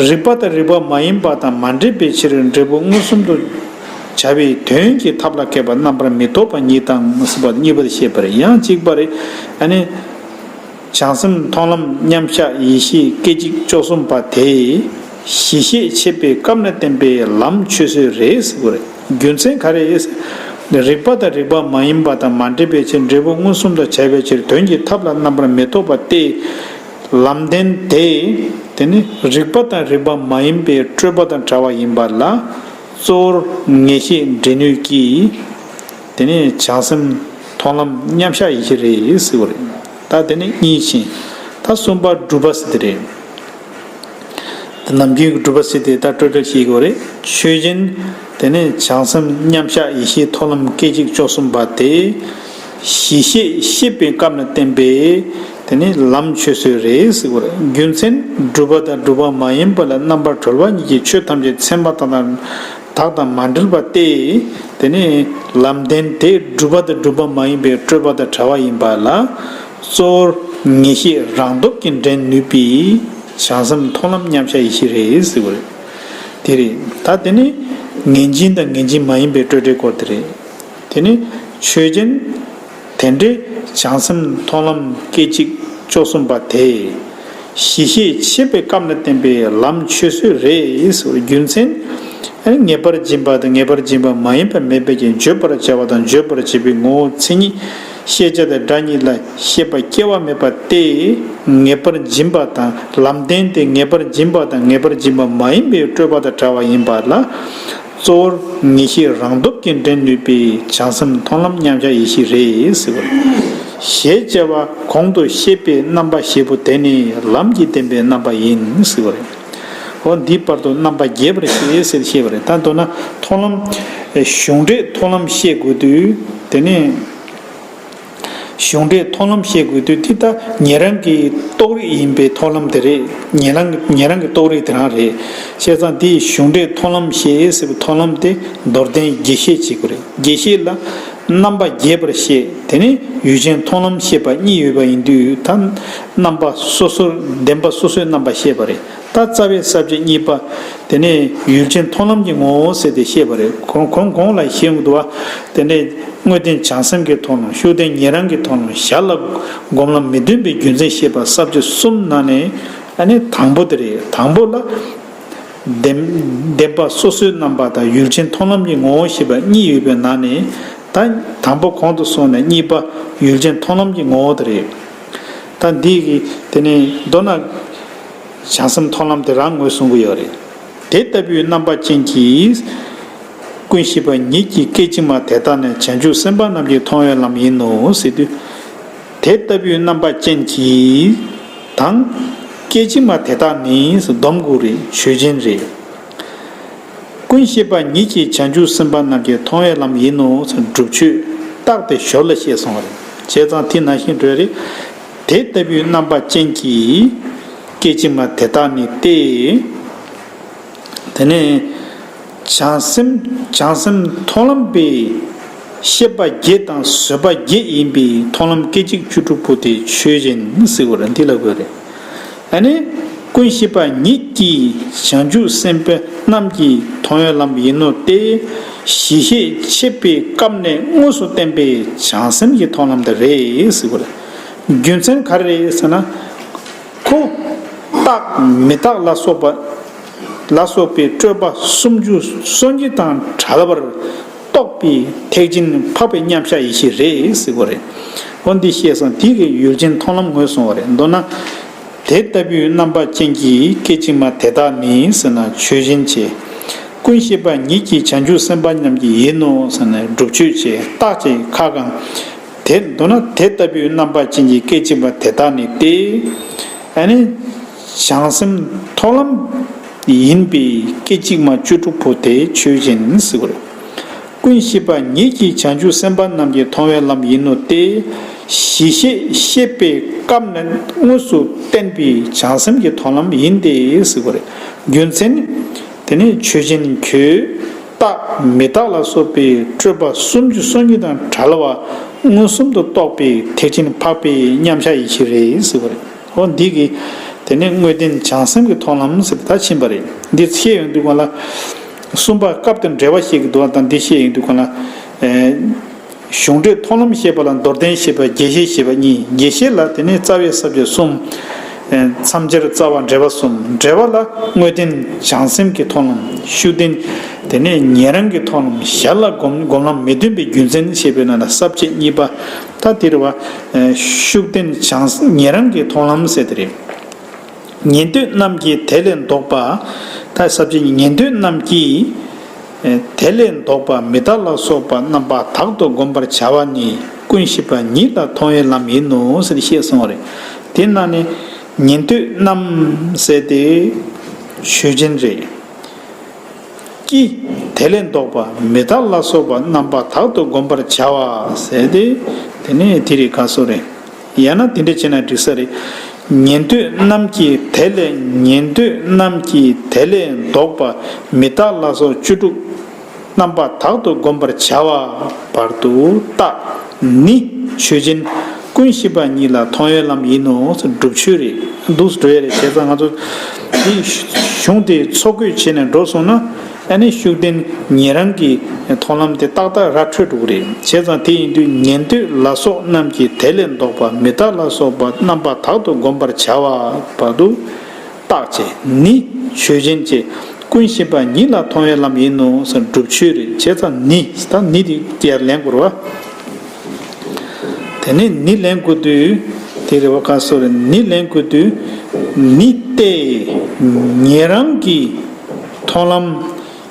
རིག་པ་དང་རིག་པ་མ་ཡིན་པ་དང་མ་འདྲེས་པའི་ཕྱིར་འབྲས་བུ་མངོན་སུམ་དུ་བྱ་བའི་དོན་གྱི་ཐབས་ལ་མཁས་པ་རྣམ་པར་མི་རྟོག་པ་ཉིད་དང་ཟེར་བ་གཉིས་པ་དེ་བཤད་པ་རེད། ཡང་གཅིག་པ་རེད། ཨ་ནི། བྱང་སེམས་མཐོང་ལམ་མཉམ་གཞག་ཡེ་ཤེས་སྐད་ཅིག་བཅུ་གསུམ་པ་དེ། གཞི་ཤེས་ཕྱེད་པའི་སྐབས་ན་བསྟན་པའི་ལམ་ཆོས་སྲོལ་རེད་ཟེར་བ་རེད། རྒྱུ་མཚན་ག་རེ་ཡིན་ཟེར། རིག་པ་དང་རིག་པ་མ་ཡིན་པ་དང་མ་འདྲེས་པའི་ཕྱིར་འབྲས་བུ་མངོན་སུམ་དུ་བྱ་བའི་ཕྱིར་དོན་གྱི་ཐབས་ལ་རྣམ་པར་མི་རྟོག་པ་སྟེ། ལམ་བདེན་དེ། དེ་ནི་རིག་པ་དང་རིག་པ་མ་ཡིན་པའི་སྤྲོས་པ་དང་བྲལ་བ་ཡིན་པ་ལ། གཙོ་བོར་ངེས་ཤེས་འདྲེན་ནུས་ཀྱི། དེ་ནི་བྱང་སེམས་མཐོང་ལམ་མཉམ་གཞག་ཡེ་ཤེས་རེད་ཟེར་བ་རེད། ད་དེ་ནི་གཉིས་ཕྱིན། ད་གསུམ་པ་སྒྲུབ་པ་ཟེར་དེ་རེད། དེ་ནམ་རྒྱུན་གྱི་སྒྲུབ་པ་ཟེར་དེ་ད་སྤྲོས་བྲལ་ཞིག་གོ་རེད། ཆོས་ཅན། དེ་ནི་བྱང་སེམས་མཉམ་གཞག་ཡེ་ཤེས་མཐོང་ལམ་སྐད་ཅིག་བཅུ་གསུམ་པ་དེ། གཞི་ཤེས་ཕྱེད་པའི་སྐབས་ན་བསྟན་པའི། དེ་ནི་ལམ་ཆོས་སྲོལ་རེད་ཟེར་བ་རེད། རྒྱུ་མཚན་སྒྲུབ་པ་དང་སྒྲུབ་པ་མ་ཡིན་པ་ལ་རྣམ་པར་གྲོལ་བ་ཉིད་ཀྱི་ཆོས་ཐམས་ཅད་མཚན་མ་དང་དང་། དག་དང་མ་འབྲེལ་བ་སྟེ། དེ་ནི་ལམ་བདེན་དེ་སྒྲུབ་པ་དང་སྒྲུབ་པ་མ་ཡིན་པའི་སྤྲོས་པ་དང་བྲལ་བ་ཡིན་པ་ལ། གཙོ་བོར་ངེས་ཤེས་རང་སྟོབས་ཀྱིས་འདྲེན་ནུས་པའི་བྱང་སེམས་མཐོང་ལམ་མཉམ་གཞག་ཡེ་ཤེས་རེད་ཟེར་བ་རེད། དེ་རེད། ད་དེ་ནི་ངེས་འབྱིན་དང་ངེས་འབྱིན་མ་ཡིན་པའི་སྤྲོས་བྲལ་སྐོར་དེ་རེད། དེ་ནི་ཆོས་ཅན། དེ་འདྲའི་བྱང་སེམས་མཐོང་ལམ་སྐད་ཅིག་བཅུ་གསུམ་པ་དེ། གཞི་ཤེས་ཕྱེད་པའི་སྐབས་ན་བསྟན་པའི་ལམ་ཆོས་སྲོལ་རེད་ཟེར་བའི་རྒྱུ་མཚན། ཨ་ནི་ངེས་པར་འབྱིན་པ་དང་ངེས་པར་འབྱིན་པ་མ་ཡིན་པ་མེད་པའི་རྐྱེན་བརྗོད་པར་བྱ་བ་དང་བརྗོད་པར་བྱེད་པའི་ངོ་བོ་མཚན་ཉིད་ཤེས་བྱ་དང་སྒྲ་གཉིས་ལ་ཤེས་པ་སྐྱེ་བ་མེད་པ་སྟེ། ངེས་པར་འབྱིན་པ་དང་ལམ་བདེན་ཏེ་ངེས་པར་འབྱིན་པ་དང་ངེས་པར་འབྱིན་པ་མ་ཡིན་པའི་སྤྲོས་པ་དང་བྲལ་བ་ཡིན་པ་ལ། གཙོ་བོར་ངེས་ཤེས་རང་སྟོབས་ཀྱིས་འདྲེན་ནུས་པའི་བྱང་སེམས་མཐོང་ལམ་མཉམ་གཞག་ཡེ་ཤེས་རེད་ཟེར་བ་རེད། ཞེས་བྱ་བ་གོང་དུ་བཤད་པའི་རྣམ་པ་བཞི་པོ་དེ་ནི་ལམ་གྱི་བདེན་པའི་རྣམ་པ་ཡིན་ཟེར་བ་རེད། འོ་འདིའི་བར་དུ་རྣམ་པ་རྒྱས་པར་བཤད་ཟེར་བཤད་པ་རེད། ད་མདོར་ན་མཐོང་ལམ་གཞུང་འགྲེལ་མཐོང་ལམ་བཤད་དགོས་དུས་དེ་ནི། གཞུང་འགྲེལ་མཐོང་ལམ་བཤད་དགོས་དུས་འདི་ལྟ་ཉན་རང་གི་རྟོགས་རིགས་ཡིན་པའི་མཐོང་ལམ་དེ་རེད། ཉན་རང་ཉན་རང་གི་རྟོགས་རིགས་དེ་རང་རེད། བྱས་ཙང་འདིའི་གཞུང་འགྲེལ་མཐོང་ལམ་བཤད་ཟེར་བའི་མཐོང་ལམ་དེ་མདོར་བསྟན་རྒྱས་བཤད་བྱེད་དགོས་རེད། རྒྱས་བཤད་ལ་རྣམ་པ་རྒྱས་པར་བཤད་དེ་ནི་ཡུལ་ཅན་མཐོང་ལམ་བཤད་པ་གཉིས་ཡོད་པ་ཡིན་དུས་ད་རྣམ་པ་སོ་སོར་བདེན་པ་སོ་སོའི་རྣམ་པ་བཤད་པ་རེད། ད་རྩ་བའི་ས་བཅད་གཉིས་པ། དེ་ནས་ཡུལ་ཅན་མཐོང་ལམ་གྱི་ངོ་བོ་ཟེར་ཏེ་བཤད་པ་རེད། གོང་གོང་གོང་ལ་བཤད་འདུག་བ། དེ་ནས་དངོས་བསྟན་བྱང་སེམས་ཀྱི་མཐོང་ལམ། ཤུགས་བསྟན་ཉན་རང་གི་མཐོང་ལམ། ཞར་ལ་སྒོམ་ལམ་མི་མཐུན་པའི་རྒྱུ་མཚན་བཤད་པ་ས་བཅད་གསུམ་ནང་ནས་ཨ་ནི་དང་པོ་དེ་རེད། དང་པོ་ལ་བདེན་བདེན་པ་སོ་སོའི་རྣམ་པ་དང་ཡུལ་ཅན་མཐོང་ལམ་གྱི་ངོ་བོ་ཞེས་པ་གཉིས་ཡོད་པའི་ནང་ནས་ད་དང་པོ་གོང་དུ་སོང་ནས་གཉིས་པ་ཡུལ་ཅན་མཐོང་ལམ་གྱི་ངོ་བོ་དེ་རེད། ད་འདི་གི་དེ་ནས་མདོར་ན། བྱང་སེམས་མཐོང་ལམ་དེ་རང་ངོས་བཟུང་གི་ཡོད་རེད། དེ་ལྟ་བུའི་རྣམ་པ་ཅན་གྱིས། ཀུན་ཤེས་པ་ཉིད་ཀྱིས་སྐད་ཅིག་མ་དེ་དག་ནི་བྱང་ཆུབ་སེམས་དཔའ་རྣམས་ཀྱི་མཐོང་བའི་ལམ་ཡིན་ནོ་ཟེར་དུས། དེ་ལྟ་བུའི་རྣམ་པ་ཅན་གྱིས། དང་། སྐད་ཅིག་མ་དེ་དག་ནི་སྡོམ་དགོས་རེད། ཆོས་ཅན་རེད། ཀུན་ཤེས་པ་ཉིད་ཀྱིས་བྱང་ཆུབ་སེམས་དཔའ་རྣམས་ཀྱི་མཐོང་བའི་ལམ་ཡིན་ནོ་ཟེར་སྒྲུབ་ཆོས་རྟགས་དེ་ཞོར་ལ་བཤད་སོང་བ་རེད། བྱས་ཙང་དེ་ནང་བཞིན་འགྲོ་ཡ་རེད། དེ་ལྟ་བུའི་རྣམ་པ་ཅན་གྱི་སྐད་ཅིག་མ་དེ་དག་ནི་སྟེ། དེ་ནས་བྱང་སེམས་བྱང་སེམས་མཐོང་ལམ་པའི་ཤེས་པ་བརྒྱད་དང་བཟོད་པ་བརྒྱད་ཡིན་པའི་མཐོང་ལམ་སྐད་ཅིག་བཅུ་དྲུག་པོ་དེ་ཆོས་ཅན་ཟེར་བ་རེད། འདི་ལ་གོ་རེད། ཨ་ནི། ཀུན་ཤེས་པ་ཉིད་ཀྱིས་བྱང་ཆུབ་སེམས་དཔའ་རྣམས་ཀྱི་མཐོང་བའི་ལམ་ཡིན་ནོ་སྟེ། གཞི་ཤེས་ཕྱེད་པའི་སྐབས་ནས་དངོས་སུ་བསྟན་པའི་བྱང་སེམས་ཀྱི་མཐོང་ལམ་དེ་རེད་ཟེར་བ་རེད། རྒྱུ་མཚན་ག་རེ་རེད་ཟེར་ན། ཁོ་རྟག་མི་རྟག་ལ་སོགས་པ་ལ་སོགས་པའི་སྤྲོས་པ་སུམ་ཅུ་སོ་གཉིས་དང་བྲལ་བར་རྟོགས་པའི་ཐེག་ཆེན་འཕགས་པའི་མཉམ་གཞག་ཡེ་ཤེས་རེད་ཟེར་བ་རེད། འོ་འདི་ཤེས་སོང་། དེ་གི་ཡུལ་ཅན་མཐོང་ལམ་ངོས་བཟུང་བ་རེད། མདོར་ན། དེ་ལྟ་བུའི་རྣམ་པ་ཅན་གྱི་སྐད་ཅིག་མ་དེ་དག་ནི་ཟེར་ན་ཆོས་ཅན་བྱས། ཀུན་ཤེས་པ་ཉིད་ཀྱིས་བྱང་ཆུབ་སེམས་དཔའ་རྣམས་ཀྱི་ཡིན་ནོ་ཟེར་ན་སྒྲུབ་ཆོས་བྱས། རྟག་བྱས་ཁ་གང་། དེ་མདོར་ན་དེ་ལྟ་བུའི་རྣམ་པ་ཅན་གྱི་སྐད་ཅིག་མ་དེ་དག་ནི་སྟེ། ཨ་ནི། བྱང་སེམས་མཐོང་ལམ་ཡིན་པའི་སྐད་ཅིག་མ་བཅུ་དྲུག་པོ་དེ་ཆོས་ཅན་ཟེར་བ་རེད། ཀུན་ཤེས་པ་ཉིད་ཀྱིས་བྱང་ཆུབ་སེམས་དཔའ་རྣམས་ཀྱི་མཐོང་བའི་ལམ་ཡིན་ནོ་སྟེ། གཞི་ཤེས་ཤེས་པའི་སྐབས་ནས་དངོས་སུ་བསྟན་པའི་བྱང་སེམས་ཀྱི་མཐོང་ལམ་ཡིན་ཏེ་ཟེར་བ་རེད། རྒྱུ་མཚན་ནི། དེ་ནི་ཆོས་ཅན་གྱི་རྟག་མི་རྟག་ལ་སོགས་པའི་སྤྲོས་པ་སུམ་ཅུ་སོ་གཉིས་དང་བྲལ་བ་མངོན་སུམ་དུ་རྟོགས་པའི་ཐེག་ཆེན་འཕགས་པའི་མཉམ་གཞག་ཡེ་ཤེས་རེད་ཟེར་བ་རེད། འོ་འདི་གི་དེ་ནི་དངོས་བསྟན་བྱང་སེམས་ཀྱི་མཐོང་ལམ་ཟེར་ད་ཕྱིན་པ་རེད། འདི་བཤད་ཡོང་དུས་སྒང་ལ། གསུམ་པ་སྐབས་དང་འབྲེལ་བ་བཤད་ཀྱི་འདུག་བ་དང་འདི་བཤད་ཡོང་དུས་སྒང་ལ། ཨེ། གཞུང་འགྲོས་མཐོང་ལམ་བཤད་པ་ལ་མདོར་བསྟན་བཤད་པ་རྒྱས་བཤད་བཤད་པ་གཉིས། རྒྱས་བཤད་ལ་དེ་ནི་རྩ་བའི་ས་བཅད་གསུམ། ཨེ། མཚམས་སྦྱར་རྩ་བ་འགྲེལ་པ་གསུམ། འགྲེལ་པ་ལ་དངོས་བསྟན་བྱང་སེམས་ཀྱི་མཐོང་ལམ། ཤུགས་བསྟན། དེ་ནས་ཉན་རང་གི་མཐོང་ལམ། ཞར་ལ་སྒོམ་སྒོམ་ལམ་མི་སྟོན་པའི་རྒྱུ་མཚན་བཤད་པའི་ནང་ལ་ས་བཅད་གཉིས་པ། ད་དེ་རེད་བ། ཤུགས་བསྟན་བྱང་ཉན་རང་གི་མཐོང་ལམ་ཟེར་དེ་རེད། ཉན་ཐོས་རྣམས་ཀྱིས་དེ་ལས་ལྡོག་པ། ད་ས་བཅད་གཉིས། ཉན་ཐོས་རྣམས་ཀྱིས་དེ་ལས་ལྡོག་པ་མི་རྟག་ལ་སོགས་པ་རྣམ་པར་དག་ཏུ་བསྒོམ་པར་བྱ་བ་ནི་ཀུན་ཤེས་པ་ཉིད་ལ་མཐོང་བའི་ལམ་ཡིན་ནོ་ཟེར་བཤད་སོང་བ་རེད། དེ་ནང་ནས་ཉན་ཐོས་རྣམས་ཟེར་དེ་ཆོས་ཅན་རེད། ཀྱིས་དེ་ལས་ལྡོག་པ་མི་རྟག་ལ་སོགས་པ་རྣམ་པར་དག་ཏུ་བསྒོམ་པར་བྱ་བ་ཟེར་ཏེ། དེ་ནས་དེ་རིགས་ག་སོ་རེད། ཡང་ན་དེ་འདྲ་བྱས་ན་འགྲིག་ས་རེད། ཉན་ཐོས་རྣམས་ཀྱིས་དེ་ལས་ཉན་ཐོས་རྣམས་ཀྱིས་དེ་ལས་ལྡོག་པ་མི་རྟག་ལ་སོགས་བཅུ་དྲུག་རྣམ་པར་དག་ཏུ་བསྒོམ་པར་བྱ་བ་བར་དུ་རྟག་ནི་ཆོས་ཅན། ཀུན་ཤེས་པ་ཉིད་ལ་མཐོང་བའི་ལམ་ཡིན་ནོ། སྒྲུབ་ཆོས་རེད། འདུག་འགྲོ་ཡ་རེད། བྱས་ཙང་ང་ཚོ་འདི་གཞུང་དེ་འཚོ་བཀོད་བྱས་ནས་འགྲོ་སོང་ན། ཨ་ནི་ཤུགས་བསྟན་ཉན་རང་གི་མཐོང་ལམ་དེ་ཏག་ཏག་ར་འཕྲོད་འགྲོ་གི་རེད། བྱས་ཙང་དེ་ཡིན་དུས་ཉན་ཐོས་ལ་སོགས་རྣམས་ཀྱིས་དེ་ལས་ལྡོག་པ་མི་རྟག་ལ་སོགས་པ་རྣམ་པར་དག་ཏུ་བསྒོམ་པར་བྱ་བ་བར་དུ། རྟག་བྱས་ནི་ཆོས་ཅན་བྱས། ཀུན་ཤེས་པ་ཉིད་ལ་མཐོང་བའི་ལམ་ཡིན་ནོ། སྒྲུབ་ཆོས་རེད། བྱས་ཙང་ནི་ད་ནི་དེ་ཡར་ལེན་དགོས་རེད་བ། དེ་ནས་ནི་ལེན་དགོས་དུས་དེ་རེད་བ། ག་སོ་རེད། ནི་ལེན་དགོས་དུས་ནི་སྟེ། ཉན་རང་གི་མཐོང་ལམ་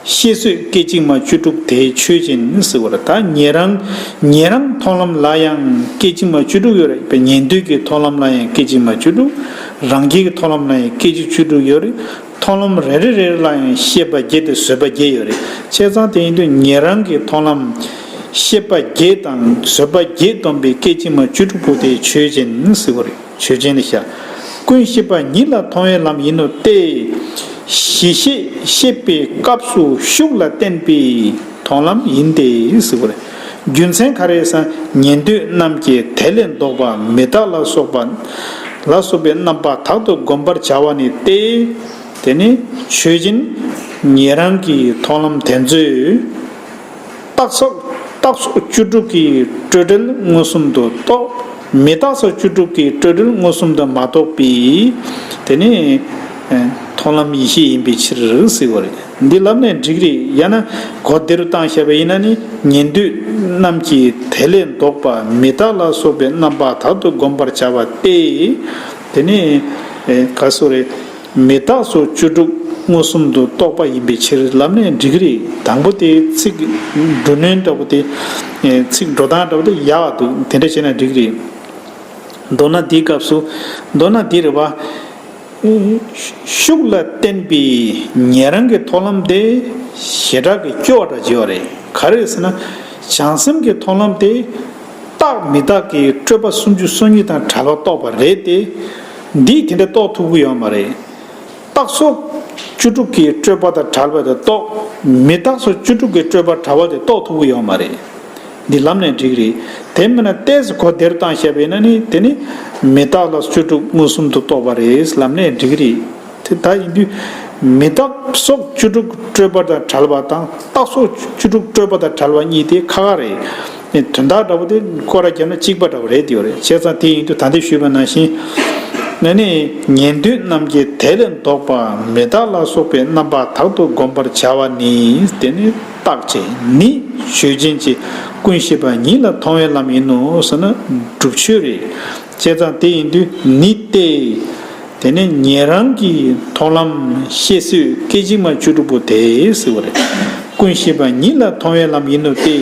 ཤེས་བཟོད་སྐད་ཅིག་མ་བཅུ་དྲུག་དེ་ཆོས་ཅན་ཟེར་བ་རེད། ད་ཉན་རང་ཉན་རང་མཐོང་ལམ་ལ་ཡང་སྐད་ཅིག་མ་བཅུ་དྲུག་ཡོད་རེད། ཉན་ཐོས་ཀྱི་མཐོང་ལམ་ལ་ཡང་སྐད་ཅིག་མ་བཅུ་དྲུག་རང་རྒྱལ་གྱི་མཐོང་ལམ་ལ་ཡང་སྐད་ཅིག་བཅུ་དྲུག་ཡོད་རེད། མཐོང་ལམ་རེ་རེ་རེ་རེ་ལ་ཡང་ཤེས་པ་བརྒྱད་དང་བཟོད་པ་བརྒྱད་ཡོད་རེད། བྱས་ཙང་དེ་ཡིན་དུས་ཉན་རང་གི་མཐོང་ལམ་ཤེས་པ་བརྒྱད་དང་བཟོད་པ་བརྒྱད་སྡོམ་པའི་སྐད་ཅིག་མ་བཅུ་དྲུག་པོ་དེ་ཆོས་ཅན་ཟེར་བ་རེད། ཆོས་ཅན་ལ་བཞག་ཀུན་ཤེས་པ་ཉིད་ལ་མཐོང་བའི་ལམ་ཡིན་ནོ་སྟེ། གཞི་ཤེས་ཤེས་པའི་སྐབས་སུ་ཤུགས་ལ་བརྟེན་པའི་མཐོང་ལམ་ཡིན་ཏེ་ཟེར་བ་རེད། རྒྱུ་མཚན་ག་རེ་ཟེར་ན། ཉན་ཐོས་རྣམས་ཀྱིས་དེ་ལས་ལྡོག་པ་མི་རྟག་ལ་སོགས་པ་ལ་སོགས་པའི་རྣམ་པར་དག་ཏུ་བསྒོམ་པར་བྱ་བ་ནི་སྟེ། དེ་ནི་ཆོས་ཅན། ཉན་རང་གི་མཐོང་ལམ་དེ་ཚོས་རྟག་སོགས་རྟག་སོགས་བཅུ་དྲུག་གི་སྤྲོས་བྲལ་མངོན་སུམ་དུ་རྟོགས། མི་རྟག་སོགས་བཅུ་དྲུག་གི་སྤྲོས་བྲལ་མངོན་སུམ་དུ་མ་རྟོགས་པས། དེ་ནི་མཐོང་ལམ་ཡེ་ཤེས་ཡིན་པའི་ཕྱིར་ཟེར་བ་རེད། འདི་ལབ་ནས་འགྲིག་རེད། ཡང་ན་གོ་བདེ་རུ་བཏང་བཞག་པ་ཡིན་ན་ནི། ཉན་ཐོས་རྣམས་ཀྱིས་དེ་ལས་ལྡོག་པ་མི་རྟག་ལ་སོགས་པའི་རྣམ་པར་དག་ཏུ་བསྒོམ་པར་བྱ་བ་སྟེ། དེ་ནི་ག་སོ་རེད། མི་རྟག་སོགས་བཅུ་དྲུག་མངོན་སུམ་དུ་རྟོགས་པ་ཡིན་པའི་ཕྱིར་ལབ་ནས་འགྲིག་གི་རེད། དང་པོ་དེ་ཚིག་འགྲོ་ནུས་འདྲ་པོ་དེ། ཚིག་འགྲོ་སྟངས་འདྲ་པོ་དེ་ཡག་འདུག་དེ་འདྲ་བྱས་ན་འགྲིག་གི་རེད། མདོར་ན་འདིའི་སྐབས་སུ། མདོར་ན་འདི་རེད་བ། ཤུགས་ལ་བརྟེན་པའི་ཉན་རང་གི་མཐོང་ལམ་དེ་ཞེ་དྲག་གི་སྐྱོ་བ་འདྲ་བྱེད་པ་རེད། ག་རེ་ཟེར་ན། བྱང་སེམས་ཀྱི་མཐོང་ལམ་དེ་ རྟགས་མི་རྟག་གི་སྤྲོས་པ་སུམ་ཅུ་སོ་གཉིས་དང་བྲལ་བ་རྟོགས་པ་རེད་དེ། འདིས་དེ་འདྲ་རྟོགས་ཐུབ་ཀྱི་ཡོད་མ་རེད། རྟགས་སོགས་བཅུ་དྲུག་གི་སྤྲོས་པ་དང་བྲལ་བ་དེ་རྟོགས། མི་རྟག་སོགས་བཅུ་དྲུག་གི་སྤྲོས་པ་བྲལ་བ་དེ་རྟོགས་ཐུབ་ཀྱི་ཡོད་མ་རེད། འདི་ལམ་ནས་འགྲིག་རེད། དེ་མིན་ན་ཏོག་ཙམ་གོ་བདེར་བཏང་བཤད་པ་ཡིན་ན་ནི་དེ་ནི་མི་རྟག་ལ་བཅུ་དྲུག་མངོན་སུམ་དུ་རྟོགས་པ་རེད། ལམ་ནས་འགྲིག་རེད། དེ་ལྟ་ཡིན་དུས་མི་རྟག་སོགས་བཅུ་དྲུག་སྤྲོས་པ་དང་བྲལ་བ་དང་རྟགས་སོགས་བཅུ་དྲུག་སྤྲོས་པ་དང་བྲལ་བ་གཉིས་དེ་ཁ་ཁ་རེད། དོན་དག་འདྲ་པོ་དེ་སྐོར་ར་བརྒྱབ་ན་གཅིག་པ་འདྲ་པོ་རེད་དེ་ཡོད་རེད། བྱས་ཙང་དེ་ཡིན་དུས་ད་ལྟ་ཞུས་པ་ནང་བཞིན། ཨ་ནི་ཉན་ཐོས་རྣམས་ཀྱིས་དེ་ལས་ལྡོག་པ་མི་རྟག་ལ་སོགས་པའི་རྣམ་པ་དག་ཏུ་བསྒོམ་པར་བྱ་བ་ནི་དེ་ནི་རྟག་ཆད་ནི་ཆོས་ཅན་གྱི་ཀུན་ཤེས་པ་ཉིད་ལ་མཐོང་བའི་ལམ་ཡིན་ནོ་ཟེར་ན་སྒྲུབ་ཆོས་རེད། བྱས་ཙང་དེ་ཡིན་དུས་ནི་སྟེ། དེ་ནས་ཉན་རང་གི་མཐོང་ལམ་ཤེས་བཟོད་སྐད་ཅིག་མ་བཅུ་དྲུག་པོ་དེ་ཟེར་བ་རེད། ཀུན་ཤེས་པ་ཉིད་ལ་མཐོང་བའི་ལམ་ཡིན་ནོ་སྟེ།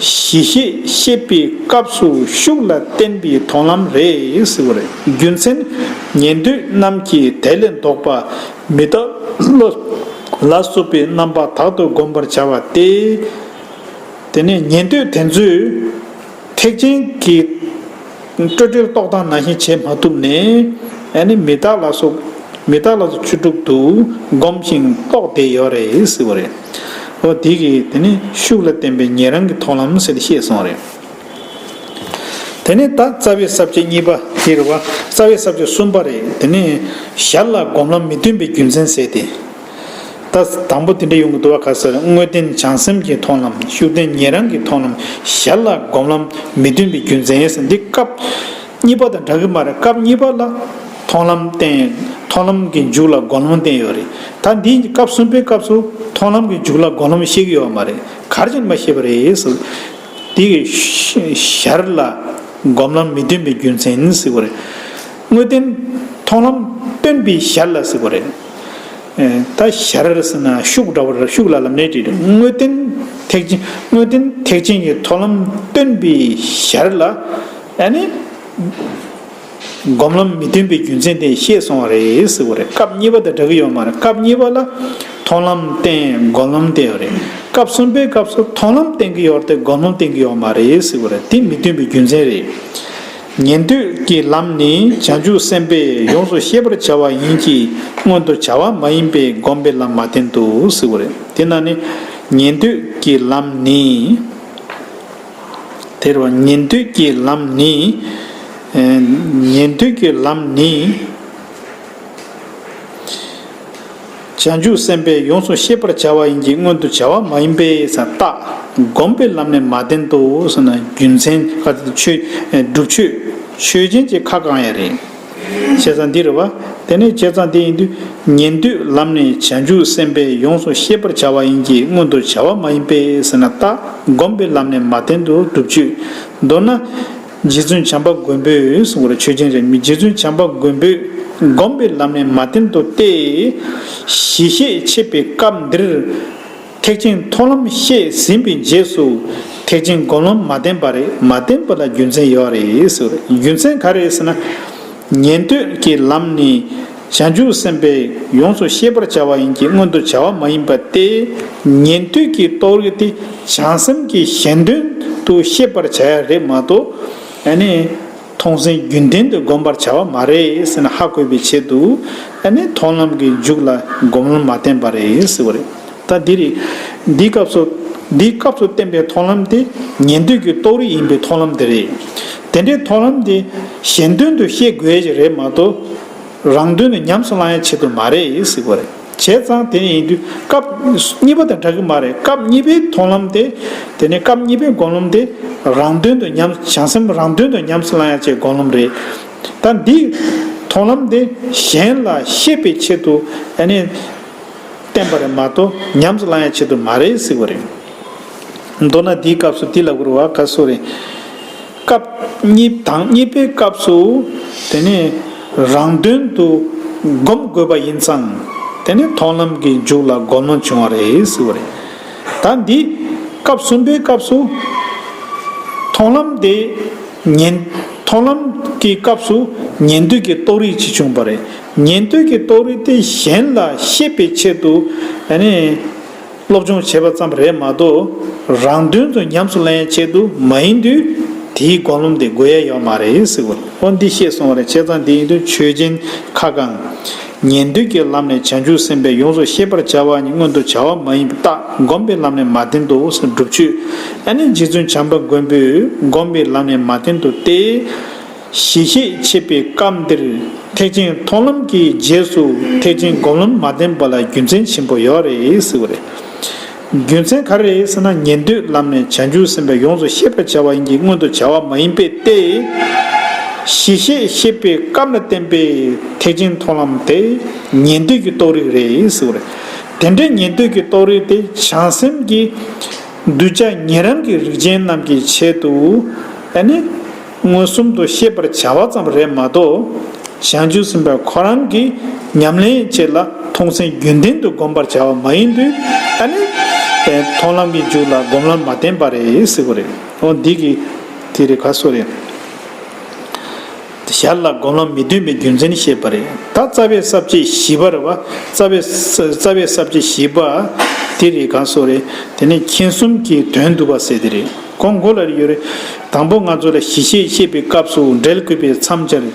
གཞི་ཤེས་ཤེས་པའི་སྐབས་སུ་ཤུགས་ལ་བརྟེན་པའི་མཐོང་ལམ་རེད་ཟེར་བ་རེད། རྒྱུ་མཚན། ཉན་ཐོས་རྣམས་ཀྱིས་དེ་ལས་ལྡོག་པ་མི་རྟག་ལ་སོགས་པའི་རྣམ་པ་དག་ཏུ་བསྒོམ་པར་བྱ་བ་སྟེ། དེ་ནས་ཉན་ཐོས་དེ་ཚོས། ཐེག་ཆེན་གྱི་སྤྲོས་བྲལ་རྟོགས་སྟངས་ནང་བཞིན་བྱེད་མ་ཐུབ་ནས། ཨ་ནི་མི་རྟག་ལ་སོགས་མི་རྟག་ལ་སོགས་བཅུ་དྲུག་ཏུ་བསྒོམ་ཞིང་རྟོགས་བསྡད་ཡོད་རེད་ཟེར་བ་རེད། འོ་དེ་གིས་དེ་ནི་ཤུགས་ལ་བརྟེན་པའི་ཉན་རང་གི་མཐོང་ལམ་ཟེར་ཏེ་བཤད་སོང་རེད། དེ་ནི་ད་རྩ་བའི་ས་བཅད་གཉིས་པ་དེ་རེད་བ། རྩ་བའི་ས་བཅད་གསུམ་པ་རེད། དེ་ནི་ཞར་ལ་སྒོམ་ལམ་མི་མཐུན་པའི་རྒྱུ་མཚན་ཟེར་ཏེ། ད་དང་པོ་དེ་འདྲ་ཡོང་གི་འདུག་བ། ག་ཟེར། དངོས་བསྟན་བྱང་སེམས་ཀྱི་མཐོང་ལམ། ཤུགས་བསྟན་ཉན་རང་གི་མཐོང་ལམ། ཞར་ལ་སྒོམ་ལམ་མི་མཐུན་པའི་རྒྱུ་མཚན་ཟེར། འདི་སྐབས་གཉིས་པ་དང་འདྲ་གི་མ་རེད། སྐབས་གཉིས་པ་ལ་མཐོང་ལམ་བསྟན། མཐོང་ལམ་གྱི་མཇུག་ལ་སྒོམ་ལམ་བསྟན་ཡོད་རེད། ད་འདི་སྐབས་གསུམ་པའི་སྐབས་སུ་མཐོང་ལམ་གྱི་མཇུག་ལ་སྒོམ་ལམ་བཤད་ཀྱི་ཡོད་མ་རེད། ག་རེ་བྱས་ནས་མ་བཤད་པ་རེད་ཟེར། འདི་གི་ཞར་ལ་སྒོམ་ལམ་མི་མཐུན་པའི་རྒྱུ་མཚན་ཟེར་བ་རེད། དངོས་བསྟན་མཐོང་ལམ་སྟོན་པའི་ཞར་ལ་ཟེར་བ་རེད། ཨེ། ད་ཞར་ཟེར་ན་ཤུགས་འདྲ་བོ་རེད། ཤུགས་ལ་ལབ་ནའི་འགྲིག་རེད། དངོས་བསྟན་ཐེག་ཆེན། དངོས་བསྟན་ཐེག་ཆེན་གྱི་མཐོང་ལམ་སྟོན་པའི་ཞར་ལ། ཨ་ནི་སྒོམ་ལམ་མི་མཐུན་པའི་རྒྱུ་མཚན་དེ་བཤད་སོང་བ་རེད་ཟེར་བ་རེད། སྐབས་གཉིས་པ་དང་འདྲ་གི་ཡོད་མ་རེད། སྐབས་གཉིས་པ་ལ་མཐོང་ལམ་བསྟན། སྒོམ་ལམ་བསྟན་ཡོད་རེད། སྐབས་གསུམ་པའི་སྐབས་སུ་མཐོང་ལམ་བསྟན་གི་ཡོད་རེད་དེ་སྒོམ་ལམ་བསྟན་གི་ཡོད་མ་རེད་ཟེར་བ་རེད། དེ་མི་མཐུན་པའི་རྒྱུ་མཚན་རེད། ཉན་ཐོས་ཀྱི་ལམ་ནི་བྱང་ཆུབ་སེམས་དཔས་ཡོངས་སུ་ཤེས་པར་བྱ་བ་ཡིན་གྱི་སྔོན་དུ་བྱ་བ་མ་ཡིན་པས་སྒོམ་པའི་ལམ་མ་བསྟན་ཏོ་ཟེར་བ་རེད། དེ་ན་ནི་ཉན་ཐོས་ཀྱི་ལམ་ནི། དེ་རུ་ཉན་ཐོས་ཀྱི་ལམ་ནི། ཨེ། ཉན་ཐོས་ཀྱི་ལམ་ནི། བྱང་ཆུབ་སེམས་དཔས་ཡོངས་སུ་ཤེས་པར་བྱ་བ་ཡིན་གྱི་སྔོན་དུ་བྱ་བ་མ་ཡིན་པས་ཟེར། རྟགས་སྒོམ་པའི་ལམ་ནི་མ་བསྟན་ཏོ་ཟེར་ན་རྒྱུ་མཚན་ག་ཚོད་ཆོས་སྒྲུབ་ཆོས་ཆོས་ཅན་གྱི་ཁ་བསྐང་ཡ་རེད། བྱས་ཙང་འདི་རེད་བ། དེ་ནས་བྱས་ཙང་དེ་ཡིན་དུས་ཉན་ཐོས་ལམ་ནི་བྱང་ཆུབ་སེམས་དཔས་ཡོངས་སུ་ཤེས་པར་བྱ་བ་ཡིན་གྱི་སྔོན་དུ་བྱ་བ་མ་ཡིན་པས་ཟེར་ན་རྟགས་སྒོམ་པའི་ལམ་ནི་མ་བསྟན་ཏོ་སྒྲུབ་ཆོས། མདོར་ན། རྗེ་བཙུན་བྱམས་པ་མགོན་པོས་གསུངས་པར་ཆོས་ཅན་རེད། མི་རྗེ་བཙུན་བྱམས་པ་མགོན་པོས་སྒོམ་པའི་ལམ་ནི་མ་བསྟན་ཏོ་སྟེ། གཞི་ཤེས་འཆད་པའི་སྐབས་འདིར་ཐེག་ཆེན་མཐོང་ལམ་བཤད་ཟིན་པའི་རྗེས་སུ་ཐེག་ཆེན་སྒོམ་ལམ་མ་བསྟན་པ་རེད། མ་བསྟན་པ་ལ་རྒྱུ་མཚན་ཡོད་རེད་ཟེར། རྒྱུ་མཚན་ག་རེ་ཟེར་ན། ཉན་ཐོས་ཀྱི་ལམ་ནི་བྱང་ཆུབ་སེམས་དཔས་ཡོངས་སུ་ཤེས་པར་བྱ་བ་ཡིན་གྱི་སྔོན་དུ་བྱ་བ་མ་ཡིན་པ་སྟེ། ཉན་ཐོས་ཀྱི་རྟོགས་རིགས་དེ་བྱང་སེམས་ཀྱི་གཞན་དོན་དུ་ཤེས་པར་བྱ་ཡ་རེད་མ་གཏོགས། ཨ་ནི། མཐོང་སེམས་རྒྱུན་ལྡན་དུ་བསྒོམ་པར་བྱ་བ་མ་རེད་ཟེར་ན་ཧ་གོ་བའི་ཆེད་དུ། ཨ་ནི་མཐོང་ལམ་གྱི་མཇུག་ལ་སྒོམ་ལམ་མ་བསྟན་པ་རེད་ཟེར་བ་རེད། ད་འདི་རེད། འདིའི་སྐབས་སུ། འདིའི་སྐབས་སུ་བསྟན་པའི་མཐོང་ལམ་དེ་ཉན་ཐོས་ཀྱི་རྟོགས་རིགས་ཡིན་པའི་མཐོང་ལམ་དེ་རེད། དེ་འདྲའི་མཐོང་ལམ་དེ་གཞན་དོན་དུ་ཤེས་དགོས་ཀྱི་རེད་མ་གཏོགས། རང་དོན་དུ་ཉམས་སུ་བླང་ཡའི་ཆེད་དུ་མ་རེད་ཟེར་བ་རེད། བྱས་ཙང་དེ་ཡིན་དུས་སྐབས་གཉིས་པ་དང་འདྲ་གི་མ་རེད། སྐབས་གཉིས་པའི་མཐོང་ལམ་དེ། དེ་ནས་སྐབས་གཉིས་པའི་སྒོམ་ལམ་དེ་རང་དོན་དུ་ཉམས། བྱང་སེམས་རང་དོན་དུ་ཉམས་སུ་བླང་ཡ་ཆེད་སྒོམ་ལམ་རེད། ད་འདི་མཐོང་ལམ་དེ་གཞན་ལ་ཤེས་པའི་ཆེད་དུ་ཨ་ནི་བསྟན་པ་རེད་མ་གཏོགས་ཉམས་སུ་བླང་ཡ་ཆེད་དུ་མ་རེད་ཟེར་བ་རེད། མདོར་ན་འདིའི་སྐབས་སུ་འདི་ལབ་དགོས་རེད་བ། ག་སོ་རེད། སྐབས་གཉིས་དང་གཉིས་པའི་སྐབས་སུ་དེ་ནི་རང་དོན་དུ་སྒོམ་དགོས་པ་ཡིན་ཙང་། དེ་ནི་མཐོང་ལམ་གྱི་མཇུག་ལ་སྒོམ་ལམ་བྱུང་བ་རེད་ཟེར་བ་རེད། ད་འདི་སྐབས་གསུམ་པའི་སྐབས་སུ་མཐོང་ལམ་དེ་ཉན། མཐོང་ལམ་གྱི་སྐབས་སུ་ཉན་ཐོས་ཀྱི་རྟོགས་རིགས་ཅིག་བྱུང་བ་རེད། ཉན་ཐོས་ཀྱི་རྟོགས་རིགས་དེ་གཞན་ལ་ཤེས་པའི་ཆེད་དུ་ཨ་ནི། སློབ་སྦྱོང་བྱས་པ་ཙམ་རེད་མ་གཏོགས། རང་དོན་དུ་ཉམས་སུ་ལེན་ཆེད་དུ་མ་ཡིན་དུས། དེའི་སྒོམ་ལམ་དེ་དགོས་ཡ་ཡོད་མ་རེད་ཟེར་བ། འོ་འདི་བཤད་སོང་བ་རེད། བྱས་ཙང་འདི་ཡིན་དུས་ཆོས་ཅན་ཁ་བསྐང་། ཉན་ཐོས་ཀྱི་ལམ་ནས་བྱང་ཆུབ་སེམས་དཔའི་ཡོངས་སུ་ཤེས་པར་བྱ་བ་ཉིད་མངོན་དུ་བྱ་བ་མ་ཡིན་པར་བརྟགས། སྒོམ་པའི་ལམ་ནས་མ་བསྟན་ཏོ་ཟེར། སྒྲུབ་མཆོད། ཨ་ནི་རྗེ་བཙུན་བྱམས་པ་མགོན་པོས་སྒོམ་པའི་ལམ་ནས་མ་བསྟན་ཏོ་སྟེ། གཞི་ཤེས་འཆད་པའི་སྐབས་འདིར་ཐེག་ཆེན་མཐོང་ལམ་གྱི་རྗེས་སུ་ཐེག་ཆེན་སྒོམ་ལམ་མ་བསྟན་པ་ལ་རྒྱུ་མཚན་ཆེན་པོ་ཡོད་རེད་ཟེར་བ་རེད། རྒྱུ་མཚན་ག་རེ་རེད་ཟེར་ན། ཉན་ཐོས་ལམ་ནས་བྱང་ཆུབ་སེམས་དཔའི་ཡོངས་སུ་ཤེས་པར་བྱ་བ་ཡིན་གྱི་མངོན་དུ་བྱ་བ་མ་ཡིན་པས་ཏེ། གཞི་ཤེས་འཆད་པའི་སྐབས་ལ་བསྟན་པའི་ཐེག་ཆེན་མཐོང་ལམ་དེ་ཉན་ཐོས་ཀྱི་རྟོགས་རིགས་རེད་ཟེར་བ་རེད། དེ་འདྲའི་ཉན་ཐོས་ཀྱི་རྟོགས་རིགས་དེ་བྱང་སེམས་ཀྱི་གདུལ་བྱ་ཉན་རང་གི་རིགས་ཅན་རྣམས་ཀྱི་ཆེད་དུ་ཨ་ནི། མངོན་སུམ་དུ་ཤེས་པར་བྱ་བ་ཙམ་རེད་མ་གཏོགས། བྱང་ཆུབ་སེམས་དཔའ་ཁོ་རང་གིས་ཉམས་ལེན་བྱེད་ལ་མཐོང་སེམས་རྒྱུན་ལྡན་དུ་སྒོམ་པར་བྱ་བ་མ་ཡིན་དུས། ཨ་ནི། མཐོང་ལམ་གྱི་མཇུག་ལ་སྒོམ་ལམ་མ་བསྟན་པ་རེད་ཟེར་བ་རེད། འོ་འདི་གི་དེ་རེད་ག་སོ་རེད། ཞར་ལ་སྒོམ་ལམ་མི་སྟོན་པའི་རྒྱུ་མཚན་བཤད་པ་རེད། ད་རྩ་བའི་ས་བཅད་བཞི་པ་རེད་བ། རྩ་བའི་ས་རྩ་བའི་ས་བཅད་བཞི་པ་དེ་རེད་ག་སོ་རེད། དེ་ནས་མཁྱེན་གསུམ་གྱི་དོན་བསྡུ་བ་ཟེར་དེ་རེད། གོང་གོ་ལ་ཡོད་རེད། དང་པོ་ང་ཚོ་ལ་གཞི་ཤེས་བཤད་པའི་སྐབས་སུ་འགྲེལ་དགོས་པའི་མཚམས་སྦྱར།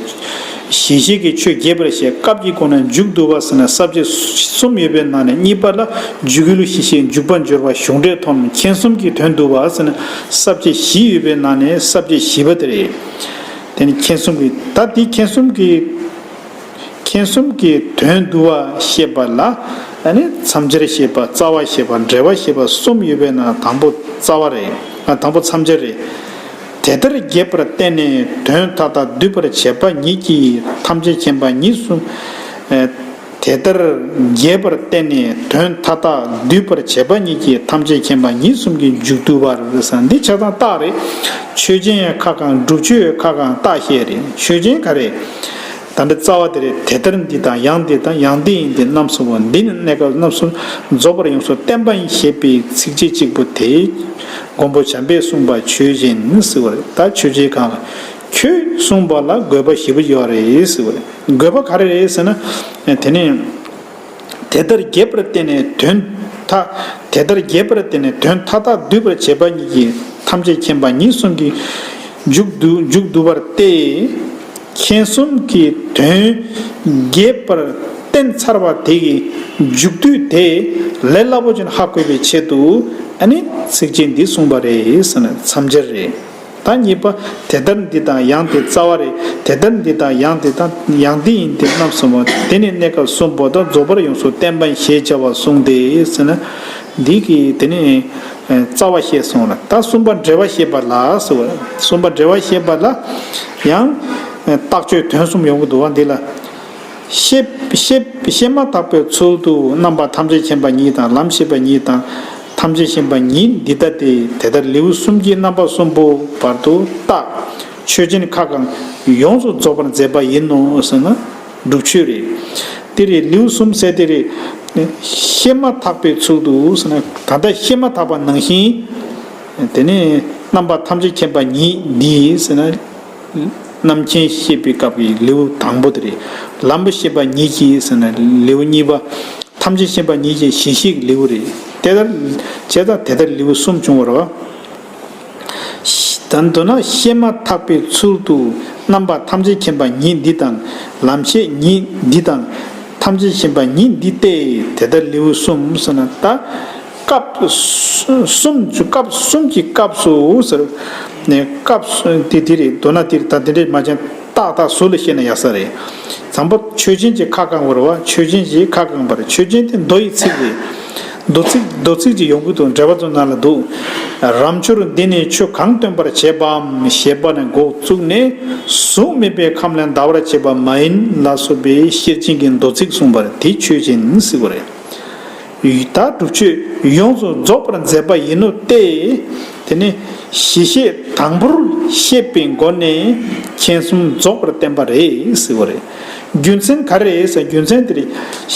གཞི་ཤེས་ཀྱི་ཆོས་རྒྱས་པར་བཤད། སྐབས་ཀྱི་སྒོ་ནས་མཇུག་བསྡུ་བ་ཟེར་ན་ས་བཅད་གསུམ་ཡོད་པའི་ནང་ནས་གཉིས་པ་ལ་འཇུག་ཡུལ་གཞི་ཤེས། འཇུག་པ་སྦྱོར་བ་གཞུང་འགྲེལ་མཐོང་ལམ། མཁྱེན་གསུམ་གྱི་དོན་བསྡུ་བ་ཟེར་ན་ས་བཅད་བཞི་ཡོད་པའི་ནང་ནས་ས་བཅད་བཞི་པ་དེ་རེད། དེ་ནི་མཁྱེན་གསུམ་གྱི་ད་འདི་མཁྱེན་གསུམ་གྱི་མཁྱེན་གསུམ་གྱི་དོན་བསྡུ་བ་བཤད་པ་ལ་ཨ་ནི་མཚམས་སྦྱར་བཤད་པ། རྩ་བ་བཤད་པ། འགྲེལ་པ་བཤད་པ་གསུམ་ཡོད་པའི་ནང་དང་པོ་རྩ་བ་རེད། ཨ་དང་པོ་མཚམས་སྦྱར་རེད། དེ་ལྟར་རྒྱས་པར་བསྟན་ནས་དོན་མཐའ་དག་བསྡུས་པར་བྱེད་པ་ཉིད་ཀྱིས་ཐམས་ཅད་མཁྱེན་པ་ཉིད་གསུམ། ཨེ། དེ་ལྟར་རྒྱས་པར་བསྟན་ནས་དོན་མཐའ་དག་བསྡུས་པར་བྱེད་པ་ཉིད་ཀྱིས་ཐམས་ཅད་མཁྱེན་པ་ཉིད་གསུམ་གྱི་མཇུག་བསྡུ་བར་ཟེར། འདི་ཆ་ཚང་རྟགས་རེད། ཆོས་ཅན་ཡང་ཁ་བསྐང་། སྒྲུབ་མཆོད་ཡང་ཁ་བསྐང་། རྟགས་བཤད་རེད། ཆོས་ཅན་ག་རེ། ད་འདི་རྩ་བ་དེ་རེད། དེ་ལྟར་འདི་དང་། ཡང་འདི་དང་། ཡང་འདི་ཡིན་ཏེ་རྣམ་གསུམ་པོ། འདི་ནི་གནས་སྐབས་རྣམ་གསུམ་རྫོགས་པར་ཡོངས་སུ་བསྟན་པ་ཡིན་ཞེས་པའི་ཚིགས་བཅད་གཅིག་པོ་དེས་མགོན་པོ་བྱམས་པས་གསུངས་པ་ཆོས་ཅན་ཟེར་བ་རེད། ད་ཆོས་ཅན་གང་ལ་ཁྱོད་གསུངས་པ་ལ་དགོས་པ་བཞི་པོ་ཡོད་རེད་ཟེར་བ་རེད། དགོས་པ་ག་རེ་རེད་ཟེར་ན། དེ་ནི་དེ་ལྟར་རྒྱས་པར་བསྟན་ནས་དོན་མཐའ། དེ་ལྟར་རྒྱས་པར་བསྟན་ནས་དོན་མཐའ་དག་བསྡུས་པར་བྱེད་པ་ཉིད་ཀྱིས་ཐམས་ཅད་མཁྱེན་པ་ཉིད་གསུམ་གྱི་མཇུག་བསྡུ་མཇུག་བསྡུ་བར་ཏེ། མཁྱེན་གསུམ་གྱི་དོན་རྒྱས་པར་བསྟན་ཚར་བ་དེ་གི་མཇུག་བསྡུ་དེ་ལས་སླ་པོ་ཅན་ཧ་གོ་བའི་ཆེད་དུ་ཨ་ནི་ཚིགས་བཅད་འདི་གསུངས་པ་རེད་ཟེར་ན་མཚམས་སྦྱར་རེད། ད་གཉིས་པ། དེ་ལྟར་འདི་དང་། ཡང་དེ་རྩ་བ་རེད། དེ་ལྟར་འདི་དང་། ཡང་དེ་དང་། ཡང་འདི་ཡིན་ཏེ་རྣམ་གསུམ་པོ། དེ་ནི་གནས་སྐབས་གསུམ་པོ་དང་། རྫོགས་པར་ཡོངས་སུ་བསྟན་པ་ཞེས་བྱ་བ་གསུངས་ཏེ་ཟེར་ན། འདི་གི་དེ་ནི་རྩ་བ་བཤད་སོང་ལ། ད་གསུམ་པ་འགྲེལ་པ་བཤད་པ་ལ་ཟེར་བ། གསུམ་པ་འགྲེལ་པ་བཤད་པ་ལ་ཡང་རྟགས་ཆོས་དོན་གསུམ་ཡོང་གི་འདུག་བ། འདི་ལ། ཤེས་ཤེས་ཤེས་མ་ཐག་པའི་ཚུལ་དུ་རྣམ་པ་ཐམས་ཅད་མཁྱེན་པ་ཉིད་དང་། ལམ་ཤེས་པ་ཉིད་དང་། ཐམས་ཅད་མཁྱེན་པ་ཉིད་འདི་ལྟ་སྟེ། དེ་ལྟར་ལེའུ་གསུམ་གྱིས་རྣམ་པ་གསུམ་པོ་བར་དུ་བརྟགས། ཆོས་ཅན་ཁ་བསྐང་ཡོངས་སུ་རྫོགས་པར་མཛད་པ་ཡིན་ནོ་ཟེར་ན་སྒྲུབ་མཆོད་རེད། དེ་རེད། ལེའུ་གསུམ་ཟེར་དེ་རེད། ཤེས་མ་ཐག་པའི་ཚུལ་དུ་ཟེར་ན་ད་ལྟ་ཤེས་མ་ཐག་པ་ནང་བཞིན། དེ་ནས་རྣམ་པ་ཐམས་ཅད་མཁྱེན་པ་ཉིད་འདི་ཟེར་ན། རྣམ་མཁྱེན་བཤད་པའི་སྐབས་ཀྱི་ལེའུ་དང་པོ་དེ་རེད། ལམ་པོ་ཤེས་པ་ཉིད་ཀྱིས་ཟེར་ན་ལེའུ་གཉིས་པ། ཐམས་ཅད་མཁྱེན་པ་ཉིད་ཀྱི་གཞི་ཤེས་ཀྱི་ལེའུ་རེད། དེ་ལྟར་བྱས་ཙང་དེ་ལྟར་ལེའུ་གསུམ་བྱུང་བ་རེད་བ། ད་མདོར་ན་ཤེས་མ་ཐག་པའི་ཚུལ་དུ་རྣམ་པ་ཐམས་ཅད་མཁྱེན་པ་ཉིད་འདི་དང་། ལམ་ཤེས་ཉིད་འདི་དང་། ཐམས་ཅད་མཁྱེན་པ་ཉིད་འདི་སྟེ། དེ་ལྟར་ལེའུ་གསུམ་ཟེར་ན་ད། སྐབས་གསུམ་གྱི་སྐབས་གསུམ་གྱི་སྐབས་སུ་ཟེར་ནས་སྐབས་སུ་དེ་དེ་རེད། མདོར་ན་དེ་རེད། ད་དེ་འདྲས་མ་བྱན་ཏག་ཏག་ཟུར་ལ་བཤད་ན་ཡག་ས་རེད། དང་པོ་ཆོས་ཅན་གྱི་ཁ་བསྐང་བ་རེད་བ། ཆོས་ཅན་གྱི་ཁ་བསྐང་བ་རེད། ཆོས་ཅན་དེ་མདོ་ཡི་ཚིག་རེད། མདོ་ཚིག་མདོ་ཚིག་ཅིག་ཡོང་གི་འདུག་འགྲེལ་པ་ཚོ་ནང་ལ་འདུག་རབ་མཆོག་འདི་ནི་ཆོས་གང་སྟོན་པར་བྱེད་པའམ་ཞེས་པ་ནས་འགོ་བཙུགས་ནས་གཟུགས་མེད་པའི་ཁམས་ལས་འདའ་བར་བྱེད་པ་མ་ཡིན་ལ་སོགས་པའི་ཤེར་ཕྱིན་གྱི་མདོ་ཚིག་གསུངས་པ་རེད། དེ་ཆོས་ཅན་ཟེར་བ་རེད། ད་སྒྲུབ་མཆོད་ཡོངས་སུ་རྫོགས་པར་མཛད་པ་ཡིན་ནོ་སྟེ། དེ་ནི་གཞི་ཤེས་དང་པོར་བཤད་པའི་སྒོ་ནས་མཁྱེན་གསུམ་རྫོགས་པར་བསྟན་པ་རེད་ཟེར་བ་རེད། རྒྱུ་མཚན་ག་རེ་རེད་ཟེར། རྒྱུ་མཚན་དེ་རེད།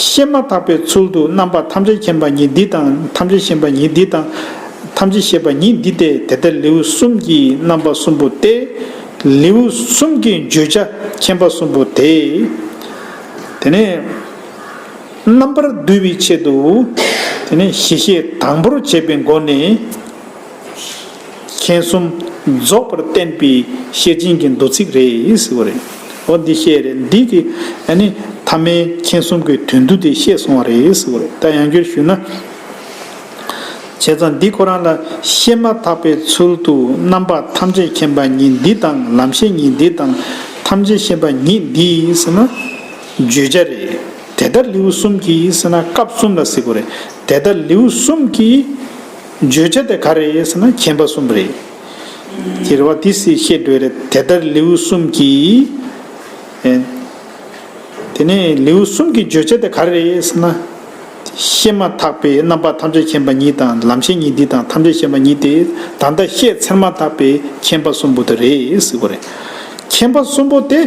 ཤེས་མ་ཐག་པའི་ཚུལ་དུ་རྣམ་པ་ཐམས་ཅད་མཁྱེན་པ་ཉིད་འདི་དང་། ཐམས་ཅད་མཁྱེན་པ་ཉིད་འདི་དང་། ཐམས་ཅད་ཤེས་པ་ཉིད་འདི་སྟེ། དེ་ལྟར་ལེའུ་གསུམ་གྱི་རྣམ་པ་གསུམ་པོ་སྟེ། ལེའུ་གསུམ་གྱི་བརྗོད་བྱ་མཁྱེན་པ་གསུམ་པོ་དེ། དེ་ནས། རྣམ་པར་བསྡུ་བའི་ཆེད་དུ། དེ་ནས་གཞི་ཤེས་དང་པོར་བྱས་པའི་སྒོ་ནས། མཁྱེན་གསུམ་རྫོགས་པར་བསྟན་པའི་ཤེར་ཕྱིན་གྱི་མདོ་ཚིག་རེད་ཟེར་བ་རེད། འོ་འདི་བཤད་རེད། འདི་གི་ཨ་ནི་ཐ་མའི་མཁྱེན་གསུམ་གྱི་དོན་བསྡུ་དེ་བཤད་སོང་བ་རེད་ཟེར་བ་རེད། ད་ཡང་བསྐྱར་ཞུས་ན། བྱས་ཙང་འདི་ཁོ་རང་ལ་བཤད་མ་ཐག་པའི་ཚུལ་དུ་རྣམ་པ་ཐམས་ཅད་མཁྱེན་པ་ཉིད་འདི་དང་། ལམ་ཤེས་ཉིད་འདི་དང་། ཐམས་ཅད་མཁྱེན་པ་ཉིད་འདི་ཟེར་ན་བརྗོད་བྱ་རེད། དེ་ལྟར་ལེའུ་གསུམ་གྱིས་ཟེར་ན་སྐབས་གསུམ་ལ་ཟེར་དགོས་རེད། དེ་ལྟར་ལེའུ་གསུམ་གྱིས་བརྗོད་བྱ་དེ་ག་རེ་རེད་ཟེར་ན་མཁྱེན་པ་གསུམ་རེད། དེ་རེད་བ། དེ་སྲིད་བཤད་འགྲོ་རེད། དེ་ལྟར་ལེའུ་གསུམ་གྱིས། ཨེ། དེ་ནས་ལེའུ་གསུམ་གྱི་བརྗོད་བྱ་དེ་ག་རེ་རེད་ཟེར་ན། བཤད་མ་ཐག་པའི་རྣམ་པ་ཐམས་ཅད་མཁྱེན་པ་ཉིད་དང་། ལམ་ཤེས་ཉིད་འདི་དང་། ཐམས་ཅད་མཁྱེན་པ་ཉིད་དེ། ད་ལྟ་བཤད་ཚར་མ་ཐག་པའི་མཁྱེན་པ་གསུམ་པོ་དེ་རེད་ཟེར་དགོས་རེད། མཁྱེན་པ་གསུམ་པོ་དེ།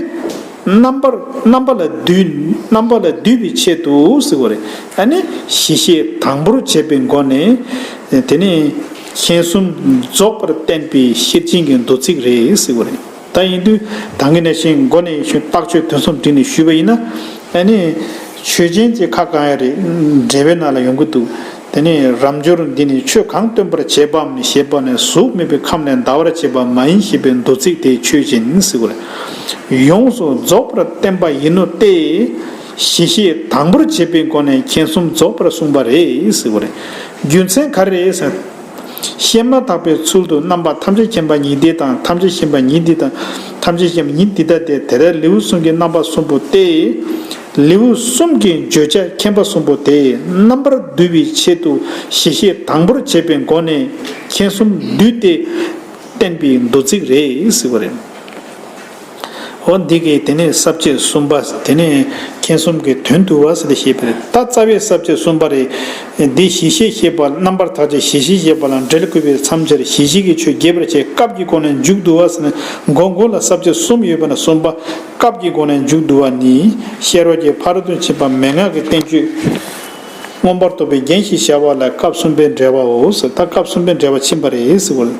རྣམ་པར་རྣམ་པ་ལ་བསྡུས། རྣམ་པ་ལ་བསྡུས་པའི་ཆེད་དུ་ཟེར་བ་རེད། ཨ་ནི་གཞི་ཤེས་དང་པོར་བྱས་པའི་སྒོ་ནས། དེ་ནས་མཁྱེན་གསུམ་རྫོགས་པར་བསྟན་པའི་ཤེར་ཕྱིན་གྱི་མདོ་ཚིག་རེད་ཟེར་བ་རེད། ད་ཡིན་དུས་ད་གིན་ནང་བཞིན་མགོ་ནས་ཞུ། རྟགས་ཆོས་དོན་གསུམ་བསྒྲིལ་ནས་ཞུས་པ་ཡིན་ན། ཨ་ནི་ཆོས་ཅན་གྱི་ཁ་གང་ཡང་རེད། འགྲེལ་པའི་ནང་ལ་ཡོང་གི་འདུག་དེ་ནས་རབ་འབྱོར་འདི་ནི་ཆོས་གང་སྟོན་པར་བྱེད་པའམ་ཞེས་པ་ནས་གཟུགས་མེད་པའི་ཁམས་ལས་འདའ་བར་བྱེད་པ་མ་ཡིན་ཞེས་པའི་མདོ་ཚིག་དེ་ཆོས་ཅན་ཟེར་བ་རེད། ཡོངས་སུ་རྫོགས་པར་བསྟན་པ་ཡིན་ནོ་སྟེ། གཞི་ཤེས་དང་པོར་བྱས་པའི་སྒོ་ནས་མཁྱེན་གསུམ་རྫོགས་པར་གསུངས་པ་རེད་ཟེར་བ་རེད། རྒྱུ་མཚན་ག་རེ་རེད་ཟེར། བཤད་མ་ཐག་པའི་ཚུལ་དུ་རྣམ་པ་ཐམས་ཅད་མཁྱེན་པ་ཉིད་འདི་དང་། ཐམས་ཅད་མཁྱེན་པ་ཉིད་འདི་དང་། ཐམས་ཅད་མཁྱེན་པ་ཉིད་འདི་ལྟ་སྟེ། དེ་ལྟར་ལེའུ་གསུམ་གྱི་རྣམ་པ་གསུམ་པོ་སྟེ། ལེའུ་གསུམ་གྱི་བརྗོད་བྱ་མཁྱེན་པ་གསུམ་པོ་དེ་རྣམ་པར་བསྡུ་བའི་ཆེད་དུ་གཞི་ཤེས་དང་པོར་བྱས་པའི་སྒོ་ནས་མཁྱེན་གསུམ་བསྡུས་ཏེ་བསྟན་པའི་མདོ་ཚིག་རེད་ཟེར་བ་རེད། འོ་འདི་གིས་དེ་ནས་ས་བཅད་གསུམ་པ། དེ་ནས་མཁྱེན་གསུམ་གྱི་དོན་བསྡུ་བ་ཟེར་ཏེ་བཤད་པ་རེད། ད་རྩ་བའི་ས་བཅད་གསུམ་པ་རེད། འདི་གཞི་ཤེས་བཤད་པ། རྣམ་པར་ཐག་བཅད་གཞི་ཤེས་བཤད་པ་ལ་འབྲེལ་དགོས་པའི་མཚམས་སྦྱར་གཞི་ཤེས་ཀྱི་ཆོས་རྒྱས་པར་བྱེད། སྐབས་ཀྱི་སྒོ་ནས་མཇུག་བསྡུ་བ་ཟེར་ནས་མགོ་མགོ་ལ་ས་བཅད་གསུམ་ཡོད་པ་ནས་གསུམ་པ། སྐབས་ཀྱི་སྒོ་ནས་མཇུག་བསྡུ་བ་ནི། ཤེས་རབ་ཀྱི་ཕ་རོལ་ཏུ་ཕྱིན་པ་མན་ངག་གི་བསྟན་བཅོས་མངོན་པར་རྟོགས་པའི་རྒྱན་ཞེས་བྱ་བ་ལ་སྐབས་གསུམ་པའི་འགྲེལ་པའོ་ཟེར། ད་སྐབས་གསུམ་པའི་འགྲེལ་པ་ཕྱིན་པ་རེད་ཟེར་བ་ལ།